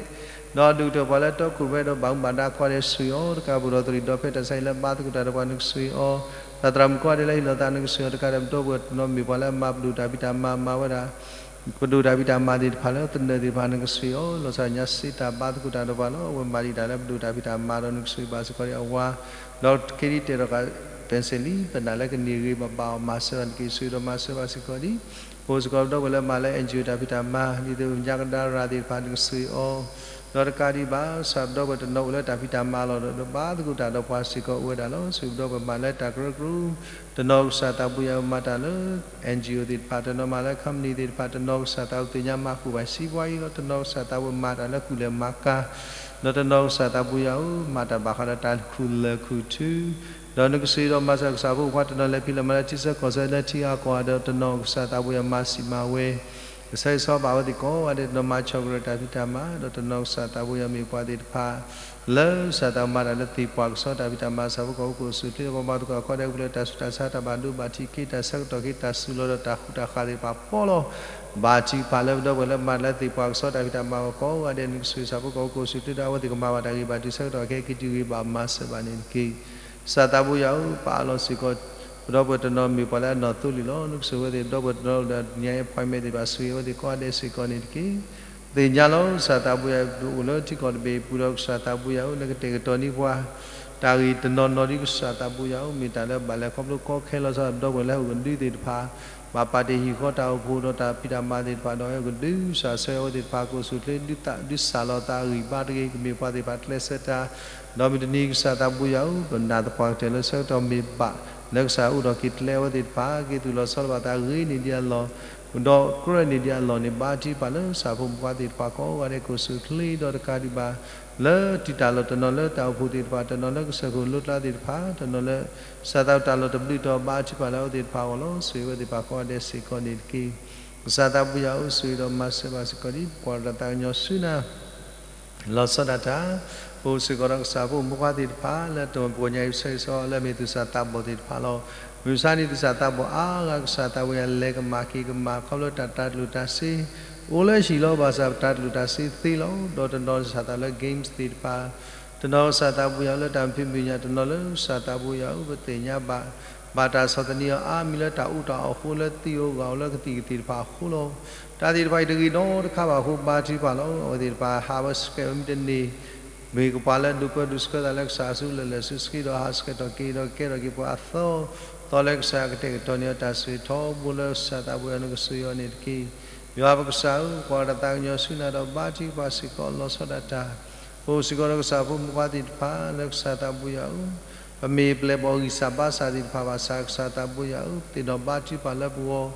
ဒီးဒုၣ်ကတၢၢ်ပှၤလၢတီခိၣ်ရိၣ်မဲဒီးဘၣ်မူဘၣ်ဒါကိးဂၤဒဲး ဆိၣ်ဂ့ၤအီၤ, တကးဘၣ်ဒီးသရံၣ်ဒီဖဲတၢ်ဆါဟံၣ်လၢဘါသကိးတၢ်ဒီးပှၤ နကဆိၣ်ဂ့ၤအီၤ, ဒီးသရၣ်မုၣ်ကိးဂၤဒဲးလၢဟ့ၣ်လီၤသး နကဆိၣ်ဂ့ၤအီၤ, တကးဒံးဘၣ် ပဒီပုၢ်ဝဲၢ်တနီၤမ့ၢ်ပှၤလၢအမၤပဒိၣ်တၢ်ဖံးတၢ်မၤ မၤဝဲဒၣ် ပဒိၣ်တၢ်ဖံးတၢ်မၤသ့ၣ်တဖၣ်လၢသနၢၣ်သ့ၣ်တဖၣ် နကဆိၣ်ဂ့ၤအီၤ, လီၤဆီဒၣ်ညါစ့တၢ်ဘါသကိးတၢ်ဒီးပှၤလီၤ. အဝဲမၤဒံးတၢ်လၢပဒိၣ်တၢ်ဖံးတၢ်မၤဒီး နကဆိၣ်ဂ့ၤဘၣ်စ့ၢ်ကီးဒ်အဝၤ, ဒီးခဲဒံးတဲာ်ဒီး ပ့ၣ်စ့ၣ်လံ ပနာ်လၢကန့ၢ်ဂ့ၤဘၣ်ဘၣ်အီၤ မၤစၢၤဘၣ်န့ၣ်တက့ၢ်. ဆိၣ်ဂ့ၤဒီးမၤစၢၤဘၣ်စ့ၢ်ကီးဒ် ပအိၣ်စ့ၢ်ကီးဒီပုၢ်ဝဲၢ်လၢမၤလၢ NGO တၢ်ဖံးတၢ်မၤ ဒ်သိးညါကဒါရၤသ့ၣ်တဖၣ် နကဆိၣ်ဂ့ၤအီၤ, ဒီးတကးဒံးဘၣ် ကစၢ်ပဒီပုၢ်ဝဲၢ်တနီၤအိၣ်လၢတၢ်ဖံးတၢ်မၤလီၤဒီး ဘါသကိးတၢ်ဒီးပှၤစ့ၢ်ကီးအိၣ်ဝဲဒၣ်လီၤ. ဆိၣ်ဂ့ၤပဒီပုၢ်ဝဲၢ်မၤလၢတၢ်ကရၢကရိ, တနီၤကစၢ်သးဘိယၤဧၢ မၤတၢ်လၢ NGO သ့ၣ်တဖၣ်, တနီၤမၤလၢ company သ့ၣ်တဖၣ်, တနီၤကစၢ်သးဘိသ့ၣ်ညါမၤဃုာ်ဘၣ်စံးပှၤအံၤလီၤ. တနီၤကစၢ်သးဘိမၤတၢ်လၢကူၣ်လဲၤမၤကၤ, ဒီးတနီၤကစၢ်သးဘိယၤဧၢ မၤတၢ်ဘၣ်ဃးဒီးတၢ်ခူၣ်လဲၤခူၣ်ထု ဒီးနကဆိၣ်ဂ့ၤဒီးမၤစၢၤကစၢ်ဖိမုၣ်ဖိခွါတနီၤလဲၤဖံးလဲၤမၤလၢထံဆၢကီၢ်ဆၢလၢထံဂၤကီၢ်ဂၤဒီး တနီၤကစၢ်သးဘိယၤမၤစံးမၤဝဲ ဆၢဂ့ၤဆၢဝါဘၣ်အဝဲသ့ၣ်ကိးဂၤဒဲး, တနီၤမၤဆီၣ်ကရၢတၢ်ဖံးတၢ်မၤ, ဒီးတနီၤကစၢ်သးဘိယွၤမ့ၢ်ပှၤသ့ၣ်တဖၣ် လၢကစၢ်သးမၤတၢ်လၢသ့ၣ်ပှၢ်ကစီတၢ်ဖံးတၢ်မၤ, ဆၣ်ဖိကီၢ်ဖိကအိၣ်ဆူၣ်အိၣ်ချ့, ဒီးပှၤဘၣ်သကိးကိးဂၤဒဲး ကပျၢၤတၢ်ဆူးတၢ်ဆါ, တၢ်ဘၣ်ဒိဘၣ်ထံး, က့ၤတၢ်ဆၢကတီၢ်, က့ၤတၢ်စူၤလီၤဒီးတၢ်ဃူတၢ်ဃာ်သ့ၣ်တဖၣ်ပီလီၤ. ဘါထုကဖၣ်လၢပဒီပုၢ်ဝဲၢ်လၢမၤတၢ်လၢသ့ၣ်ပှၢ်ကစီတၢ်ဖံးတၢ်မၤအဂီၢ်ကိးဂၤဒဲး, နကဆိၣ်ဂ့ၤဆၣ်ဖိကီၢ်ဖိကအိၣ်ဆူၣ်အိၣ်ချ့ဒီး အဝဲသ့ၣ်ကမၤဘၣ်တၢ်ဂ့ၤဘၣ်တုၤဆၢကတီၢ်ခဲအံၤ က့ၤတုၤဂ့ၤဘၣ်မၤစၢၤဘၣ်န့ၣ်တက့ၢ်. ကစၢ်သးဘိယွၤဧၢ, ပအးလီၤစ့ၢ်ကီး ပဒီပုၢ်ဝဲၢ်တနီၤမ့ၢ်ပှၤလၢအနီၢ်သိလ့ၣ်လီၤ. နကဆိၣ်ဂ့ၤဝဲသ့ၣ် ပဒီပုၢ်ဝဲၢ်တနီၤလၢ ညါအံၤ appointment သ့ၣ်တဖၣ် ဆိၣ်ဂ့ၤဝဲသ့ၣ်ကိးဂၤဒဲးစ့ၢ်ကီးန့ၣ်တက့ၢ်. သ့ၣ်ညါလီၤ ကစၢ်သးဘိယွၤ ပအိၣ်လၢထံကီၢ်တဘ့ၣ်အပူၤဒီး ကစၢ်သးဘိယွၤဧၢ, နကတဲာ်ကတီၤန့ၢ်ပှၤ တၢ်ဂ့ၢ်တနီၤနီၤဒ်ကစၢ်သးဘိယွၤဧၢ, မ့ၢ်တၢ်လၢဘၣ်လဲၤခီဖျိကီခဲလီၤဆီ ပဒီပုၢ်ဝဲၢ်လၢဟီၣ်ကဒုသ့ၣ်တဖၣ် ဘၣ်ပာ်တ့ၢ်ဟံၣ်ဃီတၢ်အိၣ်ဖှိၣ်ဒီးတၢ်ဖံးတၢ်မၤသ့ၣ်တဖၣ်ဒီး ဟီၣ်ကဒု ကစၢ်ဆိၣ်ဂ့ၤဝဲသ့ၣ်တဖၣ် ကအိၣ်ဆူၣ်အိၣ်ချ့ ဒုးသး ဒုးစၢ်လီၤသးအဂံၢ်ဘါတဂ့ၤ, ကမ့ၢ်ပှၤသ့ၣ်တဖၣ်ကျဲးစၢးတၢ် ဒီးမုၢ်တနံၤကစၢ်သးဘိယွၤဧၢ, ပနာ်သပှၢ်ကတၢၢ်လၢဆၢကတီၢ်မ့ၢ်ဘၣ် လၢကစၢ်အိၣ်ဒီးက့ၤကျဲဝဲသ့ၣ်တဖၣ် က့ၤသူၣ်လီၤဆီလီၤဘၣ်သးဂ့ၤန့ၢ်ဒံးအလီၢ် ဒီးကြၢးန့ၢ်ဒံးအလီၢ်န့ၣ် ဘါထုကဖၣ်လၢကစၢ်ဖိမုၣ်ဖိခွါသ့ၣ်တဖၣ်ကိးဂၤဒဲး ကအိၣ်ဆူၣ်အိၣ်ချ့ဒီးတကးဒံးဘၣ် လၢတၢ်လီၢ်တနီၤလၢတၢ်အိၣ်ဖှိၣ်သ့ၣ်တဖၣ်, တနီၤလၢကစၢၢ်ခိၣ်လိကျါသ့ၣ်တဖၣ်, တနီၤလၢ ကစၢ်သးတၢ်လီၢ်တဘျုးတီၤ ဘါထုကဖၣ်လၢအဝဲသ့ၣ်တဖၣ်အဂီၢ်လီၤ. ဆိၣ်ဂ့ၤဝဲသ့ၣ်တဖၣ်ကိးဂၤဒဲးစ့ၢ်ကီးန့ၣ်တက့ၢ်. ကစၢ်သးဘိယွၤဧၢ, ဆိၣ်ဂ့ၤဒီးမၤစၢၤဘၣ်စ့ၢ်ကီးဒံး ပကွၢ်တၢ်သးကညီၤဆူနၤ လီၤဆီဒၣ်တၢ် ပအိၣ်စ့ၢ်ကီးဒီးကစၢ်ဖိမုၣ်ဖိခွါသ့ၣ်တဖၣ် လၢတၢ်ပှၤကညီအံၤ ဆၢဂ့ၤဆၢဝါလၢအမ့ၢ်သူၣ်စၢ်သးဘီၣ်သ့ၣ်တဖၣ်လီၤ. မုၢ်မဆါန့ၣ် သူၣ်စၢ်သးဘီၣ်အါဂၤ ကစၢ်သးဘိယွၤ လဲၤကမၣ်က့ၤကမၣ် ခီဖျိတၢ်တၢ်တလူၢ်တၢ်စ့ အိၣ်လၢဟံၣ်လီၤ. ဘၣ်ဆၣ်ပတၢ်တလူၢ်တၢ်စ့သ့လီၤ. ဒီးတနီၤကစၢ်သးလၢ games သ့ၣ်တဖၣ်, တနီၤကစၢ်သးဘိယွၤလၢတၢ်ဖံးမုၢ်ညၣ်, တနီၤလၢကစၢ်သးဘိယွၤဧၢ ပသ့ၣ်ညါဘၣ် ဘၣ်တၢ်ဆီၣ်သနံးအီၤအါမံၤလၢတၢ်အူတၢ်အီၣ်အဃိ လၢသံၣ်ဧိၤဂီၢ်ဧိၤလၢကသံၣ်ကသ့ၣ်တဖၣ်အဃိလီၤ. တၢ်သ့ၣ်တဖၣ်အံၤတဂ့ၤနီတခါဘၣ်အဃိ ဘါထုကဖၣ်လီၤ. အဝဲသ့ၣ်တဖၣ် ဟးဝဲ scratch ဝဲမ့ၢ်တန့ၢ် မ့ၢ်ကပှၤလၢဒိးပၢဒိးဆှၢသးလၢကစၢ်အစုပူၤလၢာ်လၢာ်ဆ့ဆ့ဒီး ဟးဆှဲးထီၣ်က့ၤဒီးကဲထီၣ်က့ၤပှၤအသီ, သီလၢကစၢ်ကတဲာ်ကတီၤန့ၢ်အီၤတၢ်ဆိၣ်ဂ့ၤထီဘိလၢကစၢ်သးဘိယွၤ နကဆိၣ်ဂ့ၤအီၤန့ၣ်တက့ၢ်. ယွၤပကစၢ်ဧၢ, ပကွၢ်တၢ်သးကညီၤဆူနၤဒီးဘါထုကဖၣ်စ့ၢ်ကီးလီၤဆီဒၣ်တၢ်, ပအိၣ်စ့ၢ်ကီးဒီးကစၢ်ဖိမုၣ်ဖိခွါသ့ၣ်တဖၣ်လၢကစၢ်သးဘိယွၤဧၢ, ပမ့ၢ်ပျဲၢ်ဘီၣ်ဂံၢ်စၢ်ဘါစၢ်သ့ၣ်တဖၣ်ဘၣ်ဆၣ် ကစၢ်သးဘိယွၤဧၢ, ပသ့ၣ်နီၣ်ဘါထုကဖၣ်လၢပဂီၢ်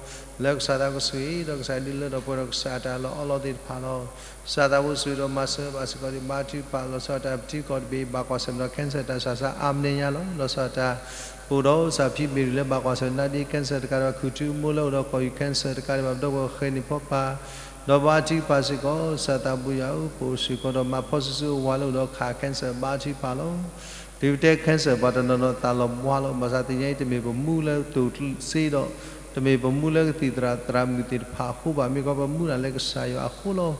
လၢကစၢ်သးကဆိၣ်ဂ့ၤဒီးကစၢ်ဒုးလၢထီၣ်ပှဲၤထီၣ်ကစၢ်အတၢ်လီၢ်အီလီၤသ့ၣ်တဖၣ်လီၤ. ကစၢ်သးဘိဆိၣ်ဂ့ၤဒီးမၤစၢၤဘၣ်စ့ၢ်ကီးဒံး ဘါထုကဖၣ်လီၤဆီဒၣ်တၢ် ပထံကီၢ်တဘ့ၣ်ဘၣ်ကွၢ်ဆၢၣ်မဲာ်ဒီး cancer တၢ်ဆူးတၢ်ဆါအါမံၤညါလီၤ. လီၤဆီဒၣ်တၢ် ပအိၣ်ဒီးကစၢ်ဖံမ့ၢ်ဒ်လၢဘၣ်ကွၢ်ဆၢၣ်မဲာ်နါဒ့ cancer တကးဒံးဘၣ် ခူၣ်ထူအမိၢ်လၢအိၣ်ဒီးကီၢ်ယူၤ cancer တကးဒံးဘၣ် ပဒီပုၢ်ဝဲၢ်ဃဲၤန့ၢ်ဖီပာ် ဒီးဘါထုကဖၣ်စ့ၢ်ကီး ကစၢ်သးဘိယွၤဧၢ, ပအိၣ်စ့ၢ်ကီးဒီးမၤဖီဆူၣ်စုအဝၤလၢအိၣ်ဒီးခး cancer ဘါထုကဖၣ်လီၤ. တုၤပတဲ cancer ပှၤတနီၤနီၤသးလီၤဘှါလီၤ, ဘၣ်ဆၣ်သ့ၣ်ညါအံၤ တမ့ၢ်ပမူလၢတိၢ်စ့ဒီး တမ့ၢ်ပမူလၢကသံၣ်သရၣ်သရၣ်မုၣ်သ့ၣ်တဖၣ်အဃိဘၣ်, မ့ၢ်ကီးပမူနၤလၢကစၢ်ယွၤအဃိလီၤ.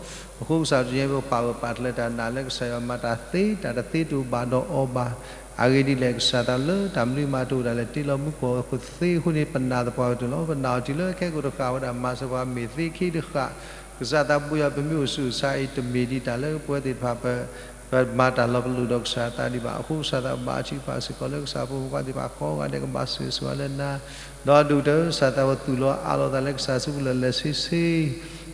အဃိကစၢ်တနံၤအံၤ ပပာ်ဂၢၢ်ပာ်ကျၢၤတၢ်နာ်လၢကစၢ်ယွၤမၤတၢ်သ့, တၢ်တသ့တအိၣ်ဘၣ်ဒီးအီၤဘၣ်. အဂ့ၢ်ဒ်လဲၣ် ကစၢ်သးလၢတၢ်မနုၤမၤတအိၣ်ဒၣ်လဲာ် တ့လီၤမူခိၣ်အခိၣ်သ့အဃိန့ၣ် ပနာ်သပှၢ်ကတၢၢ်လီၤ. ပနာ်အီၤတုၤလၢခဲကိာ်တဃၣ်ဝဲဒၣ် မၤစၢၤပှၤမ့ၢ်သ့ခံတဃၣ် ကစၢ်သးဘိယွၤ ပမ့ၢ်အိၣ်ဆူၣ်အိၣ်ဆါအံၤ တမ့ၢ်ဒ်တၢ်လၢပဝဲသ့ၣ်တဖၣ်ပ ပမၤတၢ်လီၤပလိာ်ဒီးကစၢ်အသးဒံးဘၣ်. အဃိကစၢ်သးဘါထုကဖၣ်စ့ၢ်ကီးလၢကစၢ်ဖိမုၣ်ဖိခွါသ့ၣ်တဖၣ်ကိးဂၤဒဲး ကဘၣ်ဆိၣ်ဂ့ၤဆိၣ်ဝါလၢနၤ, ဒီးဒိၣ်ကတၢၢ် ကစၢ်သးဝဲသူၣ်လီၤအးလီၤသးလၢကစၢ်စုပူၤလၢာ်လၢာ်ဆ့ဆ့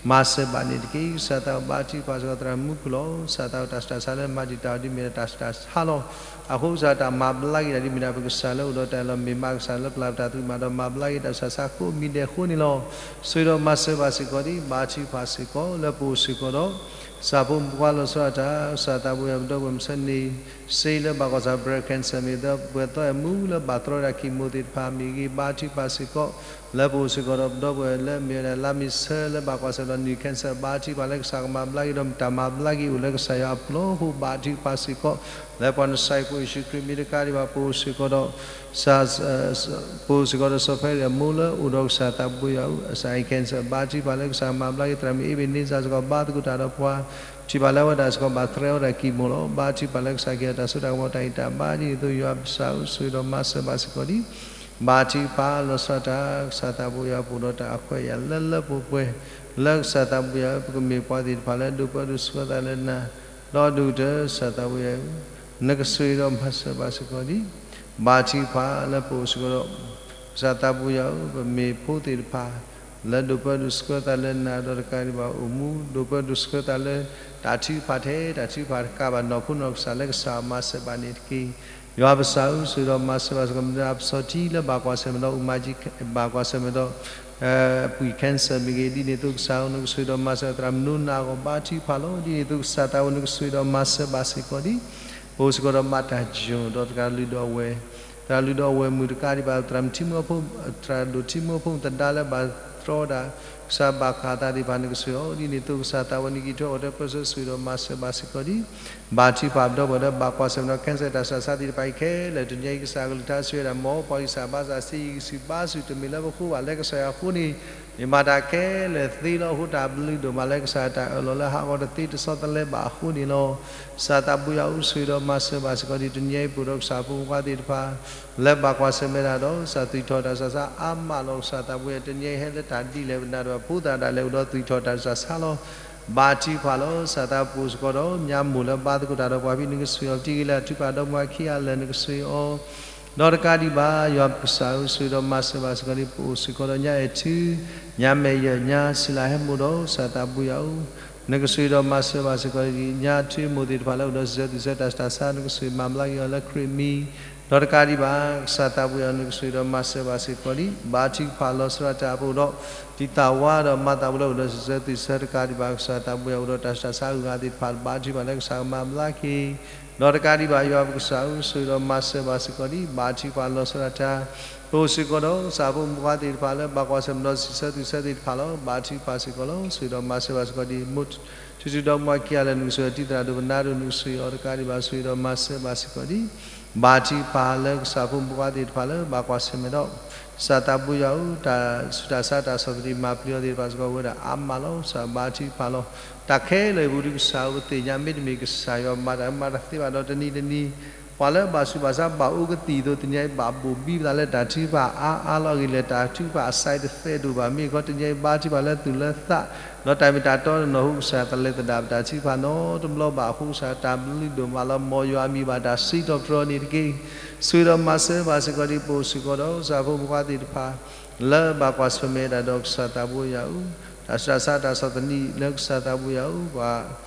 မၤစၢၤဘၣ်န့ၣ်တက့ၢ်. ကစၢ်သးဘါထုကဖၣ်စ့ၢ်ကီးသရၣ်မုၣ်ဖုလီၤ. ကစၢ်သးဝဲတၢ်ဆူးတၢ်ဆါလၢမၤတံာ်တာ်အီၤဒ်မ့ၢ်ဒၣ်တၢ်ဆူးတၢ်ဆါလီၤ. အဃိကစၢ်တၢ်မၤဘျါက့ၤတၢ်ဒ်မ့ၢ်ဒၣ်ပကစၢ်လၢအိၣ်ဒီးတၢ်အလီၢ်မ့ၢ်မး ကစၢ်လၢပျၢ်ပတၢ်သရူးမးဒီးမၤဘျါက့ၤတၢ်ဆူးတၢ်ဆါကိးမံၤဒဲးအဃိန့ၣ်လီၤ. ဆိၣ်ဂ့ၤဒီးမၤစၢၤဘၣ်စ့ၢ်ကီးဒ် ဘါထုကဖၣ်စ့ၢ်ကီး လၢပအိၣ်စ့ၢ်ကီးဒီး ကစၢ်ဖိမုၣ်ဖိခွါလီၤဆီဒၣ်တၢ်, ကစၢ်သးဘိယွၤပဒီပုၢ်ဝဲၢ်မုၢ်ဆ့ၣ်န့ၣ် စ့လၢဘၣ်ကွၢ်ဆၢၣ် breast cancer မ့ၢ်ဂ့ၤ ပှဲၤသီအဲၣ်မူလၢဘၣ်တြီဒၣ် chemo သ့ၣ်တဖၣ်မ့ၢ်ဂ့ၤ ဘါထုကဖၣ်စ့ၢ်ကီး လၢပအိၣ်စ့ၢ်ကီးဒီးပဒီပုၢ်ဝဲၢ်လၢမ့ၢ်ဝဲဒၣ်လါမ့ၤဆၢလၢဘၣ်ကွၢ်ဆၢၣ်ဒီး နုာ် cancer ဘါထုကဖၣ်လၢကစၢ်ကမၤဘျါက့ၤဒီး တၢ်မၤဘျါက့ၤအိၣ်လၢကစၢ်ယွၤအပူၤလီၤ. အဃိဘါထုကဖၣ်စ့ၢ်ကီး လၢပှၤနစၢ်ယွၤဖိယ့ၣ်ၡူးခရံာ်မ့ၢ်တကးဒံးဘၣ် ပအိၣ်စ့ၢ်ကီးဒီး ပအိၣ်စ့ၢ်ကီးဒီးစီၤဖဲရံးအမိၢ်လၢအိၣ်ဒီးကစၢ်သးဘိယွၤအူ အစၢ်အံၤ cancer ဘါထုကဖၣ်လၢကစၢ်မၤဘျါက့ၤ သရၣ်မုၣ်အ့ဘ့းန့စၢၣ်စ့ၢ်ကီး ဘါသကိးတၢ်ဒီးပှၤ ထံၣ်ဘၣ်လၢအဝဲဒၣ်စ့ၢ်ကီးဘၣ်တြီအီၤဒၣ် chemo လီၤ. ဘါထုကဖၣ်လၢကစၢ်ကဟ့ၣ်အီၤတၢ်စိတၢ်ကမီၤတၢ်ဂံၢ်တၢ်ဘါဒ်န့ၣ်အသိး ယွၤပစၢ်ဧၢ ဆိၣ်ဂ့ၤဒီးမၤစၢၤဘၣ်စ့ၢ်ကီးဒ် ဘါထုကဖၣ်လီၤဆီဒၣ်တၢ် ကစၢ်သးဘိယွၤပူၤဒီးတၢ်အခွဲးအယာ်လၢလၢပှဲၤပှဲၤ လၢကစၢ်သးဘိယွၤ ပကမ့ၢ်ပှၤသ့ၣ်တဖၣ်လၢဒိးပၢဒိးဆှၢသးလၢနၤ ဒီးဒိၣ်ကတၢၢ် ကစၢ်သးဘိယွၤဧၢ, နကဆိၣ်ဂ့ၤဒီးမၤစၢၤဘၣ်စ့ၢ်ကီးဒ် ဘါထုကဖၣ်လၢပအိၣ်စ့ၢ်ကီးဒီး ကစၢ်သးဘိယွၤဧၢ, ပမ့ၢ်ဖိသ့ၣ်တဖၣ် လၢဒိးပၢဒိးဆှၢသးလၢနၤဒီးတကးဒံးဘၣ်အိၣ်မူ ဒိးပၢဒိးဆှၢသးလၢ တၢ်ထုကဖၣ်ထဲ တၢ်ထုကဖၣ်တကးဘၣ် နီၢ်ခိနီၢ်ကစၢ်လၢကစၢ်မၤစၢၤဘၣ်န့ၣ်တက့ၢ်. ယွၤပစၢ်ဧၢ, ဆိၣ်ဂ့ၤဒီးမၤစၢၤဘၣ်စ့ၢ်ကီး မ့ၢ်ဒၣ်ပစီၤထံလၢဘၣ်ကွၢ်ဆၢၣ်မဲာ်ဒီး အူမၤကံ ဘၣ်ကွၢ်ဆၢၣ်မဲာ်ဒီး ပှံၢ် cancer မ့ၢ်ဂ့ၤ ဒ်န့ၣ်အသိးကစၢ်ဧၢ နကဆိၣ်ဂ့ၤဒီးမၤစၢၤသရၣ်မုၣ်နီၢ်နၤအဂီၢ် ဘါထုကဖၣ်လီၤ. ဒ်န့ၣ်အသိးကစၢ်သးဝဲ နကဆိၣ်ဂ့ၤဒီးမၤစၢၤဘၣ်စ့ၢ်ကီးဒ် ပအိၣ်စ့ၢ်ကီးဒီးမၤတၢ်ယိာ်ဒီးသရၣ်လုၢ်ဒီးဝဲၢ်, သရၣ်လုၢ်ဒီးဝဲၢ်မုၣ်တကးဒံးဘၣ် သရၣ်မုၣ်ထံမုၣ်ဖိ သရၣ်ဒိၣ်ထံမုၣ်ဖိသဒါလၢဘၣ် တြီတၢ်, ကစၢ်ဘၣ်ဃးသးသ့ၣ်တဖၣ်နကစၢ်အီၤ, ဒ်န့ၣ်အသိးကစၢ်သးဝဲန့ၣ် နကထီၣ်ကီၢ်တၢ်ပၢဆှၢ ဆိၣ်ဂ့ၤဒီးမၤစၢၤဘၣ်စ့ၢ်ကီးဒံး, ဘၣ်ထုကဖၣ်ပဒီပုၢ်ဝဲၢ်လၢဘၣ်ကွၢ်ဆၢၣ်မဲာ်ဒီး cancer တၢ်စၢ်ဆါသ့ၣ်တဖၣ်အံၤခဲလၢာ် တနံၤအံၤကစၢ်ကလုၢ်ကထါစံးဝဲဒၣ် မ်ပှၤကစၢ်ဘါစၢ်စ့ယံၤကစံးဘါစူၣ် တမ့ၢ်လၢပဃိဘၣ်လၢကစၢ်ယွၤအဃိန့ၣ် မ့ၢ်မၤတၢ်ခဲလၢာ်သ့လီၤ. အဃိတၢ်ဘျုးဒိၣ်မးလၢကစၢ်တၢ်အၢၣ်လီၤလၢဟးဂီၤတသ့ တဆီတလဲဘၣ်အဃိန့ၣ်လီၤ. ကစၢ်သးဘိယွၤဧၢ ဆိၣ်ဂ့ၤဒီးမၤစၢၤဘၣ်စ့ၢ်ကီးဒံး တနံၤအံၤ ပအိၣ်ဒီးကစၢ်ဖိမုၣ်ဖိခွါသ့ၣ်တဖၣ် လၢဘၣ်ကွၢ်ဆၢၣ်မဲာ်တၢ်ဒီး ကစၢ်သွံၣ်ထီၣ်တၢ်စၢ်ဆါအါမးလီၤ. ကစၢ်သးဘိယွၤ တနံၤအံၤဟဲလၢတၢ်ဒ်လဲၣ်ပနၢ်တဖၣ် ဖိသၣ်ဒၣ်လဲာ်အိၣ်ဒီးသွံၣ်ထီၣ်တၢ်စၢ်ဆါလီၤ. ဘါထုကဖၣ်လီၤ. ကစၢ်သးဘိယွၤစ့ၢ်ကီးဒီး မၠါမိၢ်လၢဘါသကိးတၢ်ဒီးပှၤဖဲ နကစၢ်အီၤ တံၤဂ့ၤလၢအထုကဖၣ်ဒီးမုၢ်ခံဂၤလၢာ် နကစၢ်အီၤ ဒီးတကးဒံးဘၣ် ယွၤပကစၢ်ဧၢ ဆိၣ်ဂ့ၤဒီးမၤစၢၤဘၣ်စ့ၢ်ကီးဒံး ပအိၣ်စ့ၢ်ကီးဒီး ညါအဲၣ်ထူ ညါမဲာ်ယၢၢ် ညါစံလၤဟဲမိၢ်ဒီး ကစၢ်သးဘိယွၤဧၢ နကဆိၣ်ဂ့ၤဒီးမၤစၢၤဘၣ်စ့ၢ်ကီးဒံး ညါထူမိၢ်သ့ၣ်တဖၣ်လၢအိၣ်ဒီးစံးဆၢသွံၣ်ဆၢတၢ်စၢ်ဆါ နကဆိၣ်ဂ့ၤမၤဘျါက့ၤအီၤလၢခရံာ်အမံၤ ဒီးတကးဒံးဘၣ် ကစၢ်သးဘိယွၤ နကဆိၣ်ဂ့ၤဒီးမၤစၢၤဘၣ်စ့ၢ်ကီးဒံး ဘါထုကဖၣ်လီၤဆီဒၣ်တၢ်အပူၤဒီး ဒ်သးဝါဒီးမၤသးဝံၤလၢအိၣ်ဒီးစံးဆၢသွံၣ်ဆၢတကးဒံးဘၣ် ကစၢ်သးဘိယွၤအိၣ်ဒီးတၢ်စၢ်ဆါအဂၤသ့ၣ်တဖၣ် ဘါထုကဖၣ်လၢကစၢ်ကမၤဘျါက့ၤ ဒီးတကးဒံးဘၣ် ယွၤပကစၢ်ဧၢ ဆိၣ်ဂ့ၤဒီးမၤစၢၤဘၣ်စ့ၢ်ကီးဒံး ဘါထုကဖၣ်လီၤဆီဒၣ်တၢ် ပအိၣ်စ့ၢ်ကီးဒီး ကစၢ်ဖိမုၣ်ဖိခွါသ့ၣ်တဖၣ်လၢ ဘၣ်ကွၢ်ဆၢၣ်မဲာ်ဒီးစံးဆၢသွံၣ်ဆၢသ့ၣ်တဖၣ်လီၤ. ဘါထုကဖၣ်စ့ၢ်ကီးလီၤ. ဆိၣ်ဂ့ၤဒီးမၤစၢၤဘၣ်စ့ၢ်ကီးဒံး မိၢ်ထူၣ်ထူၣ်ဒီးမုၢ်ခံဂၤလၢာ် နကဆိၣ်ဂ့ၤတံၤသရၣ်ဒိၣ်ပနၢ်ဒိၣ် နကဆိၣ်ဂ့ၤအီၤတကးဒံးဘၣ် ဆိၣ်ဂ့ၤဒီးမၤစၢၤဘၣ်စ့ၢ်ကီးဒံး ဘါထုကဖၣ်လၢကစၢ်ဖိမုၣ်ဖိခွါသ့ၣ်တဖၣ်လၢ ဘၣ်ကွၢ်ဆၢၣ်မဲာ်ဒီး ကစၢ်သးဘိယွၤဧၢ တၢ်ဆူးတၢ်ဆါတၢ်ဆီၣ်သနံးမၤပျံၤအီၤသ့ၣ်တဖၣ်စ့ၢ်ကီး ဝဲဒၣ်အါမးလီၤ. ကစၢ်ဘါထုကဖၣ်လီၤ. တၢ်ခဲလၢာ်အံၤပူၤဒုး ကစၢ်ဧၢ ပသ့ၣ်ညါ မ့တမ့ၢ်ကစၢ်ယွၤမၤတၢ်မၤတသ့ဘၣ်ဒီး တနံၤတနံၤ ပှၤလၢဘၣ်ဆူးဘၣ်ဆါဘၣ်အိၣ်ကသံၣ်အသိး တနံၤအံၤဘၣ်ဘိၣ်ဘံပသးလၢတၢ်ထုကဖၣ်အါအါလီၤ. အဂ့ၢ်လဲၣ် တၢ်ထုကဖၣ်အစဲးတသဲးဒိၣ်ဘၣ် မ့ၢ်ခီ တနံၤအံၤဘါထုကဖၣ်လၢသူၣ်လၢသး ဒီးတၢ်မ့ၢ်တၢ်တီနီၢ်နီၢ်အဃိ ကစၢ်ယွၤတလဲၤသဒၣ်ပတၢ်ထုကဖၣ်နီတဘျီဘၣ်အဃိ ကစၢ်တၢ်ဘျုးဒိၣ်မးလီၤ. မ်ယွၤအမံၤဘၣ်တၢ်စံးထီၣ်ပတြၢၤန့ၣ်တက့ၢ်. ဆိၣ်ဂ့ၤဒီးမၤစၢၤဘၣ်စ့ၢ်ကီးဒံး ပအိၣ်စ့ၢ်ကီးဒီး ကစၢ်ဖိမုၣ်ဖိခွါသ့ၣ်တဖၣ် လၢဘၣ်ကွၢ်ဆၢၣ်မဲာ်ဒၣ်ဒီးကစၢ်သးဘိယွၤဧၢ, တၢ်ဆူးတၢ်ဆါတၢ်ဆီၣ်သနံးလၢကစၢ်သးဘိယွၤဧၢ, ပှၤ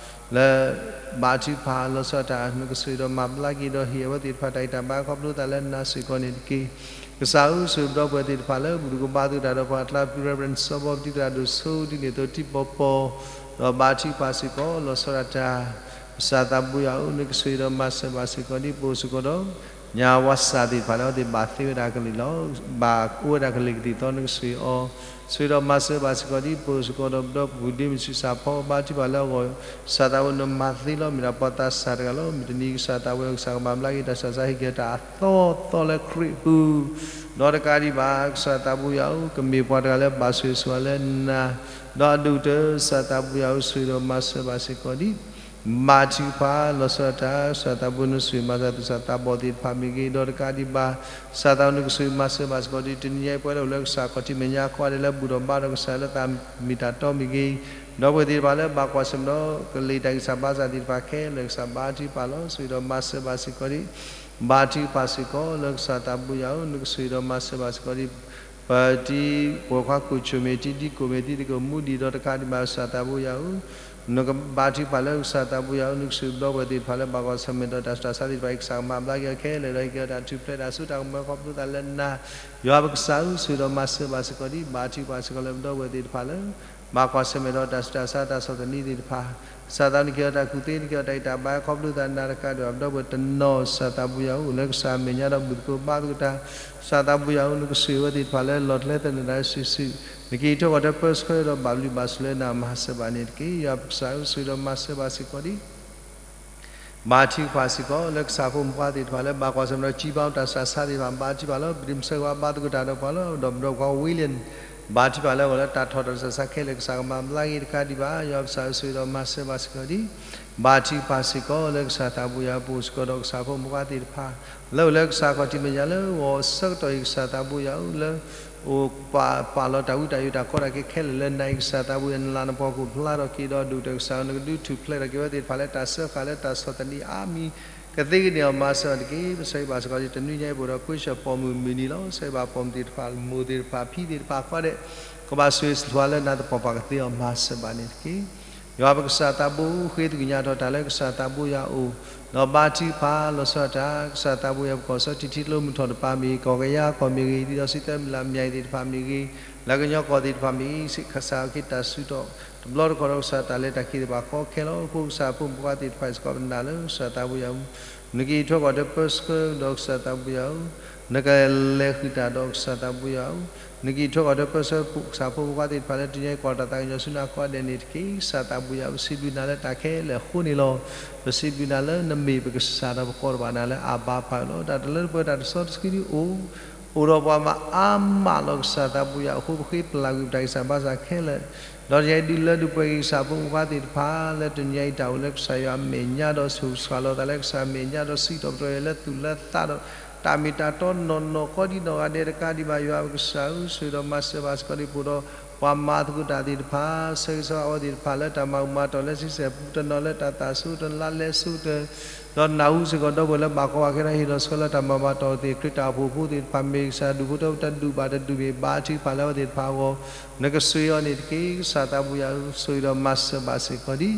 လၢ ဘါထုကဖၣ်လီၤဆီဒၣ်တၢ် နကဆိၣ်ဂ့ၤဒီးမၤဘျါက့ၤဒီး ဟ့ၣ်အဝဲသ့ၣ်တဖၣ်တၢ်ဂံၢ်တၢ်ဘါ ခီဖျိသးလၢနၤစ့ၢ်ကီးန့ၣ်တက့ၢ်. ကစၢ်ဧၢ ဆိၣ်ဂ့ၤပဒီပုၢ်ဝဲၢ်သ့ၣ်တဖၣ်လၢ ဘူၣ်ဒိၣ်ကဘါသကိးတၢ်ဒီးပှၤအကျါ ဖု Reverend စီၤဘီ ပတံၤသရၣ်ဒိၣ်ဆိ ဒ်န့ၣ်အသိး တံၤပီၤပီၤ ဒီးဘါထုကဖၣ်စ့ၢ်ကီးလီၤဆီဒၣ်တၢ် ကစၢ်သးဘိယွၤဧၢ နကဆိၣ်ဂ့ၤဒီးမၤစၢၤဘၣ်စ့ၢ်ကီးဒံး ပအိၣ်စ့ၢ်ကီးဒီး ညါဝါစၢ်သ့ၣ်တဖၣ်လၢအဝဲသ့ၣ်ဘၣ်သ့ဝဲဒၣ်ကလုာ်လီၤ. ဘၣ်အိၣ်ဝဲဒၣ်ကလုာ်ကသံၣ်သီ နကဆိၣ်ဂ့ၤအီၤ, ဆိၣ်ဂ့ၤဒီးမၤစၢၤဘၣ်စ့ၢ်ကီးဒံး ပအိၣ်စ့ၢ်ကီးဒီး ပဒီပုၢ်ဝဲၢ်ဒ့မုၣ်ဆူၣ်စၢ်ဖီ ဘါထုကဖၣ်လၢအဂီၢ် ကစၢ်သးဘိ နမၤသ့လီၤ မ့ၢ်ဒၣ်ပှၤသးစၢ်တဂၤလီၤ. မုၢ်တနံၤကစၢ်သးဘိ ကစၢ်ကမၤဘျါက့ၤ တၢ်ဆူးတၢ်ဆါဟ့ၣ်က့ၤတၢ်အသီသီလၢခရံာ်ပူၤ ဒီးတကးဒံးဘၣ် ကစၢ်သးဘိယွၤဧၢ ကမ့ၢ်ပှၤတဂၤလၢဘၣ်ဆိၣ်ဂ့ၤဆိၣ်ဝါလၢနၤ, ဒီးအဒိၣ်ကတၢၢ် ကစၢ်သးဘိယွၤဧၢ ဆိၣ်ဂ့ၤဒီးမၤစၢၤဘၣ်စ့ၢ်ကီးဒံး ဘါထုကဖၣ်လီၤဆီဒၣ်တၢ် ကစၢ်သးဘိ နဆိၣ်ဂ့ၤမၤစၢၤသူၣ်စၢ်သးဘီၣ်သ့ၣ်တဖၣ်မ့ၢ်ဂ့ၤ, ဒီးတကးဒံးဘၣ် ကစၢ်သးဘိ နကဆိၣ်ဂ့ၤမၤစၢၤဘၣ်စ့ၢ်ကီးဒံး တနံၤညါအံၤ ပဝဲလၢအိၣ်လၢကစၢ်ခီၣ်ထံးမဲာ်ညါ ကိးဂၤဒဲးလၢဘူၣ်ထီၣ်ဘါထီၣ်ကစၢ်လၢသးမ့ၢ်တၢ်တီမ့ၢ်ဂ့ၤ, ဒီပုၢ်ဝဲၢ်သ့ၣ်တဖၣ်လၢဘၣ်ကွၢ်ဆၢၣ်မဲာ်ဒီး ကလ့ၣ်တၢ်ဂံၢ်စၢ်ဘါစၢ်သ့ၣ်တဖၣ်ခဲလၢာ် ကစၢ်ဘါထုကဖၣ်လီၤ ဆိၣ်ဂ့ၤဒီးမၤစၢၤဘၣ်စ့ၢ်ကီးဒံး ဘါထုကဖၣ်စ့ၢ်ကီးလၢကစၢ်သးဘိယွၤဧၢ နကဆိၣ်ဂ့ၤဒီးမၤစၢၤဘၣ်စ့ၢ်ကီးဒံး ပတံၤဖိခွါကိၣ်ဆိၣ်မ့ၢ်တံၤ ဒံကိၣ်မ့ၢ်တံၤ ဒံကိၣ်မူဒံး ဒီးတကးဒံးဘၣ် ကစၢ်သးဘိယွၤဧၢ, နကဘါထုကဖၣ်လၢကစၢ်သးဘိယွၤဧၢ နကဆိၣ်ဂ့ၤပဒီပုၢ်ဝဲၢ်သ့ၣ်တဖၣ်လၢဘၣ်ကွၢ်ဆၢၣ်မဲာ်ဒီးတၢ်ဆူးတၢ်ဆါသ့ၣ်တဖၣ်အံၤ ကစၢ်ကမၤဘျါက့ၤအီၤခဲလၢာ်ဒီး ဟ့ၣ်က့ၤအီၤတၢ်ထူၣ်ဖျဲးတၢ်စိတၢ်ကမီၤခီဖျိသးလၢနၤ, ယွၤပကစၢ်ဧၢ ဆိၣ်ဂ့ၤဒီးမၤစၢၤဘၣ်စ့ၢ်ကီးဒံး ဘါထုကဖၣ်စ့ၢ်ကီးလၢပဒီပုၢ်ဝဲၢ်သ့ၣ်တဖၣ်လၢ ဘၣ်ကွၢ်ဆၢၣ်မဲာ်ဒီးတၢ်ဆူးတၢ်ဆါတၢ်ဆီၣ်သနံးသ့ၣ်တဖၣ်, ကစၢ်သးနက့ၤအီၤတၢ်ကူၣ်သ့ နက့ၤအီၤတၢ်ဂံၢ်တၢ်ဘါ ခီဖျိသးနၤတကးဒံးဘၣ် ပဒီပုၢ်ဝဲၢ်တနီၤ ကစၢ်သးဘိယွၤဧၢ လၢကစၢ်မဲာ်ညါဒီးဘူၣ်သကိးဘါသကိးတၢ်, ကစၢ်သးဘိယွၤဧၢ နကဆိၣ်ဂ့ၤဝဲသ့ၣ်တဖၣ်လၢလီၢ်ကျဲသနၢၣ်တၢ်စုာ်စုာ်, နက့ၤထီၣ်ကီၢ်တၢ်ပၢဆှၢဒီးဘၣ်ဘျုးဘၣ်ဆိၣ်လၢနၤမၤစၢၤဘၣ်န့ၣ်တက့ၢ်. ယွၤပကစၢ်ဧၢ ဆိၣ်ဂ့ၤဒီးမၤစၢၤဘၣ်စ့ၢ်ကီးဒံး ဘါထုကဖၣ်စ့ၢ်ကီး လၢကစၢ်ဖိမုၣ်ဖိခွါသ့ၣ်တဖၣ်လၢ ဘၣ်ကွၢ်ဆၢၣ်မဲာ်ဒီး ကံဘါတၢ်ဆူးတၢ်ဆါသ့ၣ်တဖၣ် ဘါထုကဖၣ်လီၤ. ပဒ့မုၣ်ဆၢကဝါဘါသကိးတၢ်ဒီးပှၤလီၤ ဒီးပဒီပုၢ်ဝဲၢ် William ဘါထုကဖၣ်လၢအဂီၢ်လၢတၢ်ထီၣ်တၢ်ဆူးတၢ်ဆါခဲလၢာ် ကစၢ်ကမၤဘျါက့ၤတကးဒံးဘၣ် ယွၤပကစၢ်ဧၢ ဆိၣ်ဂ့ၤဒီးမၤစၢၤဘၣ်စ့ၢ်ကီးဒံး ဘါထုကဖၣ်စ့ၢ်ကီး လၢကစၢ်သးဘိယွၤ ပအိၣ်စ့ၢ်ကီးဒီးကစၢ်ဖိမုၣ်ဖိခွါသ့ၣ်တဖၣ် လၢအိၣ်လၢကစၢ်ခီၣ်ထံးမဲာ်ညါလၢဂီၤအဆၢကတီၢ်အံၤ ကစၢ်သးဘိယွၤဧၢ လၢ အိၣ်ပာ်လီၤတၢ်ဝံတၢ်ယိးတၢ်ကီတၢ်ခဲခဲလၢာ်လၢနၤအံၤ ကစၢ်သးဘိယွၤ နလၤနပှီၤကအိၣ်ဖျါထီၣ်က့ၤဒီး ဒိၣ်ကတၢၢ်ကစၢ်ဧၢ နကဒုးထူၣ်ဖျဲးထီၣ်က့ၤဝဲသ့ၣ်တဖၣ်လၢတၢ်စၢဃာ်လၢတၢ်ဆီၣ်သနံးအါမံၤ ကသ့ကန့ၢ်အီၤမၤစၢၤအီၤတက့ၢ်. ပဆၢဂ့ၤဘၣ်စ့ၢ်ကီး တနွံညါအံၤ ပအိၣ်ဒီးကွ့ၢ်ဆၢၣ်ပိာ်မုၣ်မုၢ်နံၤလီၤ. ဆၢဂ့ၤဘၣ်ပိာ်မုၣ်သ့ၣ်တဖၣ် မိၢ်သ့ၣ်တဖၣ် ဖံသ့ၣ်တဖၣ် ကိးဂၤဒဲး ကဘၣ်ဆိၣ်ဂ့ၤဆိၣ်ဝါလၢနၤသပှၢ်ပှၢ်ကသ့အီၤမၤစၢၤဘၣ်န့ၣ်တက့ၢ်. ယွၤပကစၢ်သးဘိ ဃ့သကွံာ်ညါထီၣ်တၢ်လၢကစၢ်သးဘိယွၤအအိၣ်, ဒီးဘါထုကဖၣ်လီၤဆီဒၣ်တၢ် ကစၢ်သးဘိယွၤ ပကီၢ်စီၤထံထံကျိမုၢ်ထီၣ်တပၤမ့ၢ်ဂ့ၤ, ကီၢ်ကယၤကီၢ်မ့ၢ်ဂ့ၤ, ဒ်သိးစံးသၢမံၤလၢ်မံၤသ့ၣ်တဖၣ်မ့ၢ်ဂ့ၤ, လၢကညီကီၢ်သ့ၣ်တဖၣ်မ့ၢ်ဂ့ၤ, ကစၢ်က့ၤတၢ်ဆူးထီၣ် တဘျီတခီၣ်ဒီးကစၢ်တၢ်လဲၤတၢ်က့ၤသ့ၣ်တဖၣ်ကီခဲလီၤ. အဃိကစၢ်ဖိမုၣ်ဖိခွါသ့ၣ်တဖၣ်စ့ၢ်ကီး ပနာ်လၢကစၢ်သးဘိယွၤ နက့ၤထီၣ်ကီၢ်တၢ်ပၢဆှၢဒီးကစၢ်သးဘိယွၤဧၢ နကလဲၤဃုာ်တၢ်ဒီးကစၢ်သးဘိယွၤဧၢ, နကအံးထွဲကွၢ်ထွဲပၢဆှၢကစၢ်ဖိမုၣ်ဖိခွါသ့ၣ်တဖၣ်လၢတနံၤအံၤ ကွၢ်တၢ်သးကညီၤဆူနၤကိးဂၤဒဲးန့ၣ်တက့ၢ်. ကစၢ်သးဘိယွၤဧၢ, ပစံးဘျုးနၤလၢတၢ်ခဲလၢာ်အဃိန့ၣ်လီၤ. ပစံးဘျုးနၤလၢနမ့ၢ်ပကစၢ်ဒီးပကိးတဘၣ်နၤလၢအဘၤဖးဧၢလီၤ. တၢ်တလၢတပှဲၤတၢ်တစီတဆှံဒ်အိၣ် အိၣ်ဒီးပှၤမၤအါမးလီၤ. ကစၢ်သးဘိယွၤအဃိ ပဃ့ပလၤကွံာ်ပတၢ်ဂံၢ်စၢ်ဘါစၢ်ခဲလၢာ် ဒီးတနံၤအံၤဒုးလၢဒုးပှဲၤက့ၤကစၢ်ဖိမုၣ်ဖိခွါသ့ၣ်တဖၣ် လၢတနံၤအံၤတၢ်အိၣ်လၢကစၢ်ယွၤအမဲာ်ညါ ဒီးဆိၣ်ဂ့ၤဆိၣ်ဝါလိာ်သးလၢကစၢ်အမဲာ်ညါ ဒီးစံးထီၣ်ပတြၢၤအီၤလၢသူၣ်လၢသးဒီး တၢ်မ့ၢ်တၢ်တီနီၢ်နီၢ်ကိးဒံးနီၢ်ဂၤဒဲးတကးဒံးဘၣ် ယွၤပကစၢ်ဧၢ, ဆိၣ်ဂ့ၤဒီးမၤစၢၤဘၣ်စ့ၢ်ကီးဒံး ပအိၣ်ဒီးပှၤမၤသကိးတၢ်သ့ၣ်တဖၣ် ဆၢဂ့ၤဆၢဝါအဝဲသ့ၣ်တဖၣ်လၢတၢ်မၤအူမၤတီၢ်လၢဆံဆဲၣ်ပူၤတနီၤ လၢတၢ်သးဆူတၢ်လါလဲဆူတၢ် ဒီးနၢ်ဟူစ့ၢ်ကီးဒီပုၢ်ဝဲၢ်လၢဘၣ်ကီဘၣ်ခဲဒီးဟ့ၣ်လီၤဆှၢလၢတၢ်မၤဘၣ်တီၢ်သ့ၣ် ခရံာ်တၢ်အိၣ်ဖှိၣ်ဖိသ့ၣ်တဖၣ် မ့ၢ်ကစၢ်ဒူၣ်ဖိထၢဖိတဒူၣ်ဘၣ်တဒူၣ်မ့ၢ်ဘါထုကဖၣ်လၢအဝဲသ့ၣ်တဖၣ်အဂီၢ် နကဆိၣ်ဂ့ၤအီၤန့ၣ်တက့ၢ်. ကစၢ်သးဘိယွၤဧၢ, ဆိၣ်ဂ့ၤဒီးမၤစၢၤဘၣ်စ့ၢ်ကီးဒံး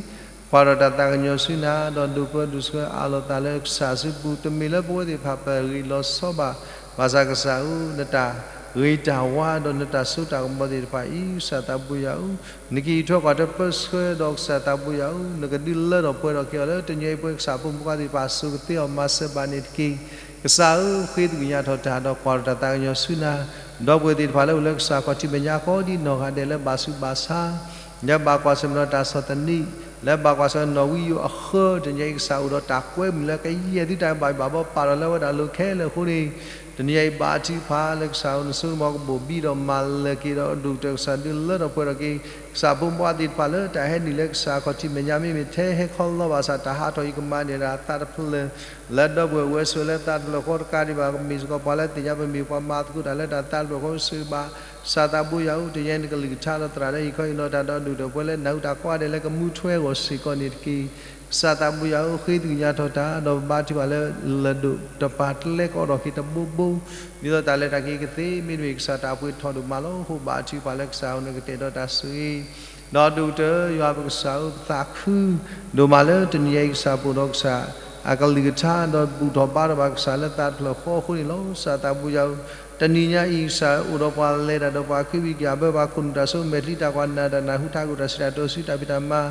ကွၢ်ဒီးတၢ်သးကညီၤဆူနၤ ဒီးဒိၣ်ပၢဒိၣ်ဆှၢအးလီၤသးလၢကစၢ်စုပူၤ တမ့ၢ်လၢပဝဲသ့ၣ်တဖၣ်ပဂံၢ်လီၤဆီဘၣ်, ဘၣ်ဆၣ်ကစၢ်ဧၢ, နတၢ်ဂ့ၤတၢ်ဝါဒီးနတၢ်စိတၢ်ကမီၤသ့ၣ်တဖၣ်အံၤ ကစၢ်သးဘိယွၤဧၢ, နကအံးထွဲကွၢ်ထွဲပၢဆှၢဒီးကစၢ်သးဘိယွၤဧၢ, နကဒုးလၢထီၣ်ပှဲၤထီၣ်က့ၤအီၤလၢတနံၤအံၤ ပဝဲကစၢ်ဖိမုၣ်ဖိခွါသ့ၣ်တဖၣ် ဆိၣ်ဂ့ၤအီၤမၤစၢၤဘၣ်န့ၣ်တက့ၢ်. ကစၢ်ဧၢ, ဃ့သကွံာ်ညါထီၣ်တၢ်ဒီးကွၢ်ဒီးတၢ်သးကညီၤဆူနၤ ဒီပုၢ်ဝဲၢ်သ့ၣ်တဖၣ်လၢအိၣ်လၢကစၢ်ခီၣ်ထံးမဲာ်ညါကိးဒံးနီၢ်ဂၤဒဲးလၢဘၣ်ဆူးဘၣ်ဆါ လၢဘၣ်ကွၢ်ဆၢၣ်မဲာ်ဒီးတၢ်ဆီၣ်သနံး, လၢဘၣ်ကွၢ်ဆၢၣ်နီၣ်ဝံယိာ်အဃၢ တနံၤအံၤကစၢ်အိၣ်ဒီးတၢ်ကွဲမုာ်လၢကယဲၢ်သုတၢ်ဘၣ်ယွၤဘီပာ်ဒီးလၢဝဲဒၣ်လိၤခဲလၢာ်အဃိန့ၣ်, တနံၤအံၤဘါထုကဖၣ်လၢကစၢ်ဧၢ နစိနမီၤကဘိၣ်ဘံဒီးမၤလၢာ်က့ၤဒီးဒိၣ်ကတၢၢ်ကစၢ်ဒုးလၢထီၣ်ပှဲၤထီၣ်က့ၤ ကစၢ်ဖိမုၣ်ဖိခွါသ့ၣ်တဖၣ်လၢတၢ်ဟဲနုာ်လၢကစၢ်ခီၣ်ထံးမဲာ်ညါ မ့မ့ၢ်ထဲဟဲခီလီၤဘၣ်ဆၣ် တၢ်ဟးထီၣ်အံၤကမၤန့ၢ်ဒၣ်သးတဖျၢၣ် လၢဒီပုၢ်ဝဲၢ်ဝဲဆိးလၢသးတဖျၢၣ်ဃီတကးဒံးဘၣ် ကမ့ၢ်စ့ၢ်ကီးပှၤလၢသ့ၣ်ညါ ပမ့ၢ်ပှၤမၤသကိးတၢ်လၢတၢ်သးတဖျၢၣ်ဃီ ဆိၣ်ဂ့ၤဘၣ် ကစၢ်သးဘိယွၤဧၢ, တနံၤအံၤနကလုၢ်ကထါဒီးသရၣ်လၢဟံၣ်ခီဟံၣ်နီၤ တၢ်ဒီးဒိၣ်ထီၣ်ပှဲၤလၢနၢ်ဟူတၢ်ကိးဂၤဒဲးလၢကမူထွဲအဂီၢ်စ့ၢ်ကီးန့ၣ်တက့ၢ်. ကစၢ်သးဘိယွၤဧၢ, ဃ့သကွံာ်ညါထီၣ်တၢ် ဒီးပဘါထုကဖၣ်လၢလၢၢ်ဒိၣ်တပၤ တလဲကီးထီၣ်က့ၤတဘိဘိ ဒ်သိးတၢ်လဲၤတၢ်က့ၤကသ့ မ့တမ့ၢ်ကစၢ်တၢ်ပှ့ၤထီၣ်ဒိၣ်မးလီၤ. အဃိဘါထုကဖၣ်လၢကစၢ်ဧၢ နကတဲာ်ဒီးတၢ်ဆိၣ်ဂ့ၤ ဒီးဒိၣ်ကတၢၢ်ယွၤပကစၢ်ဧၢ ပသးခုဒိၣ်မးလၢတနံၤအံၤကစၢ်ပအိၣ်ဒီးကစၢ်အကလုၢ်ကထါ ဒီးဘူၣ်ထီၣ်ဘါထီၣ်ဘၣ်ကစၢ်လၢသးတဖျၢၣ်ဃီအဃိန့ၣ်လီၤ. ကစၢ်သးဘိယွၤဧၢ, တနံၤညါအံၤကစၢ်အိၣ်ဒီးပှၤလဲၤတၢ်ဒီးပှၤခံဝံၤက့ၤ အဘၢပှၤခိၣ်နူာ်တၢ်ဆိကမိၣ် မဲာ်ချံတၢ်ကွၢ်နၢ်တၢ်နၢ်ဟူထးခိၣ်တၢ်စံးတၢ်ကတိၤ စုတၢ်ဖံးတၢ်မၤ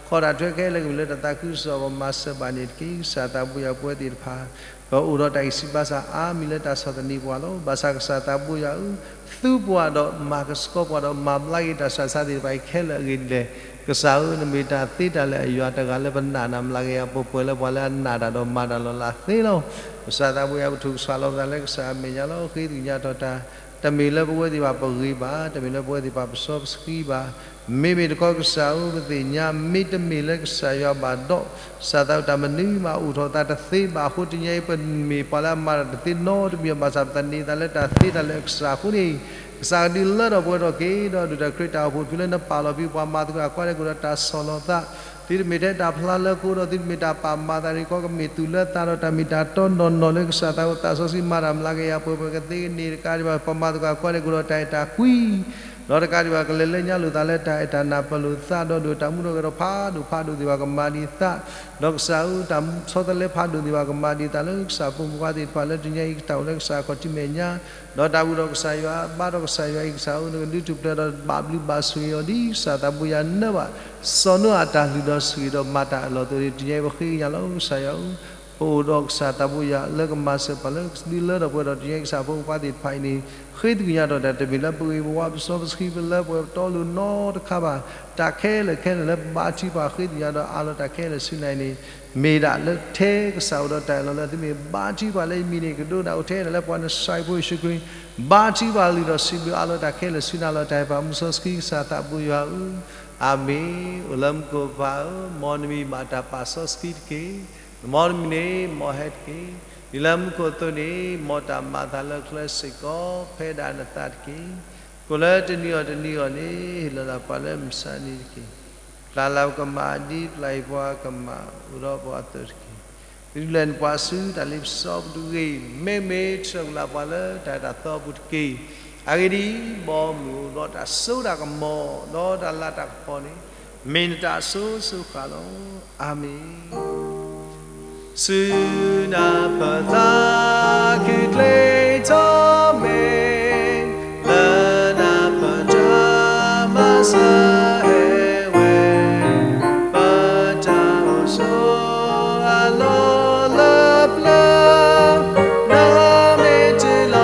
ခီၣ်တၢ်ထွဲခဲလၢာ်ကမ့ၢ်လၢတၢ်သးခုကစီၣ်အဂီၢ် မၤစၢၤဘၣ်န့ၣ်တက့ၢ်. ကစၢ်သးဘိယွၤပဝဲသ့ၣ်တဖၣ် ပအိၣ်ဒီးတၢ်ဂံၢ်စၢ်ဘါစၢ်အါမံၤလၢတၢ်ဆီၣ်သနံးပှၤလီၤ. ဘၣ်ဆၣ်ကစၢ်သးဘိယွၤဧၢ, သူပှၤဒီးမၤကဆှီပှၤဒီးမၤဘျါက့ၤတၢ်ဆူးတၢ်ဆါသ့ၣ်တဖၣ်အံၤခဲလၢာ်အဂ့ၢ်ဒ်လဲၣ်. ကစၢ်ဧၢ, နမ့ၢ်တၢ်သ့တၢ်လၢာ်အယွၤတဂၤလၢပနာ် နမၤက့ၤယၤပှဲၤပှဲၤလၢပှၤလၢအနာ်တၢ်ဒီးမၤတၢ်လီၤလးသ့လီၤ. ကစၢ်သးဘိယွၤ ပထိၣ်ကစၢ်လီၤပသးလၢကစၢ်အမဲာ်ညါလီၤ. ဃ့သကွံာ်ညါထီၣ်တၢ်, တမ့ၢ်လၢပဝဲသ့ၣ်တဖၣ်ပဂ့ၤဘၣ်, တမ့ၢ်လၢပဝဲသ့ၣ်တဖၣ်ပစီပဆှံဘၣ် မ့မ့ၢ်တခီကစၢ်ဧၢ ပသ့ၣ်ညါ မ့တမ့ၢ်လၢကစၢ်ယွၤဘၣ်ဒီး ကစၢ်သးတၢ်မနုၤမးအိၣ်ထီၣ်သးတသ့ဘၣ်အဃိ တနံၤအံၤပမ့ၢ်ပှၤလၢအမၤတၢ်တသ့နီတမံၤဘၣ်ဆၣ် ပသန့ၤသးလၢတၢ်သ့တၢ်လၢာ်အကစၢ်အဃိန့ၣ်, ကစၢ်ကဒုးလၢထီၣ်ပှဲၤထီၣ်က့ၤ ဒီးဒုၣ်ဒါခရံာ်တၢ်အိၣ်ဖှိၣ်တဖုလၢနပာ်လီၤဖဲပှၤမၤသကိးတၢ်ကိးဂၤဒဲးကအိၣ်ဒီးတၢ်ဆီၣ်လီၤသး, သုတမ့ၢ်ထဲတၢ်ဖျါလၢကိဒီး သုတမ့ၢ်တၢ်ပာ်မၤသးတခီ ကမ့ၢ်သူၣ်လၢသးဒီးတၢ်မ့ၢ်တၢ်တီနီၢ်နီၢ်လၢကစၢ်သးစီဆှံမၤတၢ်မျးကယၤပှဲၤပှဲၤကသ့ကန့ၣ် တကးဒံးဘၣ် ပှၤမၤသကိးတၢ်ကိးဂၤဒဲးကအိၣ်ဒီးတၢ်အဲၣ်တၢ်ကွံ ဒီးတကးဒံးဘၣ် ကလဲၤလၢညါလိာ်သးလၢတၢ်အဲၣ်တၢ်နးပၢၢ်လိာ်သး ဒီးဒိၣ်တၢ်မူထီၣ်ဂဲၤထီၣ်ဖးဒိၣ်ဖးဒိၣ်သ့ၣ်တဖၣ်ကမၤဒံးသး, ဒီးကစၢ်ဧၢ တၢ်ဆီတလဲဖးဒိၣ်သ့ၣ်တဖၣ်ကမၤဒံးသးလၢကစၢ်ဖိမုၣ်ဖိခွါသ့ၣ်တဖၣ်လၢတနံၤအံၤ တၢ်အိၣ်လၢကစၢ်ခီၣ်ထံးမဲာ်ညါ, ဒီးတၢ်ဘူၣ်ထီၣ်ကစၢ်ယွၤ ဘါထီၣ်ကစၢ်ယွၤအံၤ ကစၢ်ဧၢ နကဒုးထူၣ်ဖျဲးဒီးဘၣ်ဘျုးဘၣ်ဆိၣ်ဂ့ၤအီၤဒ်ကစၢ်သးဘိယွၤနၢဘၣ် စီၤနိအၤအတၢ်လုၢ်ဒီးဆိၣ်ဂ့ၤဒီးမၤတၢ်အၢၣ်လီၤအသိးန့ၣ် တနံၤအံၤပဃ့ကညးလီၤ ကစၢ်ယွၤဧၢ ပအိၣ်ဒီးကစၢ်သးဘိယွၤလၢကမၤစၢၤပှၤလၢကဒုးလၢထီၣ်ပှဲၤထီၣ်တနံၤအံၤ ကစၢ်ဖိမုၣ်ဖိခွါသ့ၣ်တဖၣ်အံၤန့ၣ် ဃ့သကွံာ်ညါထီၣ်တၢ် တမ့ၢ်လၢပဂ့ၤပဝါပစီပဆှံ ပလၢပှဲၤပတီလိၤနီတခါဘၣ်, တၢ်ခဲလၢာ်ခဲလၢာ်လၢပဘါထုကဖၣ်ဃ့သကွံာ်ညါဒီးအးလီၤတၢ်ခဲလၢာ်ဆူနၤအံၤန့ၣ် မ့ၢ်ဒၣ်လၢထဲကစၢ်အိၣ်ဒီးတၢ်အၢၣ်လီၤလၢသုမ့ၢ်ဘါထုကဖၣ်လၢယမံၤန့ၣ် ကဒိးနၢ်အိၣ်ထဲဒၣ်လၢပှၤနစှၤဖိယ့ၣ်ၡူးခရံာ် ဘါထုကဖၣ်လုၢ်ထီၣ်စံးဘျုးအးလီၤတၢ်ခဲလၢာ်ဆူနၤလီၤ တၢ်အဲၣ်ပၢ်မုၢ်စီဆှံကစၢ်သးဘိယွၤဧၢ, အၤမ့ၣ်, အိၣ်လၢမူခိၣ်ပၢ်ဧၢ, မ်နမံၤဘၣ်တၢ်ပာ်စီဆှံတက့ၢ်. မ်နမံၤန့ၣ် မ်ဟဲတက့ၢ်. ဒ်လၢမူခိၣ်အသိးန့ၣ် မ်တၢ်မၤအသးလၢကျဲစ့ၢ်ကီး ဖဲဒၣ်နသးတက့ၢ်. ကိးလၢတနံၤအံၤတနံၤအံၤန့ၣ် ဟ့ၣ်လီၤသးပှၤလၢမုၢ်ဆါနံၤတက့ၢ်. ပျၢ်လၢပကမၣ်ဒ်ပျၢ်ယပှၤကမၣ်အိၣ်ဒီးပှၤအသိးတက့ၢ်. သုလဲၤနပှၤဆူတၢ်လ့ပစီပူၤတဂ့ၤ, မ့မ့ၢ်ဆှၢကလးပှၤလၢတၢ်အဲၣ်တၢ်သီပူၤတက့ၢ်. အဂ့ၢ်ဒ်အံၤ, ဘီမုၢ်အိၣ်ဒီးတၢ်စိတၢ်ကမီၤ ဒီးတၢ်လၤတၢ်ကပီၤန့ၣ် မ့ၢ်နတၢ်အစိၤစိၤဃၣ်လီၤ. အၤမ့ၣ်. ဆူနၢ်ပၢၢ်သးခုချ့ထီၣ်မ့ၢ် လၢနၢ်ပၢၢ်တၢ်မၤစၢၤဟဲဝဲ, ပတၢ်အိၣ်ဆိးအလီၢ်လၢပျၢၤ, နမ့ၢ်တုၤလီၤ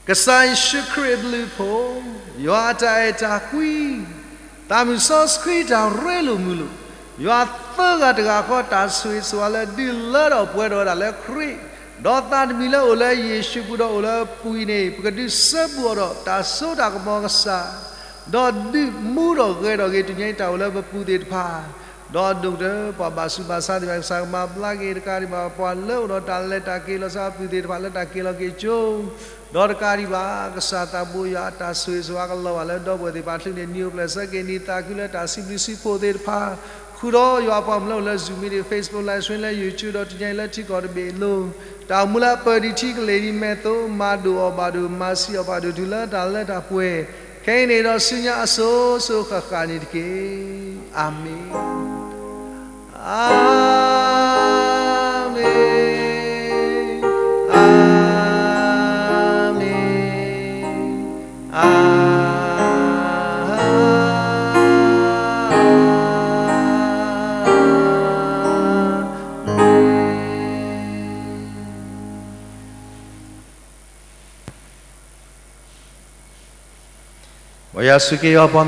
ကစၢ်ယ့ၣ်ၡူးခရံာ်အဘျုးအဖှိၣ်, ယွၤအတၢ်အဲၣ်တၢ်ကွံ, သးမုၢ်စီဆှံတၢ်ရ့လိာ်မုာ်လိာ်, ယွၤသၢဂၤတဂၤဃီတၢ်ဆိၣ်ဂ့ၤဆိၣ်ဝါလၢဒုးလၢထီၣ်ပှဲၤထီၣ်ဝဲဒၣ်လၢခရံာ်, ဒီးသးတမံၤလၢအိၣ်လၢယ့ၣ်ၡူးပူၤဒီးအိၣ်လၢပှၤန့ၣ် ပကဒုးစဲဘူးအီၤဒီးတၢ်စိတၢ်ကမီၤကစၢ်, ဒီးဒုးမူဒီးဂဲၤထီၣ်က့ၤတနံၤအံၤတၢ်အိၣ်လၢပပူၤသ့ၣ်တဖၣ် ဒီးဒိၣ်ကတၢၢ်ပှၤဘၣ်ဆူးဘၣ်ဆါသ့ၣ်တဖၣ် ကစၢ်ကမၤဘျါက့ၤတကးဒံးဘၣ် ပှၤလၢအိၣ်ဒီးတၢ်လဲၤတၢ်က့ၤလီၤ စးပူၤသ့ၣ်တဖၣ်လၢတၢ်က့ၤလီၤက့ၤကၠိ, ဒီးတကးဒံးဘၣ် ကစၢ်သးဘိယွၤအတၢ်ဆိၣ်ဂ့ၤဆိၣ်ဝါကလီၤဘၣ်လၢဒီပုၢ်ဝဲၢ်သ့ၣ်တဖၣ်ချုးန့ၣ် နံၤအိၣ်ဖျဲၣ်ဆၢက့ၤနံၤသးခုလၢတၢ်စံးဘျုးစံးဖှိၣ်သ့ၣ်တဖၣ်, ဃုာ်ဒီးယွၤပှၤမုၢ်လၢအိၣ်လၢ Zoom meeting, Facebook live stream လၢ YouTube ဒီးတနံၤအံၤလၢထံကီၢ်တဘ့ၣ်အလိၤ, တၢ်အိၣ်မူလၢအပၢၢ်ဒံးထံကလ့ၢ်ဒံးမဲာ်သိး မၤဒိၣ်အီၤဘၣ်ဒိၣ် မၤဆံးအီၤဘၣ်ဒိၣ်တုၤလၢတၢ်လၢတၢ်ပှဲၤ ခဲအံၤန့ၣ်ဒီးဆူညါအစိၤစိၤဃၣ်ဃၣ်န့ၣ်တက့ၢ်. အၤမ့ၣ်, အၤမ့ၣ်, အၤမ့ၣ်. ပယီၤစူၢ်က့ၤယွၤပှၤ